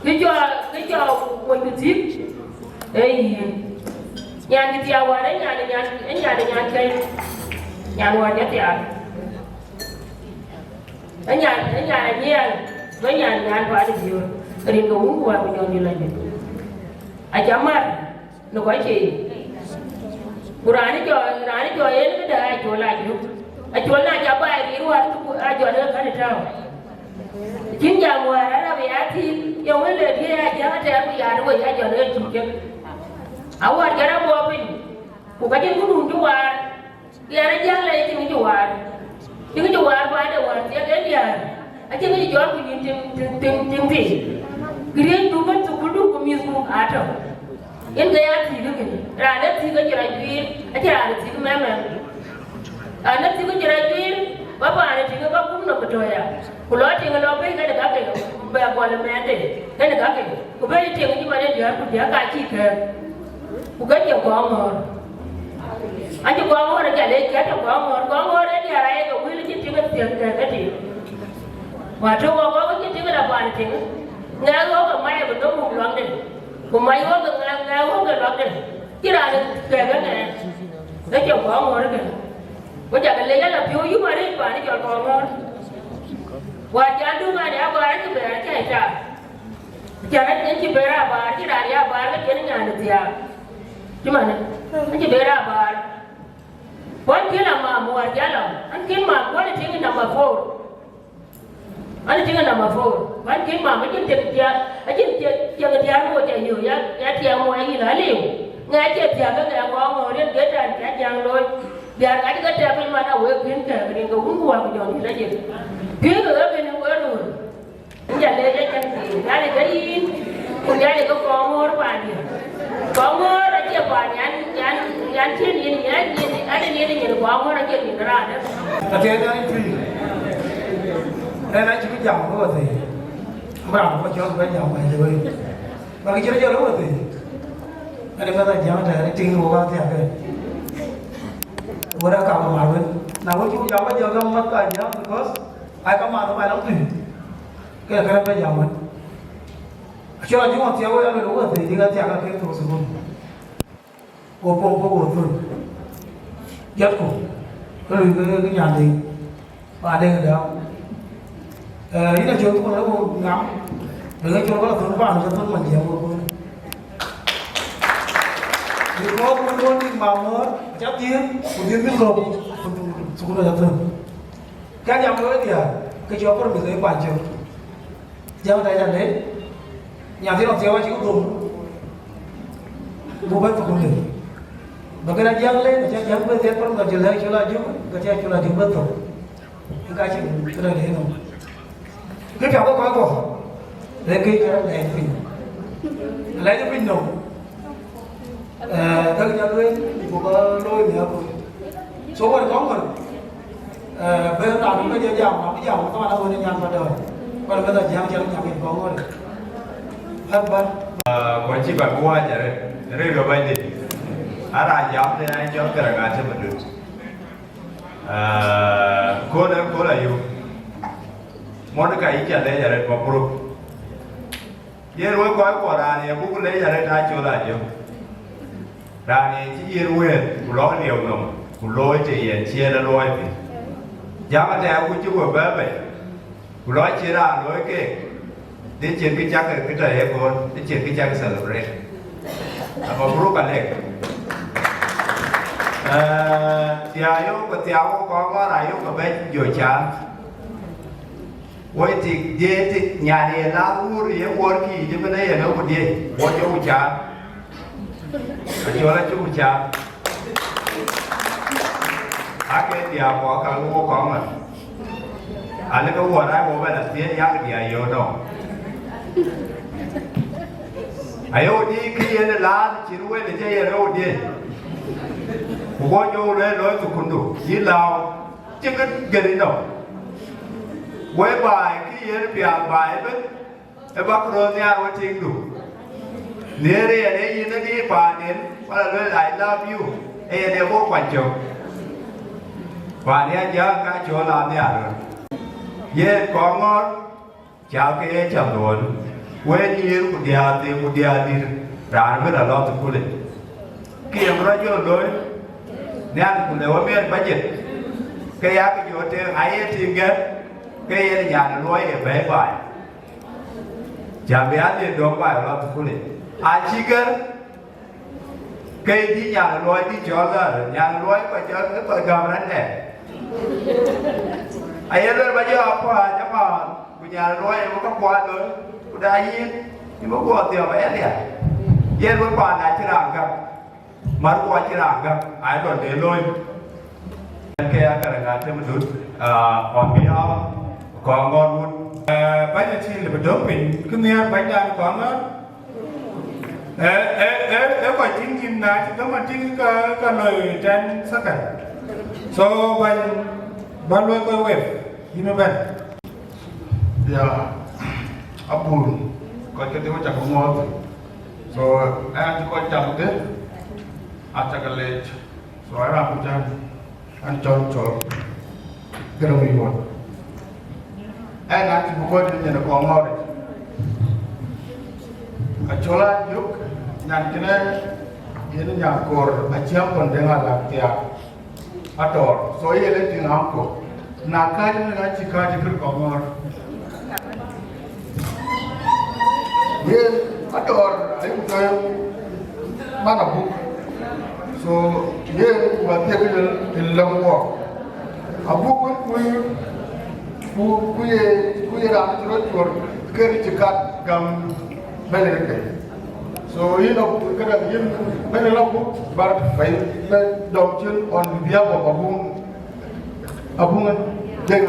Kë cɔl, kë cɔl wony ku thïk, ee yïn. Nyan cï thiaak wäär, ee nyan, nyan, ee nyan, nyan kɛ̈i. Nyan wäär cï thiaak. Ë nyan, ë nyan anyiɛɛl, bä nyan, nyan paan ë Biöör, rin ke Wun, ku Wä, ku Jɔŋdït Lajik. Aca mat në kɔc cie yic. Ku raan ë jɔ, raan ë jɔ yen këdë Acol Ajök. Acol na ca baai riir wäär, ku ajɔt ë kën tääu. Cïn jam wäär, arap ya thïn, ye wël ë diëëc Ajäŋ Atɛɛr, ku yaan wei ajɔt ë cï cök. Awär jɔt abɔ̈ piny, ku ka cïn këdun cï waar. Diɛɛr ë jäl lɛc, cïn kë cï waar. Cïn kë cï waar, bä de wäär thiëk en diäär. Acïn kë cï jɔt ku yïn tiŋ, tiŋ, tiŋ, tiŋ thii. Këriëëcdu bɛ̈n thukuldu ku mïthku aa tɔ̈. Yen ke ya thiëk kënë. Raan ë thiëk acï rac guiir, acïn raan ë thiëk mɛmɛm. Raan ë thiëk acï rac guiir, bä paan ë tiŋ ë bä kum nɔm ë tɔ̈ ya. Ku lɔ tiŋ lɔ bei kën ë kakë, bɛ gɔl ë mɛɛnde kën ë kakë. Ku bɛ̈ny tiɛŋ cï man ë diäär ku diäk ka cï kɛ̈ɛ̈k. Ku ke cï Kɔŋɔ̈ɔ̈r. An cï Kɔŋɔ̈ɔ̈r ë jal ë cï atɔ̈ Kɔŋɔ̈ɔ̈r. Kɔŋɔ̈ɔ̈r ë diäär ayek ke wël cï tiŋ ë thiëk kɛ̈ɛ̈k ë tiŋ. Wä tɔ̈ wɔ kɔ̈k cï tiŋ ë la paan tiŋ. Ŋɛk ɣɔ̈k ë mac abï dɔm muk luaŋde. Ku mac ɣɔ̈k ë ŋɛk, ŋɛk ɣɔ̈k ë luaŋde. Cï raan ë kɛ̈ɛ̈k ë ŋɛk. Ke cï Kɔŋɔ̈ɔ̈r ë kën. Ku jakë lec ala piɔ̈u yum arëët paan ë cɔl Kɔŋɔ̈ɔ̈r. Wä cä dum an, ya gɔ̈ɔ̈r acï bɛ̈ɛ̈r acä ë tak. Cän en cï bɛ̈ɛ̈r abaar, cï raan ya baar ke cïn nyan ë thiaak. Cï man, en cï bɛ̈ɛ̈r abaar. Kuan kën a mam wä jal a, an kën mam kuan ë tiŋ number four. An ë tiŋ number four. Kuan kën mam acïn tiŋ tiaar, acïn tiŋ, tiŋ tiaar wo cä yök, ya, ya tiaam wo ya yïn aliu. Ŋɛk cï thiaak ke ŋɛk kɔŋ ŋɔ̈ɔ̈r yen ke tɛ̈n cä jaŋ looi. Diäär ka cï ke tɛ̈ɛ̈k piny man a wek piŋ kɛ̈ɛ̈k rin ke Wun ku Wä ku Jɔŋdït Lajik. Piŋ ke ɣöö kënë, Yɛn ë ke Kɔŋɔ̈ɔ̈r paandiɛ̈. Kɔŋɔ̈ɔ̈r acie paan yan, yan, yan cïn yen, yan yen, yan yen yen Kɔŋɔ̈ɔ̈r acie yen raan dɛ̈. Acie yan tui. Ɛn acï bï jam ke wethii. Bï raan bï cɔl bï jam, by the way. Bäk cï rɔt jɔl wethii. Ɛn ë mɛnh Ajiëŋ tɛ̈ɛ̈n ë tïŋ wok athiäk ke. Wek aa ka bï mat wën. Na wën cuk jam bä jɔl gam mat ka Ajiëŋ, because ai ka mat bä lɔ tui. Ke kërɛ̈t bä jam wën. Acï rɔt juɔ̈ɔ̈ŋ thiëëk wei, aluel wethii, dïk athiäk ke kek thok thukul. Go pom pok go thöl. Jɔtku, ke luui ke, ke nyan dïŋ, ba dëŋ dääu. Eh, yïn acï thukul ë wo ŋam, dëŋ acï wo bä la thöl paan, acï thöl man jiɛɛm wo bä. Because wun duɔ̈n dït mamɔ̈ɔ̈r, acä dhiëëth, ku dhiëëth bï lok, thukul acä thöl. Ka jam ke we diäär, ke cï wa promise ke kuany cök. Jam da jam le, nyan thiin ɔk thiëëk wa cï ku dhom, bu bɛ̈n thukul de. Ba këda jam le, aca jam ku thiëëk promise jɔ lɛ̈k cɔl Ajuk, ka cï cɔl Ajuk bɛ̈n thok. Ka cï këda de nɔm. Kë piath ke kɔc kɔ̈k, le kë cï rɔt lɛc piny. Lɛc piny nɔm. Eh, ka kï ca lueel, ku ka looi në akut. So, wɛ̈t kɔŋ ŋön, eh, bï raan bï jɔ jam, abï jam, ka man awën ë nyan ba dɔ̈ɔ̈r. Wɛ̈t bï dhil jam, jam, jam, kɔŋ ŋön. Bäk, bäk. Ah, ku acï bäk bï wääc arëët, rëër ɣöö bɛ̈nydït. Aa raan jam de, aa jam kërɛŋ aa tëm adut. Ah, kööl ë kööl ayök. Mordecai, yïn ca lɛc arëët, mabruk. Yen wek kɔc kuɔ, raan ye buk lec arëët aa cɔl Ajök. Raan ye cï yen wëët, ku lɔ̈k liɛu nɔm, ku looi të yen cï en e luɔi thïn. Jam atɛɛr ku cï we bɛ̈ɛ̈i bei, ku lɔ cïn raan looi keek, dï cïn kë cäk kë tɔ ye kööl, dï cïn kë cäk celebrate. Ama buruk alek. Eh, thiaa yok, ku thiaa wok kɔn ŋɔn ayok ke bɛ̈c jɔ caan. Woi tik, diëëc tik, nyan ye lath wur ye wuɔ̈r kïïc ëbën ë yen ë ku diëëc, wuɔ̈c ë ku caan. Acɔl acï ku caan. Ake diaak kɔ̈k ka wo kɔ̈k man. Alë ke wuɔ̈r aa wo bɛ̈n athiëëc, yak diaak yöö nɔm. Aye wo diëëc kï yen ë lath cïn wël ë cë yen ë wo diëëc. Ku wo jɔ wo lɔ looi thukundu, yï lääu. Cï kë gël nɔm. Whereby kï yen piath baai ëbën, ë bäk röör nhiaar we tiiŋdu. Nhiëër yen ee yïn ë dïït paanden, wala lueel, "I love you," ee yen ee bɔ̈ kuany cök. Paan ya jäŋ ka cɔl aa nhiaar röt. Yen kɔŋ ŋɔ̈ɔ̈r, Cal ke ye cam luɔɔn, wëët nyïïr ku diäär thii ku diäär dït, raan bï la lɔ thukul yic. Kë ye rɔt jɔ looi, nhial ku le wä miɛt bajit, ke yak jɔ tëëŋ, aye tïŋ gɛ̈t, ke yen nyan luɔi ye bɛ̈ɛ̈i baai. Cam bï adhil dɔ̈k baai lɔ thukul yic. Acï gɛ̈r, ke dï nyan luɔi dï cɔl dhär, nyan luɔi kɔc cɔl ke kɔc gäm rɛ̈n dɛ. Aye luel ba jɔ apɔ̈ɔ̈c amaan, ku nyan luɔi ë ka kuat looi, ku da yïn, yïn bï guɔ thiɔp aya liɛl. Yen wek paan acï raan gäm, mar ku acï raan gäm, aa lon de looi. Ke ya kärɛk aa tëm dut, ah, on behalf kɔŋ ŋɔn wut. Eh, bäny acï lëbï döŋ piny, kë nhiaar bänydan kɔŋ ŋɔn. Eh, eh, eh, eh, kɔc tïŋ yïn na cï döŋ atïŋ ka, ka loi ten second. So, bäny, bä luɔi kɔc wek, yïn ëbɛ̈n. Ya, abun, kɔc kedhie wek cak ŋɔɔth. So, ɛn cï kɔc cak dhie, acak lec. So, ë raan ku jän, an cɔl cɔl, gërëm yuɔt. Ɛn an cï bï kɔc nyin ë kɔŋ ŋɔ̈ɔ̈ric. Acɔl Ajök, nyan kënë yen nyan koor, aciɛm kɔn deŋ alak thiaak. Atɔɔr, so ye le tïŋ aŋko. Na kääc ëmën acï kääc ë kër kɔŋ ŋɔ̈ɔ̈r. Yen Atɔɔr ayï ku tɔ̈ man abuk. So yen ku ba thiëk yen in lɔ̈ŋ wɔɔk. Abuk wën ku, ku, ku ye, ku ye raan cï rɔt cuɔr kër cï kat gam bɛ̈ny rëkë. So yïn ë këdäŋ yïn bɛ̈ny lɔ buk, bar ba yïn bɛ dɔm cin on behalf of Abuk. Abuk Deŋ.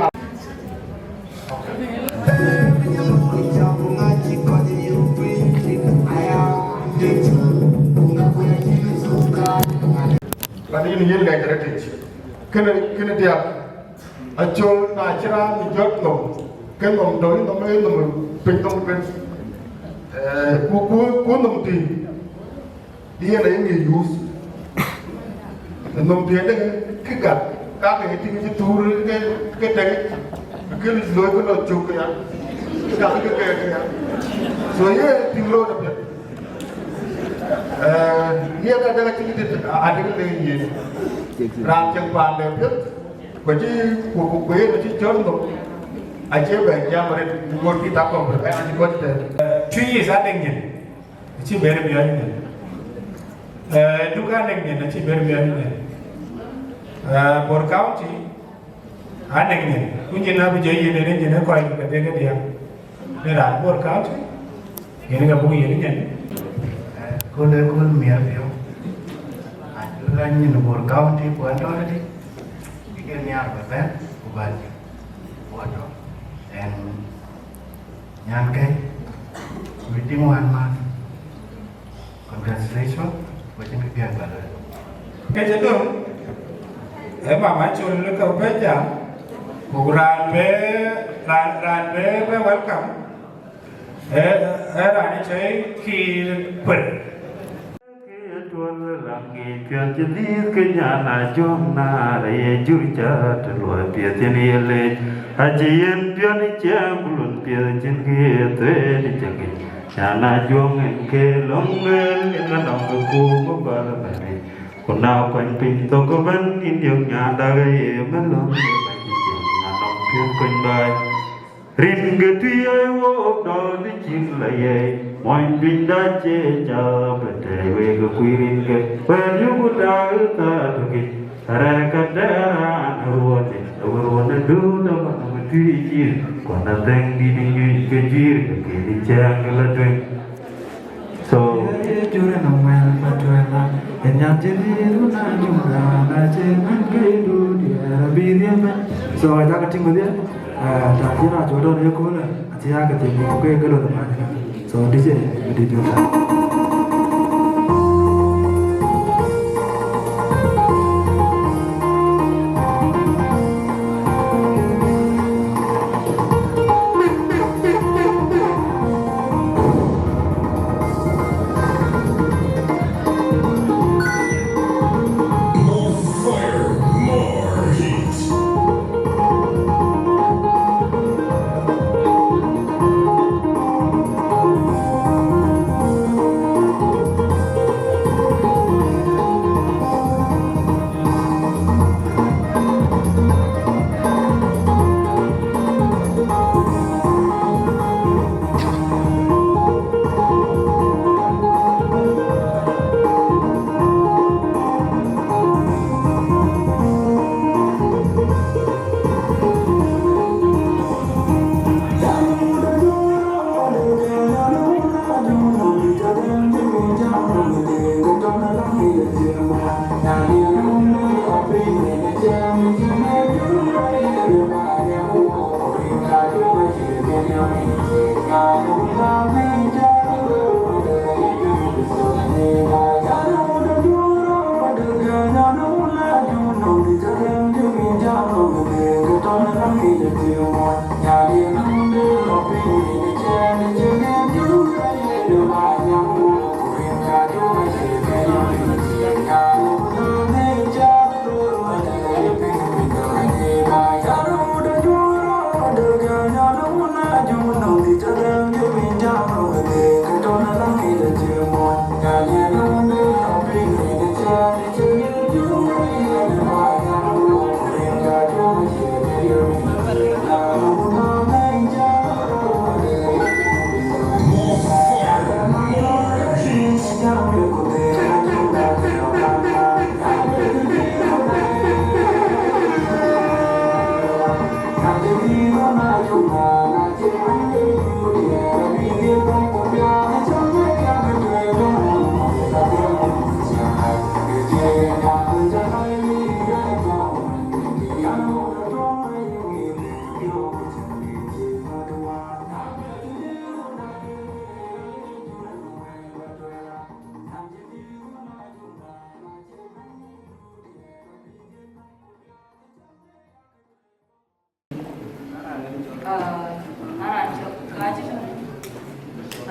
But yïn yen ŋɛc rɛtic. Kënë, kënë diäk. Acol na cï raan jɔt nhom, ke nhom dɔ̈i nhom ë nhom piny nhom ëbën. Eh, ku, ku, ku nhom tïŋ. Yen aye ŋic use. Nhom tiɛɛdë kë gat, ka ke tïŋ cï thuur ke, ke tɛ̈ŋ, ke looi ke lɔ cök ke ya, ka ke ke ke ya. So ye tïŋ looi apiɛth. Eh, yen adek acï dït, adek le yen. Raan cieŋ paande piɛth, ku cï, ku, ku, ku yen acï cɔl nhom, acie bɛ jam arëët, ku ŋot kï tak kɔ̈k, eh, acï kɔc tɛ̈n. Two years adek nyin. Acï ber miɔɔc nyin. Eh, Duk anɛŋ nyin, acï ber miɔɔc nyin. Eh, Bor County anɛŋ nyin. Ku nyin abï jɔ yen ënë nyin ë kɔc ke dek ke diäk. Në raan Bor County, yen ka buk yen nyin. Kööl ë kööl miɛt piɔ̈u. Acï la nyin Bor County ku Authority, bï ke nhiaar bï bɛ̈n, ku bä jɔ. Ku atɔ̈. And Nyankë, meeting wään man. Congratulations, wacin kë piɛth bä lueel. Ke cï döŋ, ë mama Col ke bɛ jam, ku raan bë, raan, raan bë, bë welcome, ë, ë raan cɔl Kiir Kuer. Ke tuɔl ë lam ŋic piɔ̈n cï dhiëëth ke nyan a jɔ̈ŋ naar ye jur ca të luɔi piɛth yen ye lec. Acï yen piɔ̈n ë ciɛɛŋ ku lun piɛth cïn kë ye thuëëc ë cä ŋic. Nyan a juɔ̈ŋ en ke lɔ̈ŋ lueel yen la nɔm ke kuum ë bäl ëbɛ̈n yic. Ku na kuany piny thok ëbɛ̈n yïn diök nyan dak aye mën lɔ̈ŋ ë bɛ̈ny cï ciɛɛŋ nyan nɔm piɔ̈n kony baai. Rin ke tui ai wok dɔ̈ɔ̈r cïk la yɛi, mony tuny da cie cath bï tɛ̈ɛ̈i wek ë kuc rin ke. Wɛ̈ɛ̈r yöku daai ë thaar tökic, arɛ̈ɛ̈r ka dɛ̈ɛ̈r raan ë ruɔɔnde, ë wë ruɔɔn ë duut ë man ë tui cïïr, kuɔn athɛ̈ŋ dït ë nyuc ke juiir ke kën ë cɛɛŋ ke la tueŋ. So, jurë nɔm wɛl pa tuɛl la, en nyan cï dhiëëth wun a jum raan a cï man ke du diɛɛr abï dhiëëth bɛ̈n. So, ajakë tïŋ wedhie, eh, ta cï raan cɔl dɔn ye köölë, acï ya ke thïn ku ke ke lon ë man. So, D J, we did your time. More fire, more heat.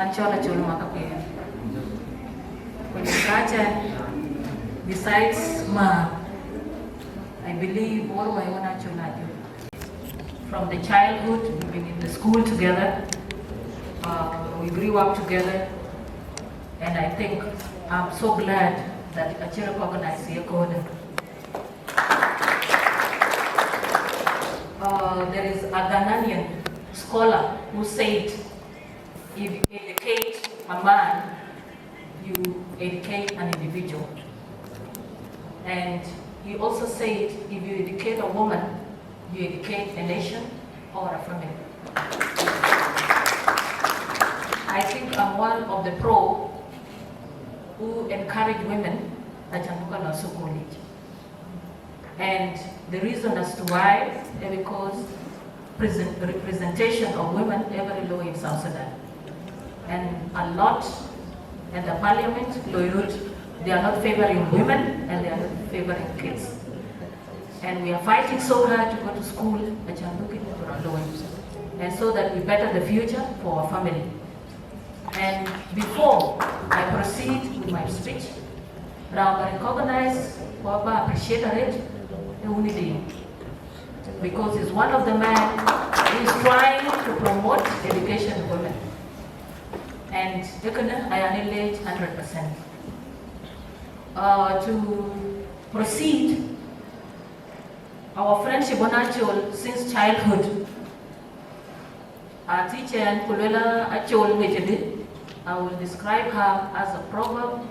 An cɔl Acol Makapiɛth. Kɔc kacä, besides ma, I believe all my own Acol Ajok. From the childhood, we've been in the school together. Uh, we grew up together. And I think I'm so glad that acï recognize ye code. Uh, there is a Ghanaian scholar who said, if you educate a man, you educate an individual. And he also said, if you educate a woman, you educate a nation or a family. I think I'm one of the pro who encourage women acän buk lɔ school yic. And the reason as to why is because present, representation of women is very low in South Sudan. And a lot at the parliament, loi röt, they are not favoring women and they are not favoring kids. And we are fighting so hard to go to school, acän buk lɔ. And so that we better the future for our family. And before I proceed with my speech, I recognize or appreciate it, the Unity, because he's one of the men who is trying to promote education of women. And I acknowledge hundred percent. Uh, to proceed, our friendship on Acol since childhood. A teacher and Kulwela Acol Ngechedi, I will describe her as a Proverb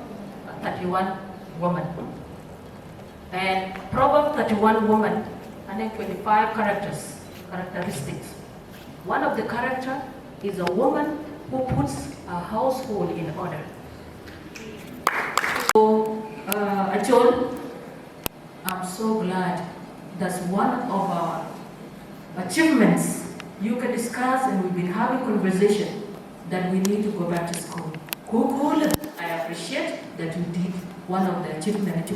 thirty-one woman. And Proverb thirty-one woman, and then twenty-five characters, characteristics. One of the character is a woman who puts a household in order. So, uh, Acol, I'm so glad that's one of our achievements. You can discuss, and we've been having conversation that we need to go back to school. Kukul, I appreciate that you did one of the achievement.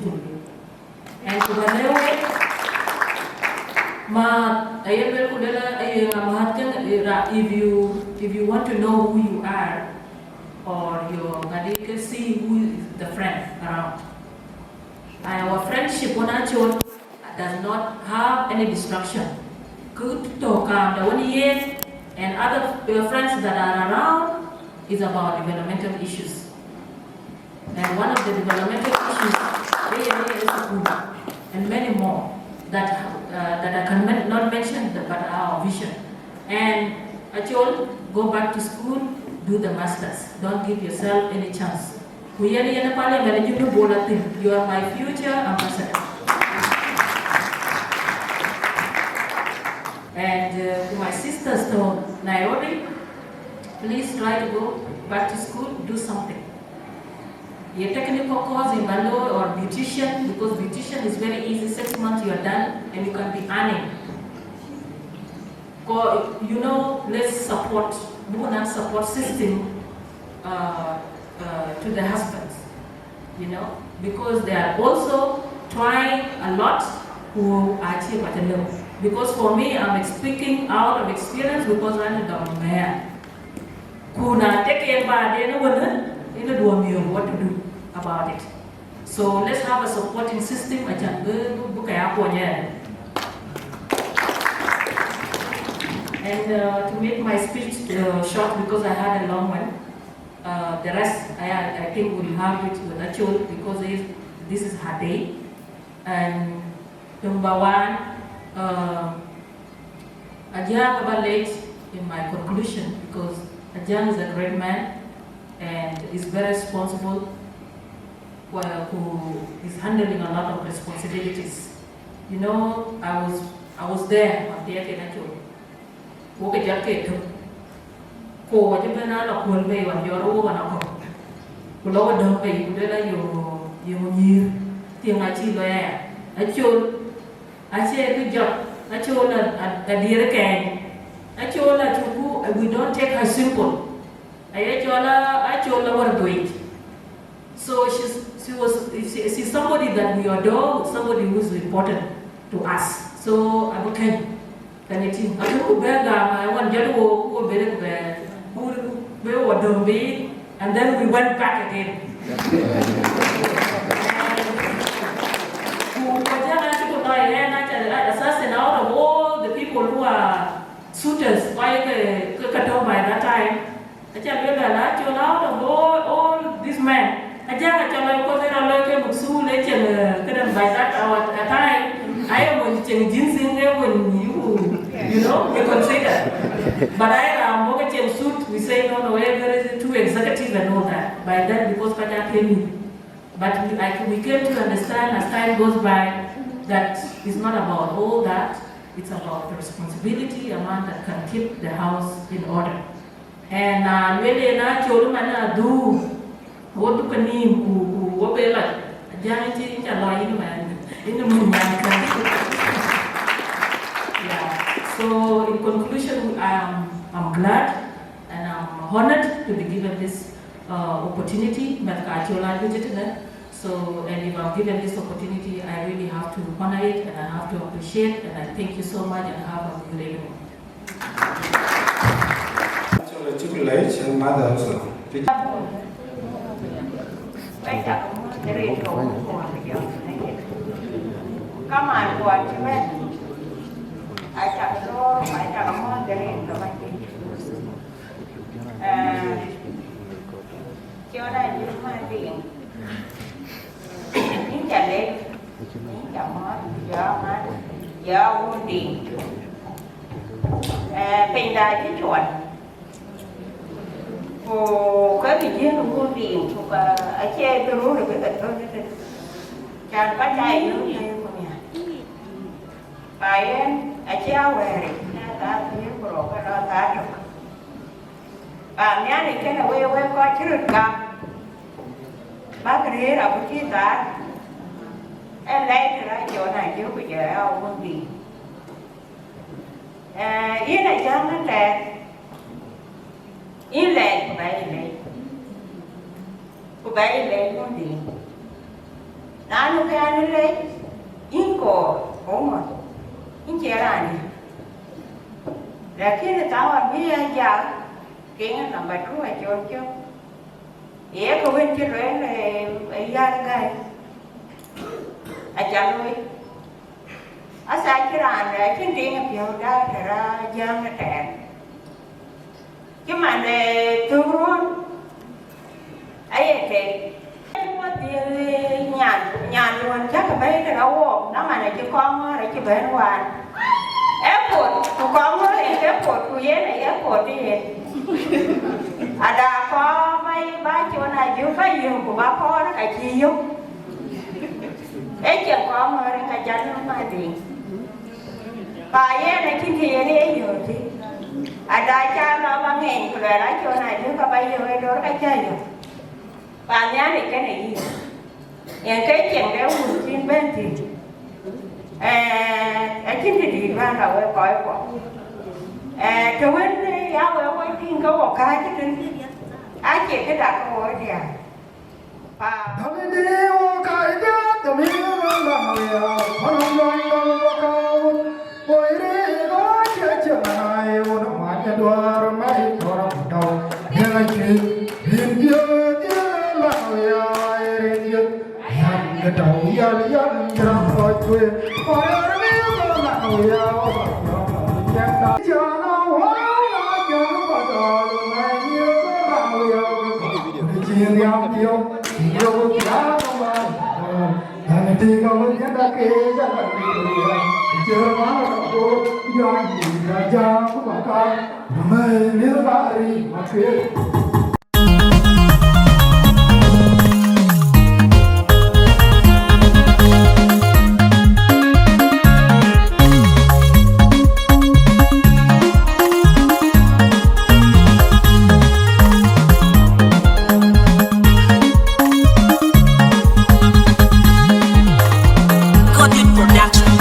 And to the way, ma, I will, if you, if you want to know who you are or your, see who is the friend around. Our friendship on Acol does not have any destruction. Kë tɔ̈ kaamda wën yen and other, uh, friends that are around is about developmental issues. And one of the developmental issues, they are here in school, and many more that, uh, that I can men-, not mention, but our vision. And Acol, go back to school, do the masters. Don't give yourself any chance. Ku yen, yen parliament, you know, Bola thing. You are my future ambassador. And, uh, to my sisters to Nairobi, please try to go back to school, do something. Your technical course in Bangalore or beautician, because beautician is very easy, six months you are done and you can be earning. Ko, you know, let's support, buku na support system, uh, uh, to the husbands, you know, because they are also trying a lot to achieve at a level. Because for me, I'm speaking out of experience because I'm a man. Ku na tek en baden wën, ënë duɔ̈m yök what to do about it. So let's have a supporting system, acän bï, bï, bï ke ya kuɔny ë. And, uh, to make my speech, uh, short, because I had a long one, uh, the rest, I, I think we'll have it with Acol because this, this is her day. And number one, uh, Ajak aba late in my conclusion because Ajak is a great man and is very responsible, uh, who is handling a lot of responsibilities. You know, I was, I was there on the Acol. Wok ke jɔt ke tök. Ku wɔ cï bɛ̈n a lɔ kuöl bei ɣɔn jɔt wok ɣɔn akɔ̈k. Ku lɔ wɔ dɔ̈ŋ bei, ku duel a yöŋ, yöŋ nyïïr, tiŋ acï lɔ aya. Acol, acie kë jɔt, Acol a, a, a diɛɛr kɛɛny. Acol a cuku, we don't take her simple. Aye cɔl a, Acol a wär dhuëëc. So she's, she was, she, she's somebody that we adore, somebody who is important to us. So, abï kɛ̈ny, kɛ̈ny tïŋ. Abï ku bɛ gam, I want jɔt wo, ku bɛ, ku bɛ, ku bɛ wo Rumbek, and then we went back again. And ku wajana chuku na yena cha assassin out of all the people who are suitors, why ke ke kato by that time. Acha bela la cho out of all, all these men. Acha ka cha la ko zera la ke muksu le chen ke dan by that our time. I am on chen ginseng, when you you know, you consider. But I am more chen suit. We say no, no, eh, very too executive and all that. By then, because Pacha came in. But we, I, we came to understand as time goes by that it's not about all that. It's about the responsibility a man that can keep the house in order. And uh, really, na chol man a du, what do can him ku ku what be like? Jang chi in cha lo in man in the moon. Yeah. So in conclusion, um, I'm glad and I'm honored to be given this uh, opportunity. But ka chol a du jitene. So and if I'm given this opportunity, I really have to honor it and I have to appreciate and I thank you so much and have a good evening. Cuk leec, and mother also. Come on, go on, go on. I can go, I can go, there is the money. Kiona jur ma ding. Inja lek, inja mɔ̈ɔ̈th, ya man, ya wun ding. Eh, piny da cï cuɔt. Ku ke kë jiël wun ding, ku ka acie kë run bï ke thöl ëtën. Can ba ca yök në ku nhial. Ba yen acie awɛ̈ɛ̈r yic, na thaa thiëër ku rou ke lɔ thaa tök. Ba Nhialic kënë wek, wek kɔc cï röt gam, bäk rëër abï cï thaar, ee lɛc tënë Jona jök ku jɔ ya wun dïït. Ee, yïn Ajäŋ ëtɛ̈ɛ̈n, yïn lɛc ku bɛ yï lɛc, ku bɛ yï lɛc wun dïït. Na nu ke an lɛc, yïn koor, ku ŋö, yïn cie raan dït. Lakini thawa bï ya jak, ke yen number two acɔl cök. Ye ke wën cï lueel, eh, eh, yar gäi, aca looi. Asa cï raan, eh, cïn tiŋ ë piɔ̈u dak tëra Ajäŋ ëtɛ̈ɛ̈n. Cï man, eh, thök ruɔ̈n, aye tek. Wɔ dhiëëth, eh, nyan, nyan duɔ̈n cäkë bɛ̈i tënë wook, na man acï kɔŋ ŋɔ̈ɔ̈r acï bɛ̈n wään. Airport, ku kɔŋ ŋɔ̈ɔ̈r yen airport, ku yen aye airport yen. Ada kɔɔr ba, ba Jona jök ba yök, ku ba kɔɔr ka cï yök. Ee cïn kɔŋ ŋɔ̈ɔ̈r yen ka jat nɔm adï. Ba yen acïn kë yen ye yök thïn. Ada ca lɔ ba ŋeny, ku luɛɛl a Jona jök ka ba yök ë dɔ̈ɔ̈r ka cä yök. Ba Nhialic kënë yïn. Yen ke cieŋ de wun cïn bɛ̈n thïn. Eh, acïn të dït bän la wek kɔc kuɔ. Eh, të wën, eh, ya wek wec tïŋ ke wɔ kääc tën, acie këda ke wɔ diäär. Pa. Dhamini wɔ kääc diäär, dhamini wɔ la wek, kɔn wɔ lɔny dɔm wɔ kaun. Woi ri go che che manai wun manya duar mai tora kutau. Yela che rin dio dio la ya rin dio. Yan ke tau yal yal jira koi kwe. Woi ri go la ya wa. Jana wa ya jana ba da lo mai ni la ya. Ni chi ya dio dio ya ma. Got it production.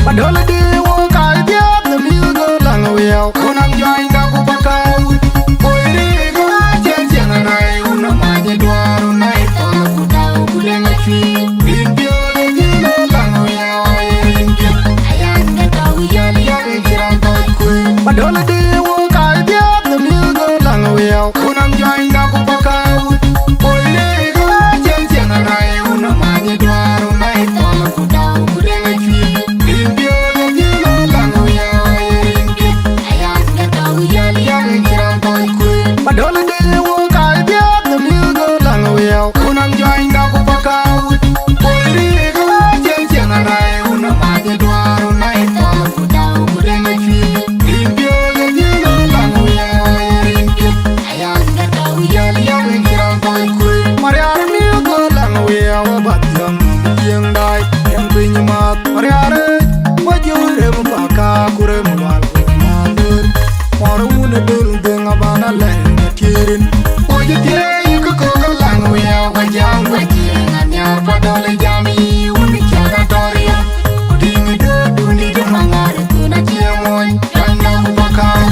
Padol di wo kai dia the music lang wiao. Kunang join ka ku bakau. Koi ri go Dul ding abana lɛŋ atirin. Wajë thiëi kë kɔ̈k alaŋ wiɛɛu ka jam ka jiëŋ anhiar pa dɔl jam yi wun cä ka tɔr yam. Ku ding dööt dun dït maŋar kun acie mony. Kanda ku pakar.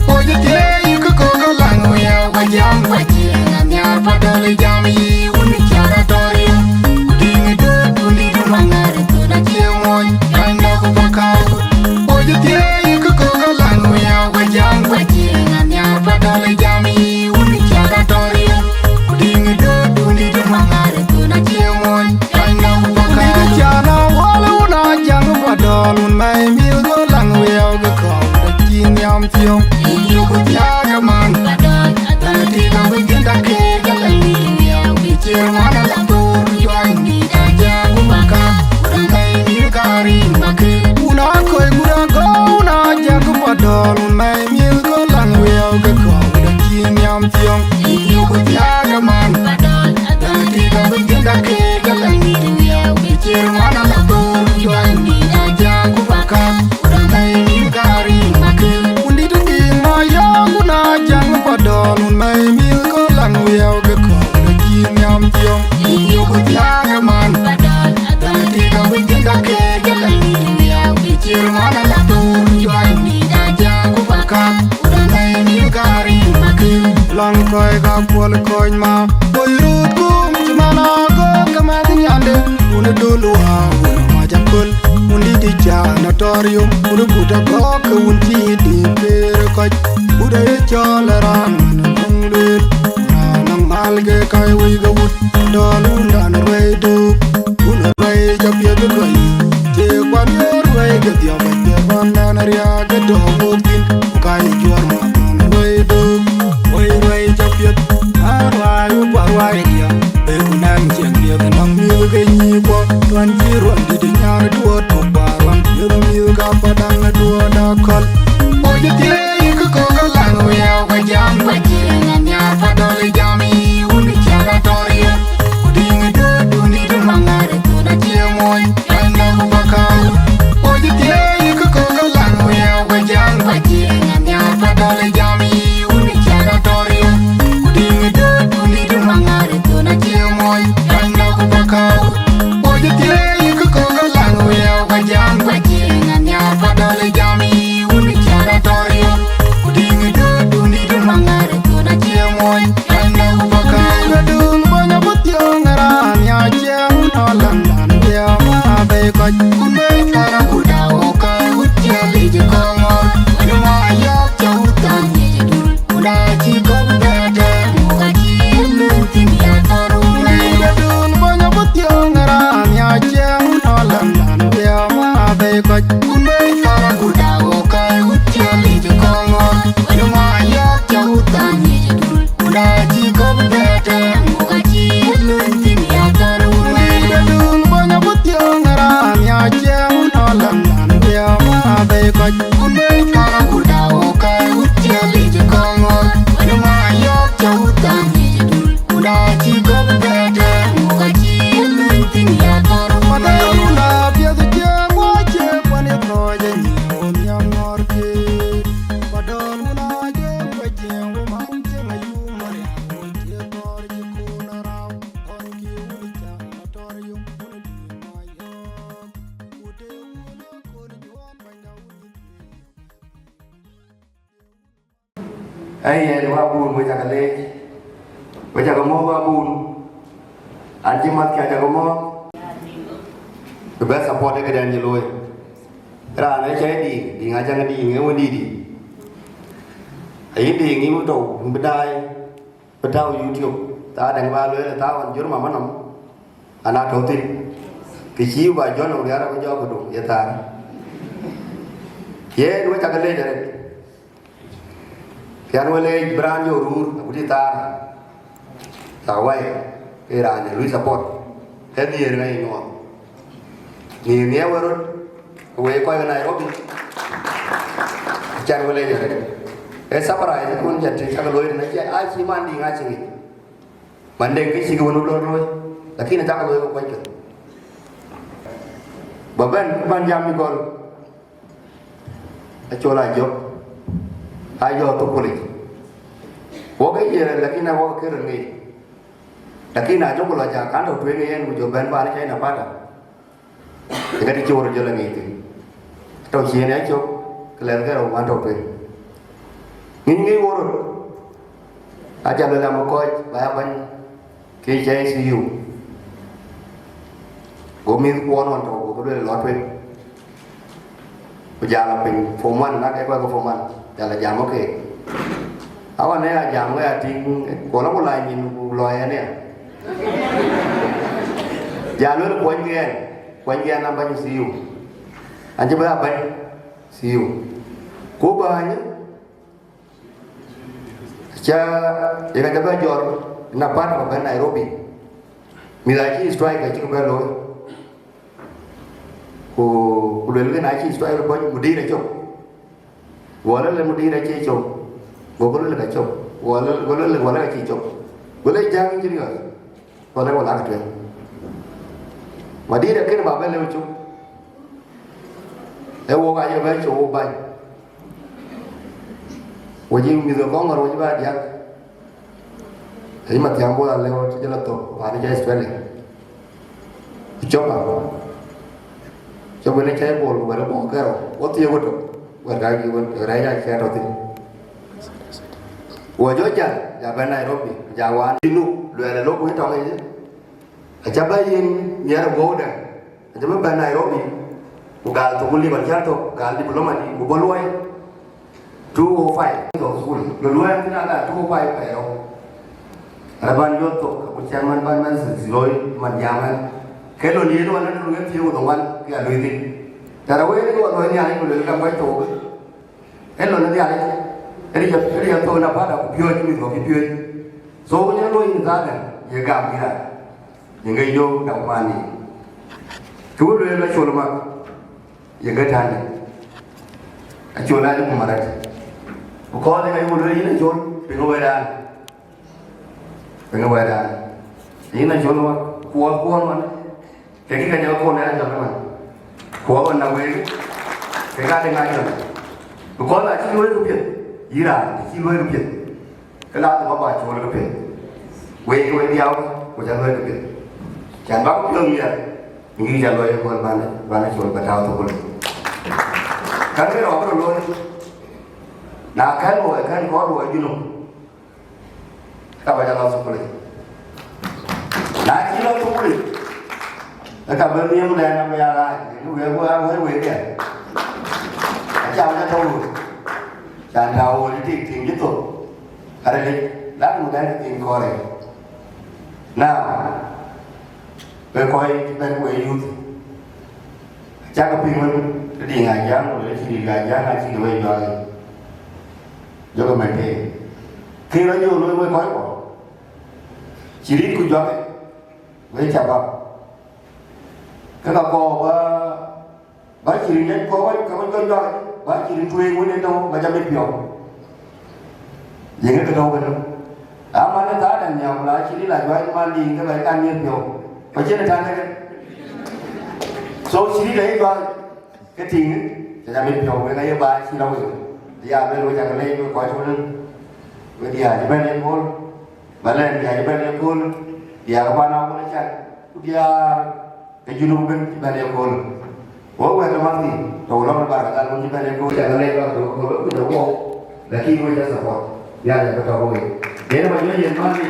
Wajë thiëi kë kɔ̈k alaŋ wiɛɛu ka jam ka jiëŋ anhiar pa dɔl jam yi wun cä ka tɔr yam. Ku ding dööt dun dït maŋar kun acie mony. Kanda ku pakar. Wajë thiëi kë kɔ̈k alaŋ wiɛɛu ka jam ka jiëŋ anhiar pa dɔl jam yi wun cä ka tɔr yam. Ku ding dööt dun dït maŋar kun acie mony. Kanda ku pakar. Dït cä na wäl wun a jaŋ pa dɔl wun mɛi mïth go laŋ wiɛɛu kë kɔ̈k de cï nhiam thiɔ̈ŋ. Yïn yök thiaak man pa dɔl. Adhäl tik abï jënda keek alaŋ mïth wiɛɛu kë cier man ala thor juac dït a jaŋ ku pakar. Ku däŋ thɛi mïth ka rin pakar. Wun a kɔc gut agɔu wun a jaŋ pa dɔl wun mɛi mïth go laŋ wiɛɛu kë kɔ̈k de cï nhiam thiɔ̈ŋ. Yïn yök thiaak man pa dɔl. Adhäl tik abï jënda keek alaŋ mïth wiɛɛu kë cier man ala thor juac dït a jaŋ ku pakar. Ku däŋ thɛi mïth ka rin pakar. Wun dït dït ma yɔ̈ɔ̈k wun a jaŋ pa dɔl wun mɛi mïth go laŋ wiɛɛu kë kɔ̈k de cï nhiam thiɔ̈ŋ. Yïn yök thiaak man pa dɔl. Adhäl tik abï jënda keek alaŋ mïth wiɛɛu kë cier man ala thor juac dït a jaŋ ku pakar. Ku däŋ thɛi mïth ka rin pakar. Laŋ kɔc ka kuɔl kɔc ma kɔc röt kum cï man a gɔ̈k ke mɛth nyande. Wun ë döl wä wun ë mac aköl. Wun dït cä na tɔr yom wun ë gut agɔ̈k ke wun cï dït keer kɔc. Wut ë cɔl ë raan man ë nɔŋ lueel. Raan nɔŋ mal ke kac wei ke wut. Dɔl wun dan ruɛi döök. Wun ruɛi cä piɛth ë kɔc. Cie kuan yor ruɛi ke dhiɔp acie bän dan riääk ke tɔ̈ wok thïn. Ku ka ye juɔ̈r ma dan ruɛi döök. Wei ruɛi cä piɛth. Aa ruai wun kuar ruai riääk. Ee ku nɛn ciɛk piɛth nɔŋ mïth ke nyïïn kuɔ. Tuan cï ruɔn dït nyan duɔɔt ku kuar ruɔn. Yöth mïth ka pa daŋ duɔɔt akɔl. Wajë thiëi kë kɔ̈k alaŋ wiɛɛu ka jam ka jiëŋ anhiar pa dɔl jam yi wun cä ka tɔr yam. Ku ding dööt dun dït maŋar kun acie mony. Kanda ku pakar. Wajë thiëi kë kɔ̈k alaŋ wiɛɛu ka jam ka jiëŋ anhiar pa dɔl jam yi wun cä ka tɔr yam. Ku ding dööt dun dït maŋar kun acie mony. Kanda ku pakar. Wajë thiëi kë kɔ̈k alaŋ wiɛɛu ka jam ka jiëŋ anhiar pa dɔl jam yi wun cä ka tɔr yam. Ku ding dööt dun dït maŋar kun acie mony. Kanda ku pakar. Dït adun bɔny abï thiɔ̈ŋ raan ya ciɛɛŋ nɔ laŋ dan wiɛɛu ma bei kɔc. Kun bei kara ku daw ka wut ciɛlic kɔŋɔr. Wun ma yɔ̈ɔ̈k cä wut thɔn yic dul. Ku na cï gɔ̈k bɛ̈ɛ̈t ɛn ku ka cï luny thïn ya thɔr wun. Dït adun bɔny abï thiɔ̈ŋ raan ya ciɛɛŋ nɔ laŋ dan wiɛɛu ma bei kɔc. Kun bei kara ku daw ka wut ciɛlic kɔŋɔr. Wun ma yɔ̈ɔ̈k cä wut thɔn yic dul. Ku na cï gɔ̈k bɛ̈ɛ̈t ɛn ku ka cï luny thïn ya thɔr wun. Dït adun bɔny abï thiɔ̈ŋ raan ya ciɛɛŋ nɔ laŋ dan wiɛɛu ma bei kɔc. Kun bei kara ku daw ka wut ciɛlic kɔŋɔr. Wun ma yɔ̈ɔ̈k cä wut thɔn yic dul. Ku na cï gɔ̈k bɛ̈ɛ̈t ɛn ku ka cï luny thïn ya thɔr wun. Madɛɛr wun a piɛth ciɛɛŋ wä cie kuan ë kɔc ë nyin wun ya ŋɔ̈ɔ̈rkï. Padɔl wun a jɔ̈ɔ̈k ka ciɛɛŋ wä ma wun ciɛɛŋ ayum Mariam wun cie thɔɔr cï kun arau. Ɣɔn kï wun cä na tɔr yom wun dï ma yɔ̈ɔ̈k. Ku dee wun a kun juɔ̈ɔ̈n bänyda wun cï thiëëc. Ee yen, wä abun, we cä ke leec, we cä ke mɔ̈ɔ̈th wä abun. An cï math, cä ke mɔ̈ɔ̈th. Bï bɛ support ë këdɛn cï looi. Raan ë cä ye Diiŋ, Diiŋ Ajaŋ Diiŋ, ee wën dïït. Ayï Diiŋ, yïn wën tɔ̈u, yïn bï daai, bï tääu YouTube. Thaa dɛ̈ŋ ba lueel, thaa ɣɔn jur mama nɔm, an aa tɔ̈u thïn. Kë cïï ba jɔl nɔm riär abï jɔɔk këdu, ye thaar. Yen, we cä ke leec arëët. Piɛn we leec bï raan jɔ ruur agut ë thaar, thaar wai, ke raan ë lui support, ke nhiëër ŋa ye nyuɔɔth. Nhiëër nhiɛɛr we röt, ke we kɔc ke Nairobi, cän we leec arëët. Ee surprise wën jɔ tïŋ cä ke looi tënë, acï, acï man Diiŋ acï ŋic. Man Deŋ kë cï ke wën lɔ looi, lakin acä ke looi ke kuɔc ke. Ba bɛ̈n, ban jam ë gɔl. Acol Ajök, Aa yɔ̈ɔ̈k thukul yic. Wok ke yiëër, lakin awok ke röt ŋic. Lakin ajɔku lɔ jak, kan tɔ̈ tueŋ ë yen, ku jɔ bɛ̈n baan cä yen apata. Ë ka të cï wo röt jɔ lɔ ŋic thïn. Tɔ̈ cï yen ya cök, ke lɛ̈th ke rou man tɔ̈ tueŋ. Ŋic ŋic wo röt. Aca luel, am kɔc, ba ya bäny. Kë cä I C U. Go mïth kuɔn ɣɔn tɔ̈u, go luel lɔ tueŋ. Ku jal a piny form one, na ke kɔc ke form one, jal a jam, okay. Awan ë ya jam, ke ya tïŋ, ku lɔ ku la nyin, ku lɔ yen ya. Jal luel kuɔny ke yen, kuɔny ke yen na bäny C U. An cï bï a bäny C U. Ku bäny, Ca, ye ka ca bɛ jɔr na pat ba bɛn Nairobi. Mïth acï strike acï bɛ looi. Ku, ku luel kën acï strike bɔny mudir acop. Wala le mudir acï cop. Go, go le ka cop. Wala, go le, wala ka cï cop. Go le jang injin ga. Wala, wala ka tueŋ. Mudir akën ba bɛ leu cop. Ë wok aye bɛ cop wo bany. Wo jï mïth ke kɔŋ ŋɔr, wo jï ba diäk. Ë yï Mathiaŋ Bol Alëu, të jël athok, paan cä Australia. Cop a. Cop ënë cä Bol, wɛ̈t bɔ̈ kërou. Wo thiëëk wo tök. Wɛ̈t ka jï wën, rɛɛc a cä tɔ̈ thïn. Wo jɔ jäl, ja bɛ̈n Nairobi, ja wan. Yï nu, luɛɛl ë lok wïc tɔŋ yic. Aca bɛ yen nhiɛɛr ë guɔ̈ude, aca bɛ bɛ̈n Nairobi, ku gal thok ku lip an cä thok, gal diploma di, ku bɔ̈ luɔi two oh five thok thukul. Lɔ luɔi an thïn, a gal two oh five pɛɛi rou. Ara ban yɔt thok, ku cɛn man ban man six looi man jam ɛn. Ke lɔ liëët wan, adu ŋen thiëëk ku dhoŋuan, ke a luui thïn. Tɛ̈rë wëër ke ɣɔn luɔi Nhialic, ku luel ka guac thok. Ë lon ë Nhialic, ë riɛp, ë riɛp thok na pada ku piööc, mïth kɔ̈k cï piööc. So, ku nyɛn looi yïn thaada, ye gam yïn raan. Ye ŋic yöök dak man yic. Cuk lueel Acol Mak, ye ke tän yic. Acol aa jɔ kum arɛt. Ku kɔɔr ë ka yuk lueel yïn Acol, piŋ wɛ̈ɛ̈tdan. Piŋ wɛ̈ɛ̈tdan. Yïn Acol Mak, kuɔɔth kuɔɔn man. Ke kï ka jɔ kɔn ë Acol man. Kuɔɔth ɣɔn na wek, ke ka de ŋa jɔl. Because acï luɔi ke piɛth. Yïn raan, acï luɔi ke piɛth. Ke la dhuk ba Acol ke piɛth. Wek, wek diau, ku ca luɔi ke piɛth. Can ba ku piɔ̈ɔ̈th miɛt. Ŋic ca luɔi ëkööl ban, ban Acol ba tääu thukul. Kan ke rɔɔk rɔ luɔi. Na kɛ̈n luɔi, kɛ̈n kɔɔr luɔi Junub. Ka ba jɔ lɔ thukul. Na cï lɔ thukul, ë ka bï nhiëm dɛn abï ya ɣaac, ku wek, wek, wek, wek, wek. Acä bï jɔ tɔ̈u. Can tääu wöl tik tiŋ cï thok. Arëlic, la ku dɛn tik tiŋ kɔɔr. Now, we kɔc cï bɛ̈n we youth. Cak piŋ wën, të diŋ a jam, wala cï dik a jam, acï ke wec juak. Jɔkï mɛt keek. Kë rɔt jɔ looi wek kɔc kuɔ. Cï rit ku juak, wek ca bap. Ke ka kɔɔr ba, ba cï rit yen kɔɔr wec, ka wec jɔ juak, ba cï rit tueŋ wën ë tɔ̈u, ba jɔ mit piɔ̈u. Yeŋö kë tɔ̈u kënë? Aman ë thaar dɛ̈t nhiaar, ku la cï rit la juak man diiŋ ke bɛ̈i kan miëth piɔ̈u. Ku cïn ë tän ëkë. So cï rit la ye juak ke tïŋ, të jam mit piɔ̈u, wek aye ba cï la wek. Ya bɛ̈n wek cak lɛc wek kɔc wën. Wek diäär cï bɛ̈n ëkööl. Ba lɛ̈n diäär cï bɛ̈n ëkööl. Diäär pan Awöl ë cat. Ku diäär ë Junub ëbën cï bɛ̈n ëkööl. Wo wɛ̈t ë Mathi, tɔ̈u lɔ̈ŋ ë Barkadhal wën cï bɛ̈n ëkööl, cä ke lɛc bä ke ke wek kuc ë wou, lakin wek cä support, Nhialic abï tɔ̈u wek. Yen ë bä jɔ yen Mathi,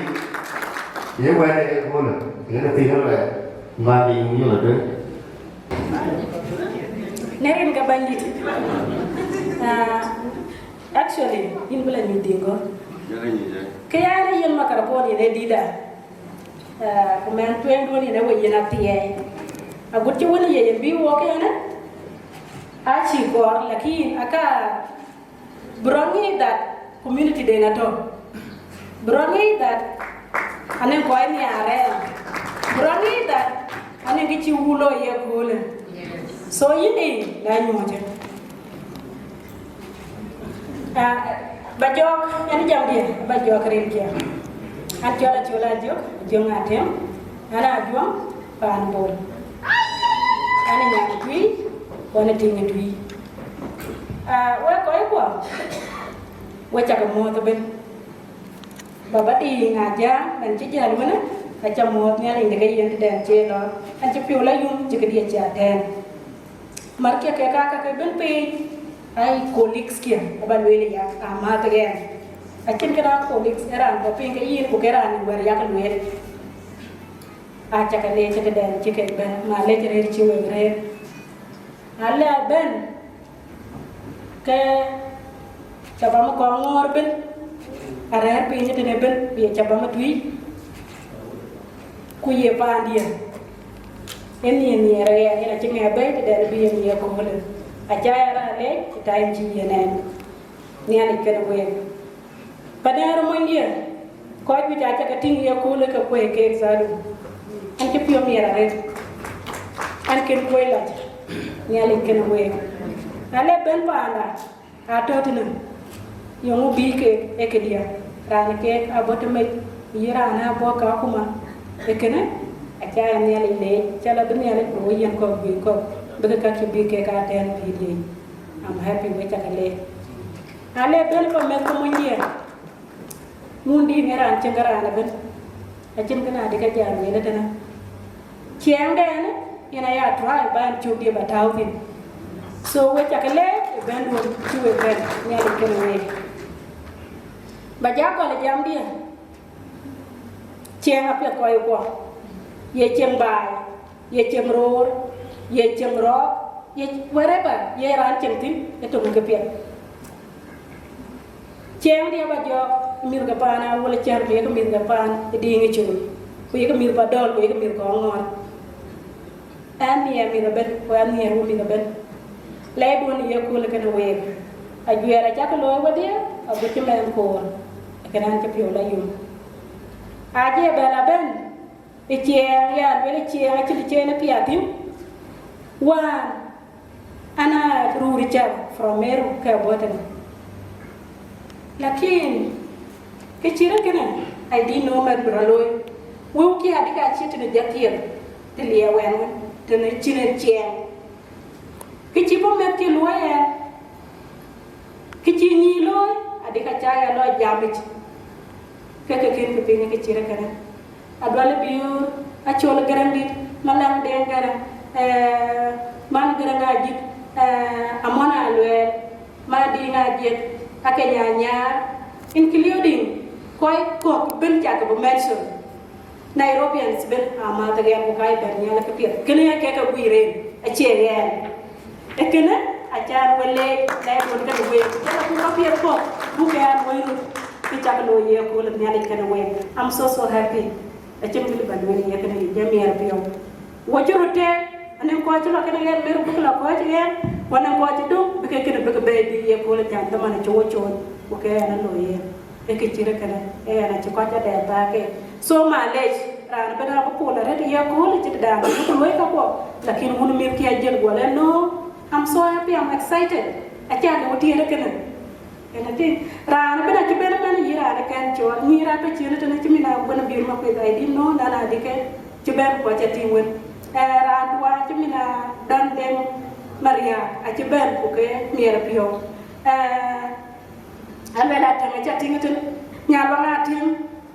ye wɛ̈t ë ëkööl, yen ë thïn ë wɛ̈t, Mathi, yïn lɔ tueŋ. Në rin ke Bɛ̈nydït. Ah, actually, yïn bï la nyuc dhïŋ gɔ̈r. Ke ya në yen microphone yen ë dïda. Ah, ku mɛn tueŋduön yen ë we yen athiɛɛi. Agut cï wën ye yen bï wok yen, acï kɔɔr, lakin aka bï rɔt ŋic that community den atɔ̈. Bï rɔt ŋic that anëŋ kɔc nhiaar rɛɛr. Bï rɔt ŋic that anëŋ kë cï wun looi ye köölë. So yïn ë la nyuɔ̈ɔ̈cë. Ah, ba jɔɔk, ɛn jam diɛ, ba jɔɔk rin kiɛ. An cɔl Acol Ajök, Ajök Atem, an Ajuɔŋ, paan Bol. An nyan Tui, ku an tiŋ Tui. Ah, wek kɔc kuɔ, We cak muɔ̈th ëbën. Baba Diiŋ Ajak, man cï jäl wënë, aca muɔ̈th Nhialic në ke yen tëdɛn cï lɔ, an cï piɔ̈u la yum cï këdië cï atɛ̈ɛ̈n. Markië kek aa ka ke bɛ̈n piny, aa colleagues kië, aba lueel ya, amääth ɣɛn. Acïn këdäŋ colleagues, ë raan bɔ̈ piny ke yïn, ku ke raan wɛ̈ɛ̈r yak lueel. Aca ke leec tëdɛn cï kek bɛ̈n, ma lec rëër cï wek rëër. Na le abɛ̈n, ke caba mi kɔŋ ŋɔ̈ɔ̈r ëbën, arɛ̈ɛ̈r piny tënë ëbën, ye caba mi Tuïc, ku ye paandië. Ë nhiëër nhiëër ɣɛn, yen acï ŋɛk bɛ̈ɛ̈i tëdɛn bï yen ye köölë. Aca ya raan leec, ë time cï yen ɛn. Nhialic kenë week. Panɛɛr monydië, kɔc juëc aca ke tïŋ ye köölë ke kuëi keek zaadu. An cï piɔ̈u miɛt arëët. An kën kuëi lac. Nhialic kenë week. Na le bɛ̈n paanda, atɔ̈ tënë. Yöŋ bï keek ë këdië. Raan keek abɔ̈ të mec, yï raan abɔ̈ ka kuma. Ë kënë, aca ya Nhialic leec, cä la bï Nhialic bï wɔ yen kɔ̈k bï kɔ̈k, bï ke ka cï bï keek atɛ̈ɛ̈n pïïr yic. I'm happy we cak leec. Na le bɛ̈n pa meth ke monydië. Ŋun dï ŋɛ raan cieŋ ke raan ëbën. Acïn kën adï ke jam yen ëtënë. Ciɛɛŋdɛn yen aya try ba ɛn cök dië ba tääu thïn. So we cak leec ë bɛ̈n duön cï we bɛ̈n Nhialic kenë week. Ba ja gɔl ë jamdië. Ciɛɛŋ apiɛth kɔc kuɔ. Ye cieŋ baai, ye cieŋ roor, ye cieŋ rɔɔk, ye wherever ye raan cieŋ thïn, ë tök ke piɛth. Ciɛɛŋdië ba jɔɔk ë mïth ke paan Awuɔl Cär, ku yek mïth ke paan ë Diiŋ ë Col, ku yek mïth ba Dɔ̈l, ku yek mïth kɔŋ ŋɔ̈ɔ̈r. Ɛn nhiɛɛr mïth ëbën, ku ɛn nhiɛɛr wɔ mïth ëbën. Lɛc duön ye köölë kenë week. Ajuɛɛr acäk looi wedhie, agut cï mɛɛn koor, ë kënë an cï piɔ̈u la yum. Acie bɛ̈n abɛ̈n, ë ciɛɛŋ, ya lueel ë ciɛɛŋ acïn të cen ë piath thïn. Wään, an a ruur cäk from Meru ke bɔ̈ tënë. Lakin, kë cï rɔt kënë, I didn't know mɛt bï rɔt looi. Wëu kiɛ adï ka cï tënë jɔ thiëëk, të liɛɛu ɛn wën, tënë cïn en ciɛɛŋ. Kë cï bɔ̈ mɛt cï luɔi ɛn, kë cï nyïïn looi, adï ka ca ya lɔ jamic. Ke ke kën kë piny kë cï rɔt kënë. Adual Biöör, Acol Gäräŋdït, Maläŋ Deŋ Gäräŋ, eh, Man Gäräŋ Ajïth, eh, Amɔn Aluɛɛl, Madiŋ Ajiëk, Akeny Anyaar, including kɔc kɔ̈k bën cak bï mention. Nairobians bën amääth ɣɛn ku ka ye bɛ̈n nhial ke piɛth. Kënë ye kek ke guiir en, acie ɣɛn. Ee kënë, acan we leec, lɛc duön kenë week. Ku jɔl abuk apiɛth kɔ̈k, buk ke an woi röt, kë cak looi ye kööl ë Nhialic kenë week. I'm so, so happy. Acïn kë lëu ba lueel ye kënë, ye miɛɛr piɔ̈u. Wɔ cï röt tëëk, anɔŋ kɔc cï lɔ kenë ɣɛn, Meru bïk lɔ kɔ̈ɔ̈c ɣɛn, ku anɔŋ kɔc cï döŋ, bï ke kënë bïk bɛ̈ɛ̈i bï ye kööl ë jam dhaman acï wɔ cool, ku ke ɣɛn ë looi yen. Ee kë cï rɔt kënë, ee ɣɛn acï kɔc adɛɛr thaak ke. So, malec, raan ëbɛ̈n abï pol arëët ye kööl cït daan, ku luɔi kakuɔ, lakin wun mïthkiɛ̈ ajiël guɔ lɛ̈k, no, I'm so happy, I'm excited. Acan wɔ tiëër kënë. Ënë tïŋ, raan ëbɛ̈n acï bɛ̈n ëmɛn yï raan ë kɛn cɔɔl, nyïïr atɔ̈ ciëën tënë cï min a wën abïr ma kuith, I didn't know, nan adï ke cï bɛ̈n ku aca tïŋ wën. Eh, raan duan cï min a dɔn deŋ Maria acï bɛ̈n ku ke miɛɛr piɔ̈u. Eh, Aluel Atɛŋ aca tïŋ tënë, Nyal Waŋ Atïŋ,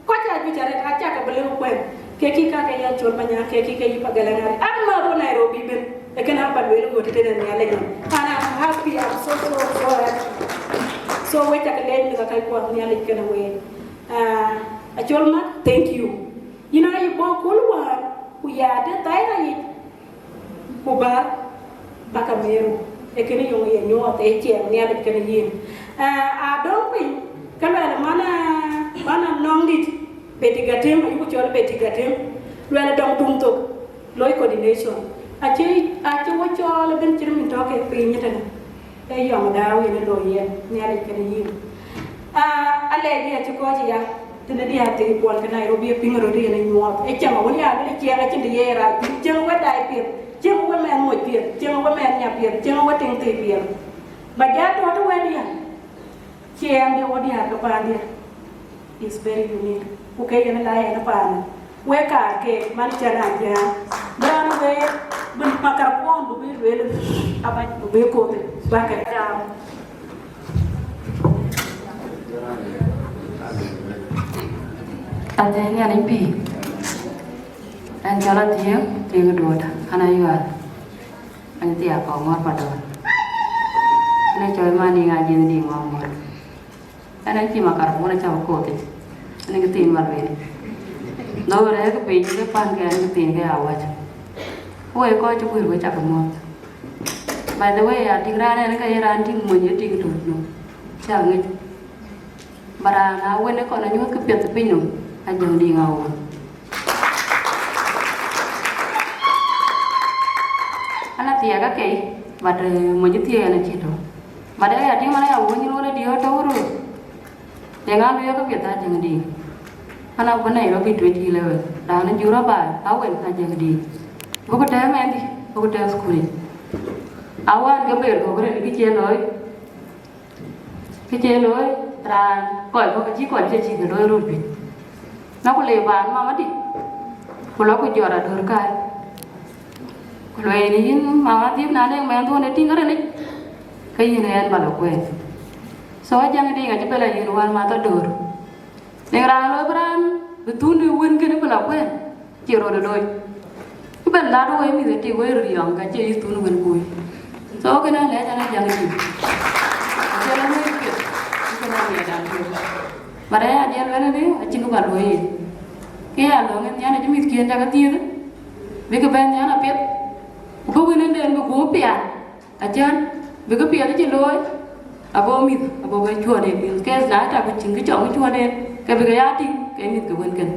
kɔc ajuëc arëët acak ke bï lëu kuɛn, ke kï ka ke ya Col Manyaŋ, ke kï ke yï Pagɛl Aŋaar. An, ma bɔ̈ Nairobi bën, ë kën aba lueel ɣöt tënë Nhialic. And I'm happy, I'm so, so, so happy. So, we cak leec mïth akäi kuɔth Nhialic kenë week. Ah, Acol Mat, thank you. Yïn aa yï bɔ̈ kööl wään, ku ya de thai rayic. Ku bäär bäk Meru, ee kënë yöŋ ye nyuɔɔth, ee ciɛɛŋ Nhialic kenë yïn. Ah, adöŋ piny, ke luɛl man, ah, man anɔŋdït, Betty Gatem, ayuku cɔl Betty Gatem, luɛl dɔŋ tuŋ thok, loi coordination. Acï, acï wɔ cɔɔl ëbën cït min tɔ̈ kek piny ëtënë. Ee yɔŋ dääu yen ë looi yen, Nhialic kenë yïn. Ah, alɛɛc diɛt cï kɔc ya, tënë diäär thii kuɔn ke Nairobi, ë piŋ röt yen ë nyuɔɔth. Ë cieŋ awën ya luel ciɛɛŋ acïn të ye rac thïn, cieŋ wë daai piɛth, cieŋ wë mɛɛn moc piɛth, cieŋ wë mɛɛn nya piɛth, cieŋ wë tiŋ thii piɛth. Ba jat tɔ̈ të wɛ̈t ya, ciɛɛŋ de wɔ diäär ke paandiɛ. Is very unique. Ku ke yen la yen paanë. Wek kaar ke man cän a jiääm. Bï raan wek, bï makar kuɔn bï bï lueel, abac bï bï koth, bäkë jam. Athiɛɛi Nhialic pïïr. Ɛn cɔl Athiëëŋ Tiëŋ Duɔ̈t, an, Ayual. An, Thiaak kɔŋ ŋɔ̈ɔ̈r Padɔ̈ɔ̈r. An, ë cɔl Mandiŋ Ajiëŋ Diŋ Ŋɔŋ Ŋɔ̈ɔ̈r. Ɛn, an, cï makarapon acä bï koth yic. An, kë thiin bä lueel. Dhɔ̈k rɛ̈ɛ̈k piny, ke pan ke an, kë thiin ke ya wäc. Wek kɔc cï guëër, we cak muɔ̈th. By the way, ya tïŋ raan ɛn, ke ye raan tïŋ mony, ye tïŋ tut nu. Cä ŋic. Ba raan aa wën ë kɔn anyuɔ̈th kë piɛth ë piny nɔm, Ajiëŋ Diŋ Awuɔ̈l. An, Athiëëŋ akei, but, eh, mony Athiëëŋ ɛn acï tɔ̈. But aya tïŋ man aya wöny luɔl ë diɔ̈ɔ̈r tɔ̈u röör. Eeŋa lueel kë piɛth? Ajiëŋ Diŋ. An, abï Nairobi twenty eleven, raan ë jur abaai, Awen Ajiëŋ Diŋ. Bï ku tɛ̈ɛ̈u mɛnhdï, bï ku tɛ̈ɛ̈u thukul yic. Awään ke ber kɔ̈k rëër kë cie looi. Kë cie looi, raan kɔc kɔ̈k acï kɔc cï cï ke looi röt piny. Na ku le baan mamadï, ku lɔ ku jɔt adöör kai. Ku lueel, yïn mama dhiëp, na nɛŋ mɛnhduɔ̈n ë tïŋ rin yic, ke yïn ë ɛn bä lɔ kuɛɛn. So Ajiëŋ Diŋ acï bɛ lɔ yïn wän math adöör. Nɛŋ raan looi bï raan bï thun ë wën kënë bï lɔ kuɛɛn. Cï röt ë looi. Ku ben lat wei mïth ë tik wei röt yɔŋ, ka cie yï thun wën kuc. So kënë alɛc an, Ajiëŋ Diŋ. Acie lɔ wei piɛth, ku kënë amiɛt an piɛth. But aya diɛl wɛ̈n ëdï, acïn kë bä luɔ̈i yen. Ke ya lɔ̈ŋ ë Nhialic ë mïthkiɛ̈n cä ke dhiëëth, bï ke bɛ̈n nhial apiɛth. Ku bï wën ënden bï guöp pial. Acän, bï këpiɛth cï looi, ago mïth, ago ke cuɔ̈ɔ̈t en, in case na tak ku cïn kë cɔŋ cuɔ̈ɔ̈t en, ke bï ke ya tïŋ, ke mïth ke wën kën.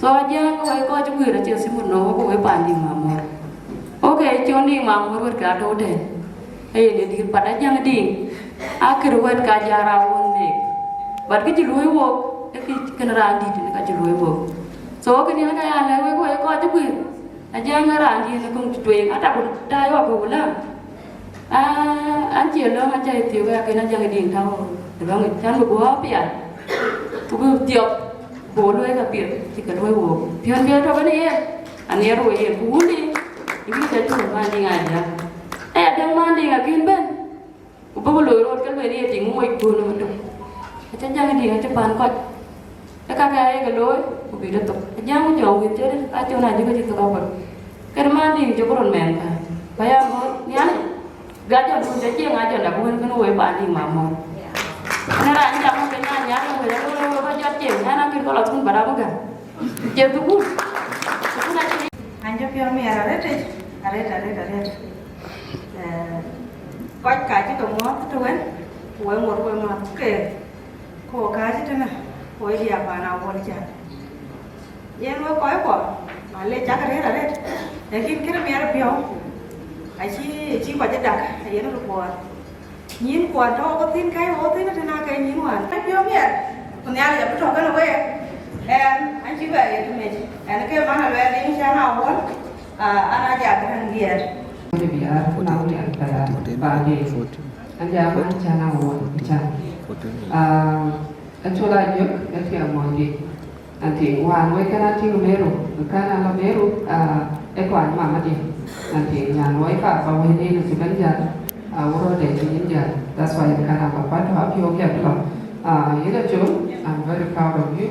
So Ajiëŋ, ke wek kɔc cï guëër acie simple, no, wok ke wek paan Diŋ Mamuɔ̈r. Wok ke con Diŋ Mamuɔ̈r wɛ̈t ke atɔ̈u tɛ̈n. Ee yen ë dït, but Ajiëŋ Diŋ, akër wɛ̈t ka jɔt raan wën neek. But kë cï luɔ̈i wok, ee kë kën raan dït, në ka cï luɔ̈i wok. So kënë ka ya lɛ̈k wek, wek kɔc cï guëër. Ajiëŋ ë raan dït në köŋ tueŋ, ata ku ta yɔ̈ɔ̈k ke ku lääŋ. Ah, an cie lɔ̈ŋ acä thiëëk, lakin Ajiëŋ Diŋ tɔ̈u ë lɔ̈ŋ yic, cän bï guɔ pial, ku bï dhiɔp, ku luɔi ka piɛth cï ke luɔi wook. Piɔ̈n piɛth tɔ̈ kenë yen, anhiɛɛr wei yen, ku wun dï, yïn cä cuk Mandiŋ Ajiëŋ. Aya däŋ Mandiŋ akën bɛ̈n, ku bï ku loi rot ke lueel ye tïŋ moc kuön ëmëntök. Acä Ajiëŋ Diŋ acï pan kɔc. Ee, kakë aye ke looi, ku bï tɔ̈ thok. Ajiëŋ ku jɔŋ wïth cï acïn na jï ke cï thok abɔ̈. Kën Mandiŋ cï ku röt mɛɛn ka. Ba ya ŋoot Nhialic, bï ajɔl dun cä cieŋ ajɔl dak wën kën woi Mandiŋ Mamuɔ̈r. Në raan cä ŋoot ke nyan nyan wën wën wën ba jɔt cieŋ, nyan akën kɔl athun ba dak bï gäm. Cie thukul. Thukul acï. An jɔ piɔ̈u miɛt arëtic, arëët, arëët, arëët. Eh, kɔc ka cï ke muɔ̈th tëwën, ku wek ŋot wek muɔ̈th ke. Ku wok kääc tënë, ku wek diäär paan Awuɔ̈l cä. Yen wek kɔckuɔ, malec cak rëër arëët, lakin kënë miɛt piɔ̈u, acï, acï kɔc ë dak, ayen röt kuɔɔr. Nyïïn kuɔɔr tɔ̈ wok thïn, kɛ̈i wok thïn tënë, ake nyïïn wään. Miɛt piɔ̈u miɛt, ku Nhialic abï tɔ̈ kenë wek. Ɛn, an cï bɛ ye tëmec, ɛn ke man aluɛɛl yen cän Awuɔ̈l, aa, an aja bɛ̈n giɛɛt. Biar, na wuni an pɛla, ba de. An ja man cän Awuɔ̈l, cän. Aa, Acol Ajök, ë tiɛm mɔ̈nydiɛ̈. An tïŋ wään wek kën an tïŋ Meru, kën an lɔ Meru, ah, ë kuany mamadiɛ̈. An tïŋ nyan wek ka ba wënde në cï bɛ̈n jäl, ah, wurɔ̈ɔ̈tde cï nyin jäl. That's why kën an ba kuat tɔ̈ apiɔ̈u biɛt lɔ. Ah, yïn Acol, I'm very proud of you.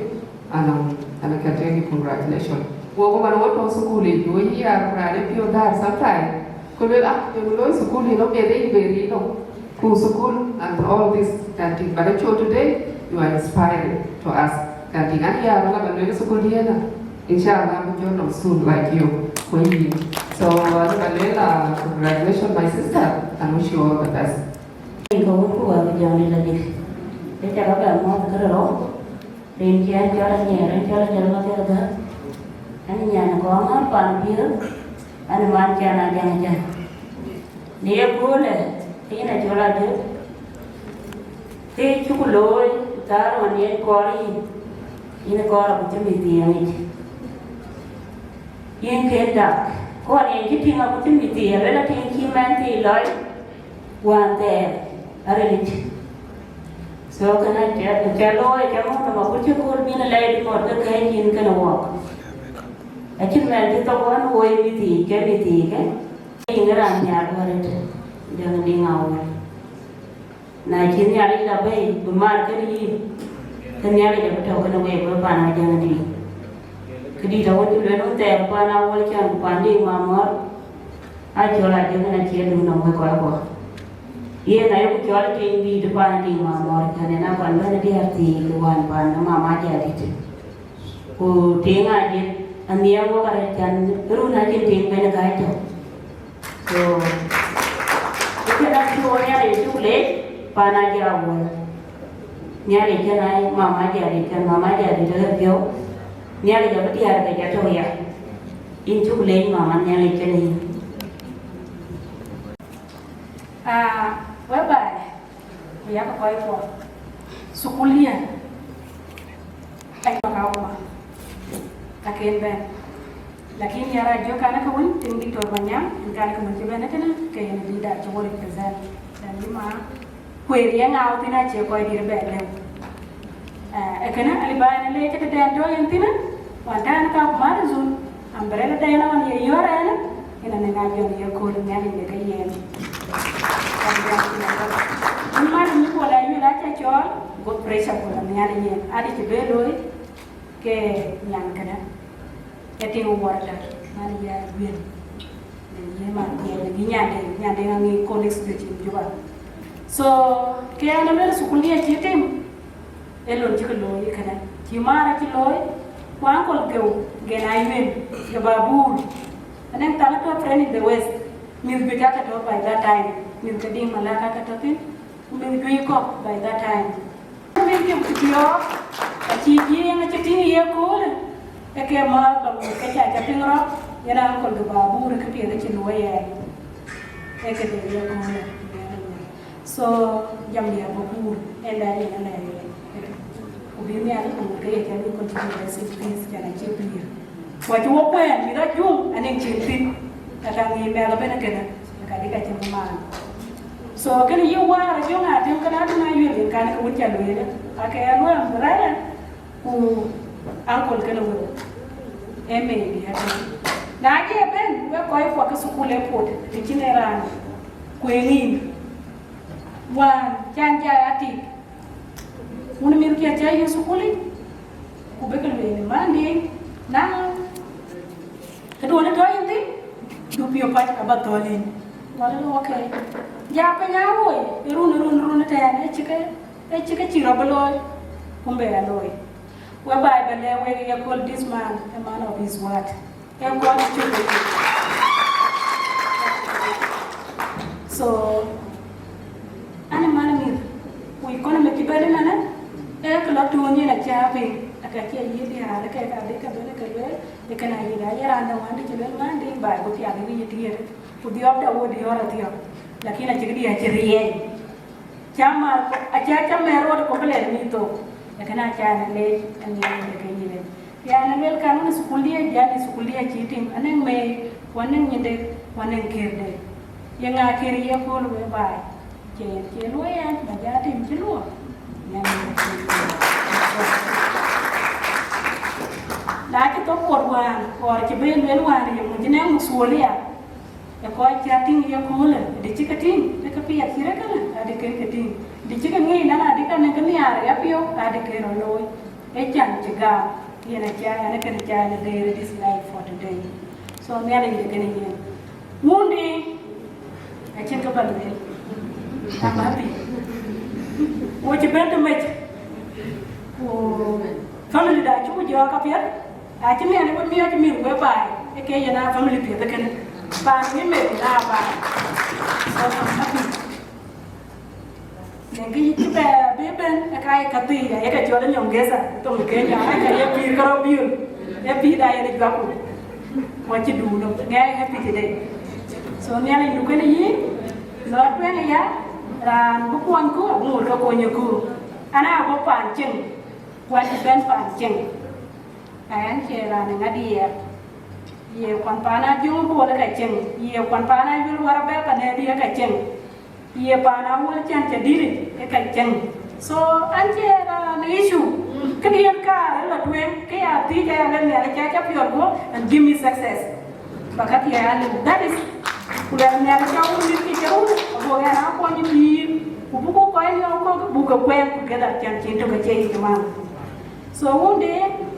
And, um, and I can tell you congratulations. Wo ku man wo tɔ̈ thukul yic, wo yï ya raan ë piɔ̈u dhär sometime. Ku luel, ah, yöŋ looi thukul yïn lɔ, bɛ̈n ë yï bɛ̈n yïn lɔ. Ku thukul and all this, kën tïŋ, but actually today, you are inspiring to us. Kën tïŋ, an ya rɔt la ba luel thukul diɛ̈n, inshallah, I'm join them soon like you. Ku yïn. So, uh, ba luel, uh, congratulations, my sister, and wish you all the best. Ko wun ku wek jɔŋ dït adït. Ke ca rɔt bɛ muɔ̈th kërë rou. Rin cï an cɔl Anyiɛɛr, an cɔl Anyiɛɛr Mathia Gäk. An nyan kɔn ŋɔ̈ɔ̈r pan Biöör, an man cän Ajiëŋ Ajiëŋ. Në ye köölë, ke yïn Acol Ajök, ke cuk looi, ku thaar ɣɔn yen kɔɔr yïn, yïn kɔɔr abï cï mïth thiëëŋ yic. Yïn kën dak, ku ɣɔn yen cï tïŋ abï cï mïth thiëëŋ, luel atïŋ cï mɛnh thii lɔc, wään thɛɛr arilic. So kënë aca, aca looi, aca ŋɔ̈ɔ̈r nɔm agut cï kööl bïn lɛɛc bï ŋɔ̈ɔ̈r ke kɛ̈ɛ̈c yïn kënë wɔɔk. Acïn mɛnh cï thok ɣɔn woi mïth yiic ke mïth yiic ke, yïn ë raan nhiaar ku arëët, Ajiëŋ Diŋ Awuɔ̈l. Na cï Nhialic la bei bï mar kënë yïn, ke Nhialic abï tɔ̈u kënë week wek pan Ajiëŋ Diŋ. Këdït awën cï lueel wun thɛɛr pan Awuɔl Can ku pan Diŋ Mamɔ̈r, acɔl Ajök, yen acie dun nɔm wek kɔc kuɔ. Yen ayeku cɔl tiŋ dït pan Diŋ Mamɔ̈r, Can, yen akuan bɛ̈n diäär thiik wään pan Mama Jadït. Ku tiŋ Ajök anhiɛɛŋ wok arëët, Can, run acïn tiŋ ben ë gäi tök. So, ëkënë acï wɔ Nhialic cuk leec, pan Ajök Awuɔl. Nhialic kënë ai, Mama Jadït, Can, Mama Jadït ë piɔ̈u. Nhialic abï diäär ke jɔ tɔ̈u ya. Yïn cuk leec, Mama, Nhialic kënë yïn. Ah, whereby, ku yak kɔc kuɔ. Thukul diɛ̈. Ai, ma ka wuma. Ka ken bɛ̈n. Lakin yara jɔ kan ke wun, tiŋ Diktor Manyaŋ, en kan ke wun cï bɛ̈n ëtënë, ke yen dït da cï wɔ represent. Then yï ma, kueer ye ŋau thïn acie kɔc dït bɛ lëu. Eh, ëkënë alëu ba yen leec tëdɛn tɔ̈ yen thïn, wään tɛ̈n ka ku mar zun, umbrella dɛn ɣɔn ye yɔ̈ɔ̈r ɛn, yen anëŋ a jɔn ye kööl Nhialic de ke yen. Wun mar nyi Kuɔl Ayuel aca cɔɔl, go pressure ku la Nhialic yen. Adï cï be looi, ke nyan kënë. Ë tiŋ wuɔr ëtök, man ye Ayuel. Yen man ye, yen nyande, nyande ŋa ŋic college de cïn Juba. So, ke an aluel thukul diɛ̈ cï tim, ë lon cï ke looi kënë. Cï mar acï looi, ku uncle geu, gen Ayuel, ke Babur. Anɛŋ thal atɔ̈ friend in the West, mïth juëc aka tɔ̈ by that time, mïth ke Diŋ Malak aka tɔ̈ thïn, ku mïth juëc kɔ̈k by that time. Mïth ke ku piɔ̈ɔ̈k, acï Jiëëŋ acï tïŋ ye köölë, ë ke määth ba mïth ke ca ca piŋ rɔt, yen uncle de Babur kë piɛth acï luɔi ɛn. Ë këde ye köölë. So, jam diɛ̈ Babur, ënda yen ënda yen. Ku bï Nhialic ku mïth ke ye ca bï continue rest in peace, can acï pïïr. Ku acï wok kuɛɛn, mïth ajuŋ, anïŋ cin thïn, ka ka ŋic mɛl ëbɛ̈n kënë, ka dï ka cïn maan. So, kënë yï wäär ajuŋ atem kënë atïŋ Ayuel yen kan ke wun ca lueel, ake aluɛɛm bï rɛ̈ɛ̈r, ku uncle kënë wëu. Amen, bï atïŋ. Na jɛ bɛ̈n, wek kɔc kuɔ ke thukul ë pot, të cïn ë raan, ku ë ŋic. Wään, can jai atik. Wun mïthkiɛ̈ cä yök thukul yic, ku bïk lueel ë man Diŋ, na këduɔ̈n ë tɔ̈ yïn thïn, du piɔ̈u pac aba thɔ̈l yïn. Wala, okay. Ja piny aa woi, ë run, ë run, ë run ëtɛ̈ɛ̈n, ë cï ke, ë cï ke cï rɔt bï looi, ku bï a looi. Whereby bɛ lɛ̈k wek ye kööl, this man, a man of his word. Ee kuɔn cuk. So, an man mïth, ku economy cï bɛ̈n ënɔn, ee kë lɔ tuun yen acä piny, aka cie yï diäär ke ka dï ka bɛ̈n ke lueel, ee kënë ayï da ye raan dɛ̈ wään dï cï lueel man dï baai ku thiak yï yï tiëër, ku dhiɔp da wo diɔ̈ɔ̈r athiɔ̈k, lakin acï këdï acï riɛɛny. Cä mal, acä cä mɛr rot ku bï lɛ̈k mïth thok, ee kënë acä në leec, anhiɛɛn de ke yen. Yɛn ë luel kan wën ë thukul diɛ̈, jɛn ë thukul diɛ̈ cï tim, anɛŋ mei, ku anɛŋ nyinde, ku anɛŋ kërde. Ye ŋa kër ye kööl whereby cï, cï luɔi ɛn, ba ja tim cï luɔk. Yɛn ë luel. Na cï thok kuɔt wään, or cï ben luel wään, ye ŋö cï nɛŋ masulia. Ë kɔc cä tïŋ ye köölë, dï cï ke tïŋ, ë ke piɛth cï rëk kënë, adï kën ke tïŋ. Dï cï ke ŋic nɛn adï ka nɛŋ kë nhiaar ë yapiɔ̈u, adï kën rɔt looi. Ë can cï gam, yen acä, ɛn ë kën acä ɛn ë deer this life for today. So Nhialic de kën yen. Wundi, acïn kë ba lueel. I'm happy. Wo cï bɛ̈n të mec. Ku family da cuk jɔɔk apiɛth. Acï miɛt ë we miɔɔc mïth whereby ë ke yen a family piɛth ë kënë. Paan wï meth na baai. So I'm happy. Yen kë cï bɛ bï ben ë ka ye ka thii, aye ka cɔl ë nyongeza, thoŋ ë Kenya, ë ka ye pïïr ke rɔt biöl, ë pïïr da yen ë juak ku. Ku acï duun nɔm, ŋɛk happy today. So Nhialic du kënë yïn, lɔ tueŋ aya, raan bï kuɔnyku, abï ŋoot ke konyku. An aa bɔ̈ paan cieŋ, ku an cï bɛ̈n paan cieŋ. Ɛn cie raan ë ŋa diɛɛr. Ye kuan paan Ajuɔŋ Bol ë ka cieŋ. Ye kuan paan Ayuel Warabɛ̈ Panɛɛdi ë ka cieŋ. Ye paan Awuɔl Can cä dït ë ka cieŋ. So an cie raan ë issue. Këdiɛ̈n kaar ë lɔ tueŋ, kë ya thiëc aya lɛ̈k Nhialic cä cä piɔl guɔ̈p and give me success. Ba ka thiëëc alëu. That is, ku lɛ̈k Nhialic cä wun mïth kë cä wun, ago ɣɛn aa kuɔny pïïr. Ku buk kɔc nyɔɔk kɔ̈k buk ke kuɛɛn together can cïn tök acie yic man. So, wun de,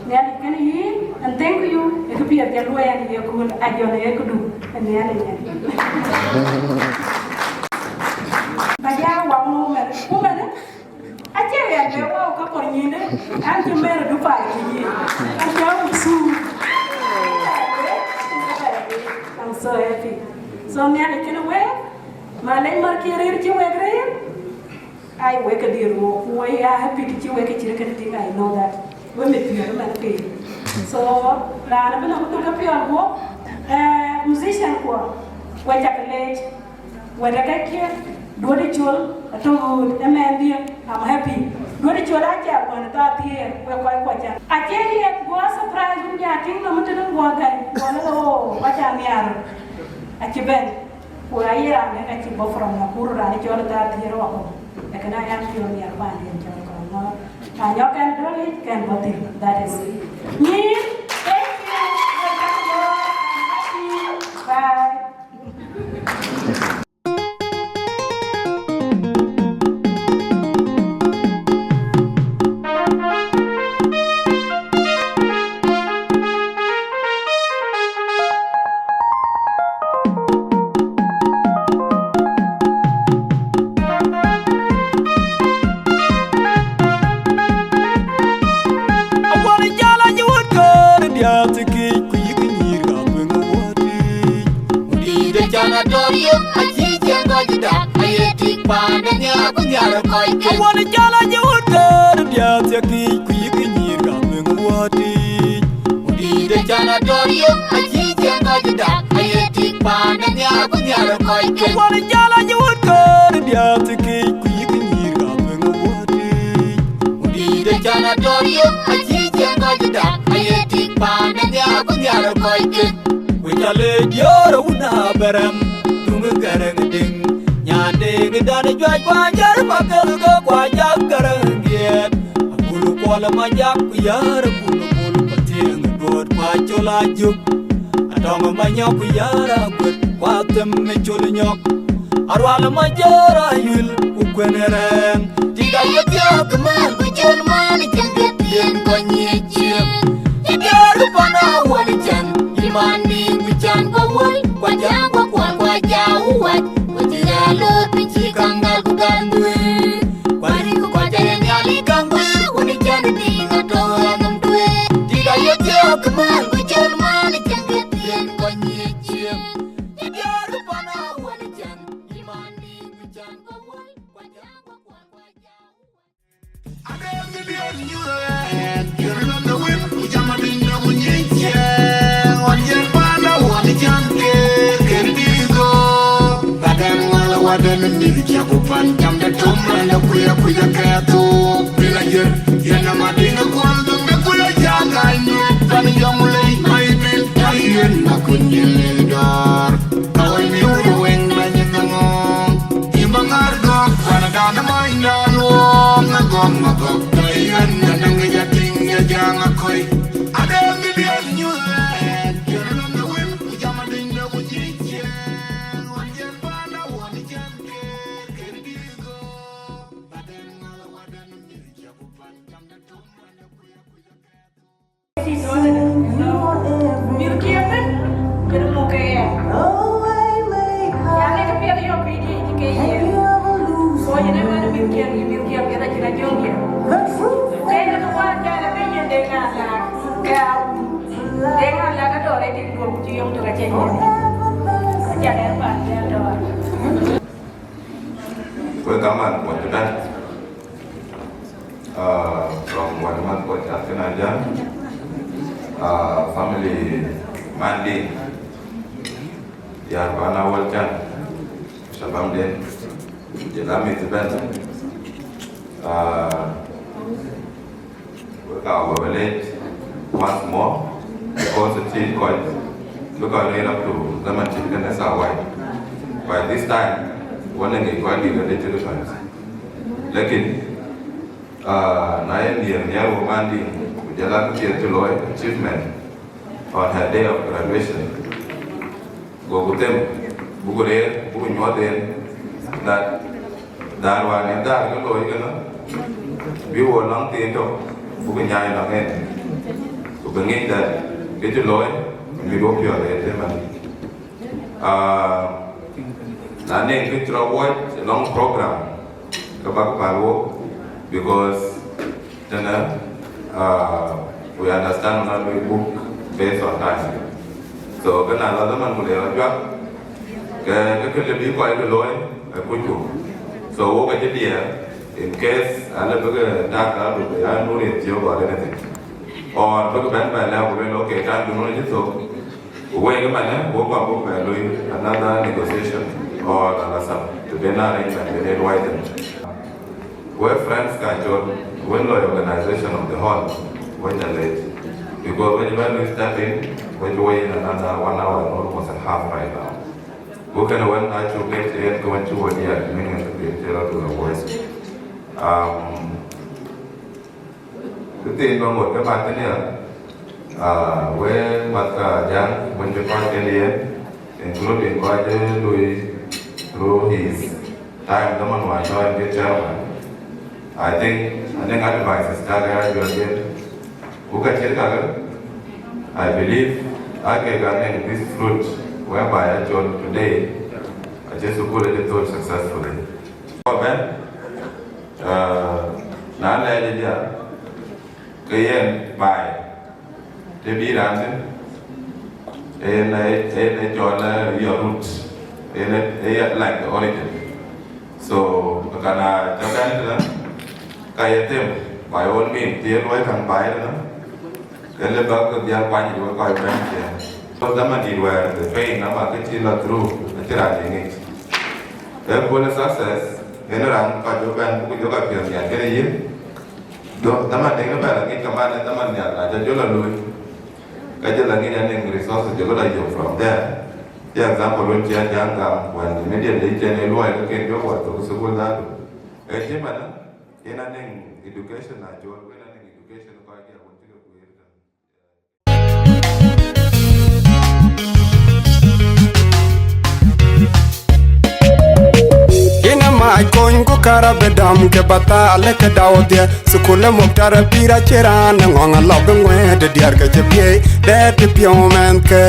Nhialic kënë yïn, and thank you, ë kë piɛth ca luɛɛn ye kööl, a jɔl ë këdu, ë Nhialic yen. Ba ja waŋ women, women, acie ɣɛn bɛ wau ka kɔr nyinde, an cï mɛr du pai cï yï, an cï wau su. I'm so happy. So, Nhialic kënë wek, ma leny mar kiɛ rëër cï wek rëër, Ai, wek ke dier wo, ku wek ya happy të cï wek ke cït kënë tïŋ, I know that. Wek mit piɔ̈ɔ̈th ëmɛn piny. So, raan ëbɛ̈n abï dhuk ke piɔ̈ɔ̈th wo, eh, musician kuɔ, wek cak leec, wek ke kɛ̈k kiɛ̈, duɔ̈t ë col, atök ɣööt, ëmɛn dië, I'm happy. Duɔ̈t ë col acɛ kuɛn thaa thiëër, wek kɔc kuɔ cak. Acie ye guɔ surprise wun ya tïŋ nɔm tënë guɔ gäi, guɔ lë, oh, wac anhiaar. Acï bɛ̈n. Ku aye raan ë ka cï bɔ̈ from Nakuru, raan ë cɔl Thaa Thiëër Wakɔ̈u. Ee kënë aya piɔ̈u nhiɛɛr paanden cɔl Kɔŋɔ̈ɔ̈r. Na nyɔk kɛn döl yic, kɛn bɔ̈ thïn. That is it. Nyïïn, thank you. Bye. Awɔn jal anyuɔ̈t kɔ̈ɔ̈r diäär thiekic, ku yïk nyïïr ka tueŋ awɔ̈t yiic. Ku dïït ë can atɔ̈r yök, acï ciɛɛŋ kɔc dak, aye tik paande nhiaar, ku nhiar kɔc ke. Awɔn jal anyuɔ̈t kɔ̈ɔ̈r diäär thiekic, ku yïk nyïïr ka tueŋ awɔ̈t yiic. Ku dïït ë can atɔ̈r yök, acï ciɛɛŋ kɔc dak, aye tik paande nhiaar, ku nhiar kɔc ke. Awɔn jal anyuɔ̈t kɔ̈ɔ̈r diäär thiekic, ku yïk nyïïr ka tueŋ awɔ̈t yiic. Ku dïït ë can atɔ̈r yök, acï ciɛɛŋ kɔc dak, aye tik paande nhiaar, ku nhiar kɔc ke. Ku ca le diöör wun abɛ̈rɛm, tuŋ Gäräŋ Deŋ, nyan Deŋ dan juac, ku ajär maketh ke, ku ajak Gäräŋ diɛɛt. Abul Kuɔl Majak, ku yär Abul Kuɔl Pathiëŋ duɔ̈t, ku acol ajök. Atɔŋ Manyɔk, ku yär Aguet, ku athem ë col nyɔk. Arual Majɔ̈ɔ̈r ayuil, ku kuën ë rɛɛŋ. Tik aye thiɔ̈k man, ku col man cïn piɛthpiɛth kɔc ŋiɛc ciëëm. Cï diäär pan awɔl can, yï man nïïm ku can ku awɔl, ku ajam ku akuɔl ku ajau wac, ku cï rɛ̈ɛ̈r loor piny cï kaŋ gäl ku gäl duëër. Ku arïk ku kɔc ë Nhialic kaŋ guëër, wun ë can ë tïŋ atɔ̈ anɔm duëër. Tik aye thiɔ̈k man, ku col man cïn piɛthpiɛth kɔc ŋiɛc ciëëm. Cï diäär pan awɔl can, yï man nïïm ku can ku awɔl, ku ajam ku akuɔl ku ajau. Awën miöörë wëŋ mɛnyë ke ŋɔ̈ɔ̈ŋ, yï bä ŋäär gɔ̈k, kuan dan ë mɔnydan luɔɔŋ, agɔ̈k magɔ̈k, tɔ yɛn na däŋ ë jatiŋ, ya jaŋ akɔ̈i. Ade milion nyuɛɛn, jɔt lɔ̈m në wën, ku jam adiny në ku jiëc ciëën, wën jɛn panda wën jɛn keer, kën dï gɔ̈k, baden ŋäl wadan mïth, jɔku pan jam de tök, man de kuya kuya kɛɛth. Mïth kiɛ̈ ëbɛ̈n, kënë muk ke ɣɛn. Yan ee këpiɛth yɔ̈ɔ̈k pïïr yic ke yen. Kony ënë man mïth kiɛ̈, mïth kiɛ̈ piɛth acïn ajɔ̈ŋ kiɛ̈. Tënë kë wään kɛn abï yen Deŋ Alak, ke a wun. Deŋ Alak adɔɔr ë tik duɔ̈k ku cï yom tök acï yen. Aca ɣɛn pan cï adɔɔr. Wek kaman kuɔc ëbɛ̈n. Ah, from wɛ̈t mɛ̈th kuɔc cath kën a jam. Ah, family Manding. Diäär pan awɔl can. Shababden. Jɔl a mïth ëbɛ̈n. Ah, Wek aa wek bɛ leec once more, because it is kɔc, because right up to zaman cït kënë thaa wai. By this time, wën ë ŋic kɔc dït röt ë cï difference. Lakin, ah, na ye nhiɛɛr nhiɛɛr wok man dï, ku jɔl a kë piɛth cï looi, achievement on her day of graduation. Goku them, buku rëër, buku nyuɔɔth en, that, that wään en dhäär ke looi kënë, bï wo lɔŋ thiin tök, buk nyaai nɔŋ en, ku bï ŋic that kë cï looi, mit wo piɔ̈ɔ̈th ë tëmën. Ah, na nɔŋ kë cï rɔt wuɔ̈c ë lɔŋ program, ke bäk päl wok, because tënë, ah, we understand that we book based on time. So, kë na la dhaman ku le rɔt juak, ke, ke, ke le bï kɔc ke looi, ë kucku. So, wok acï diɛɛr, in case ale bï ke tak ka du bï ya nur ye thiɔ̈k or anything. Or bï ke bɛ̈n bɛ lɛ̈k ku lueel, okay, time du nu acï thök. Ku wek ëmënë, wok kɔn buk bɛ lui another negotiation or another, të ben arrangement bï luɔi thïn. Wek friends ka cɔl, wën lɔ organization of the hall, wek ca lec. Because wek bɛ̈n lui step in, wek wei in another one hour and almost a half right now. Ku kënë wën acuk lec yen ke wën cï wok diɛɛr, meaning to be tell to the voice. Um, Këthiin ba ŋot ke mat thïn ya, ah, wek mat ka Ajak, wën cï kɔc ke liɛɛr, including kɔc ë lui through his time, dhaman wään tɔ̈ en ke chairman. I think, anɔŋ advices cak ya juɛ̈r yen. Ku ka cït kakë, I believe, ake ka nɔŋ this fruit whereby actual today, acï thukul ë thöl successfully. Ku bɛ̈n, ah, na lɛɛc ë diäk, ke yen baai, të bï raan thïn, en, en, en cɔl, eh, your root, en, en, like the origin. So, kana ca bɛ̈n tënë, ka ye them, by all means, të ye luɔi käŋ baai tënë, ke le bäk ke dhial kuany wek kɔc bɛ̈n ciëën. Because dhaman dït wɛɛr, the pain, ama ke cï lɔ through, acï raan ye ŋic. Ee puɔl ë success, en raan kɔc bï bɛ̈n, buk jɔ ka piɔ̈ɔ̈th nhial kënë yïn. Dho-, dhaman dɛ̈ bɛ la ŋic kaman ë dhaman nhial, na ca jɔ la luui, ka jɔ la ŋic anɔŋ resources jɔ la yök from there. Cï example wën cï Ajak gam, wën immediately cïn ë luɔi ke ken jɔ wär thok thukul dhadu. Ee cï manë, yen anɔŋ education na cɔl, wen anɔŋ education kɔc diɛɛr wën cï ke guiir tën. Ina mac kony ku kara bï dam ke bathal ke dau dhiɛ, thukul ë muk tara pïïr acï raan ë ŋɔŋ alɔ bï ŋuɛ̈ɛ̈t ë diɛɛr ke cï biëëi dɛɛt ë piɔ̈u mɛnhkë.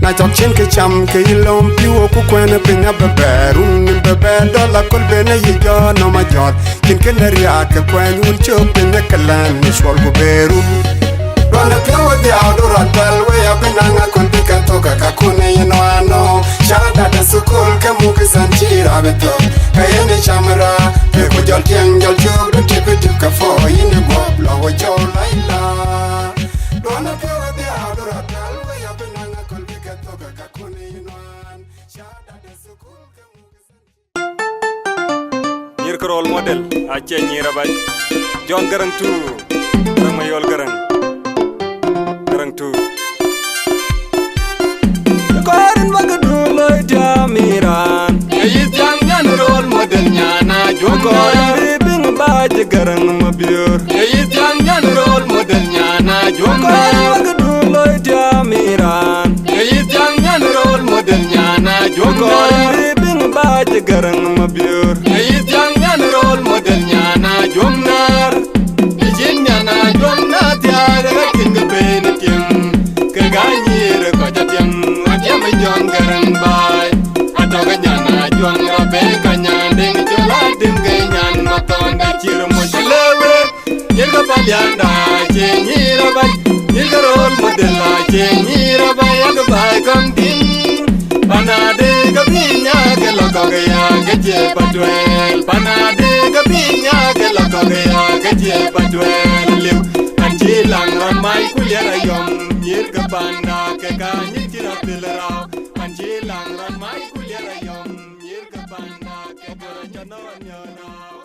Na cɔk cïn kë cam ke yï lom pïu ku kuɛ̈n piny abï bɛ̈ɛ̈r run bï bɛ̈ɛ̈r dɔl aköl ben ë yï jɔt nɔm ajɔt. Cïn kënë riääk ke kuɛny wun cök piny ë ke lɛ̈n në cuɔl ku beeru. Duɔ̈n ë piɔ̈u ë dhiau du rɔt päl wei abï naŋ aköl bï ke thök ë kakun ë yen wään nɔ̈. Cadat ë thukul ke muk ë thän cï rap ë thök. Ke yen ë cam ë raar, ke ku jɔl tiɛŋ jɔl cök du tip ë tip ke puɔ̈u yïn ë guɔ̈p lɔ we cɔl lɔc la. Duɔ̈n ë piɔ̈u ë dhiau du rɔt päl wei abï naŋ aköl bï ke thök ë kakun ë yen wään. Cadat ë thukul ke muk ë thän Nyïïr ke role model, acie nyïïr abac. John Garang two, Garang Mayol Garang. Garang two. Kɔɔr in ba ke du loi diam Iran. Ke yï thiaŋ nyan role model nyan a juɔk kɔɔr. Kɔɔr in bi biŋ ba jë Garang Mabior. Ke yï thiaŋ nyan role model nyan a juɔk kɔɔr. Kɔɔr in ba ke du loi diam Iran. Ke yï thiaŋ nyan role model nyan a juɔk kɔɔr. Kɔɔr in bi biŋ ba jë Garang Mabior. Ke yï thiaŋ nyan role model nyan a juɔk naar. Ë cïn nyan a juɔk naar thiaak ë ka cïn kë ben ë tiɛŋ. Ke ka nyïïr ë kɔc a tiɛŋ, a tiɛm ë John Garang baai. Atɔ̈ ke nyan a juɔk rɔt bɛ ka nyan deŋ col a tim ke nyan mathɔn de cïr moc lëu. Nyïïr ke Palianda acie nyïïr abac, nyïïr ke role model acie nyïïr abac, yak baai käŋ tïŋ. Pan adï ke bï nyaak ke lɔ kɔ̈k ya ke cie patuɛɛl, pan adï ke bï nyaak ke lɔ kɔ̈k ya ke cie patuɛɛl liu. An cï laŋ rɔt mac ku liɛr ayɔm, nyïïr ke panda ke ka nyïc cï rɔt thil rau. An cï laŋ rɔt mac ku liɛr ayɔm, nyïïr ke panda ke ka ca nɔn yɔn rau.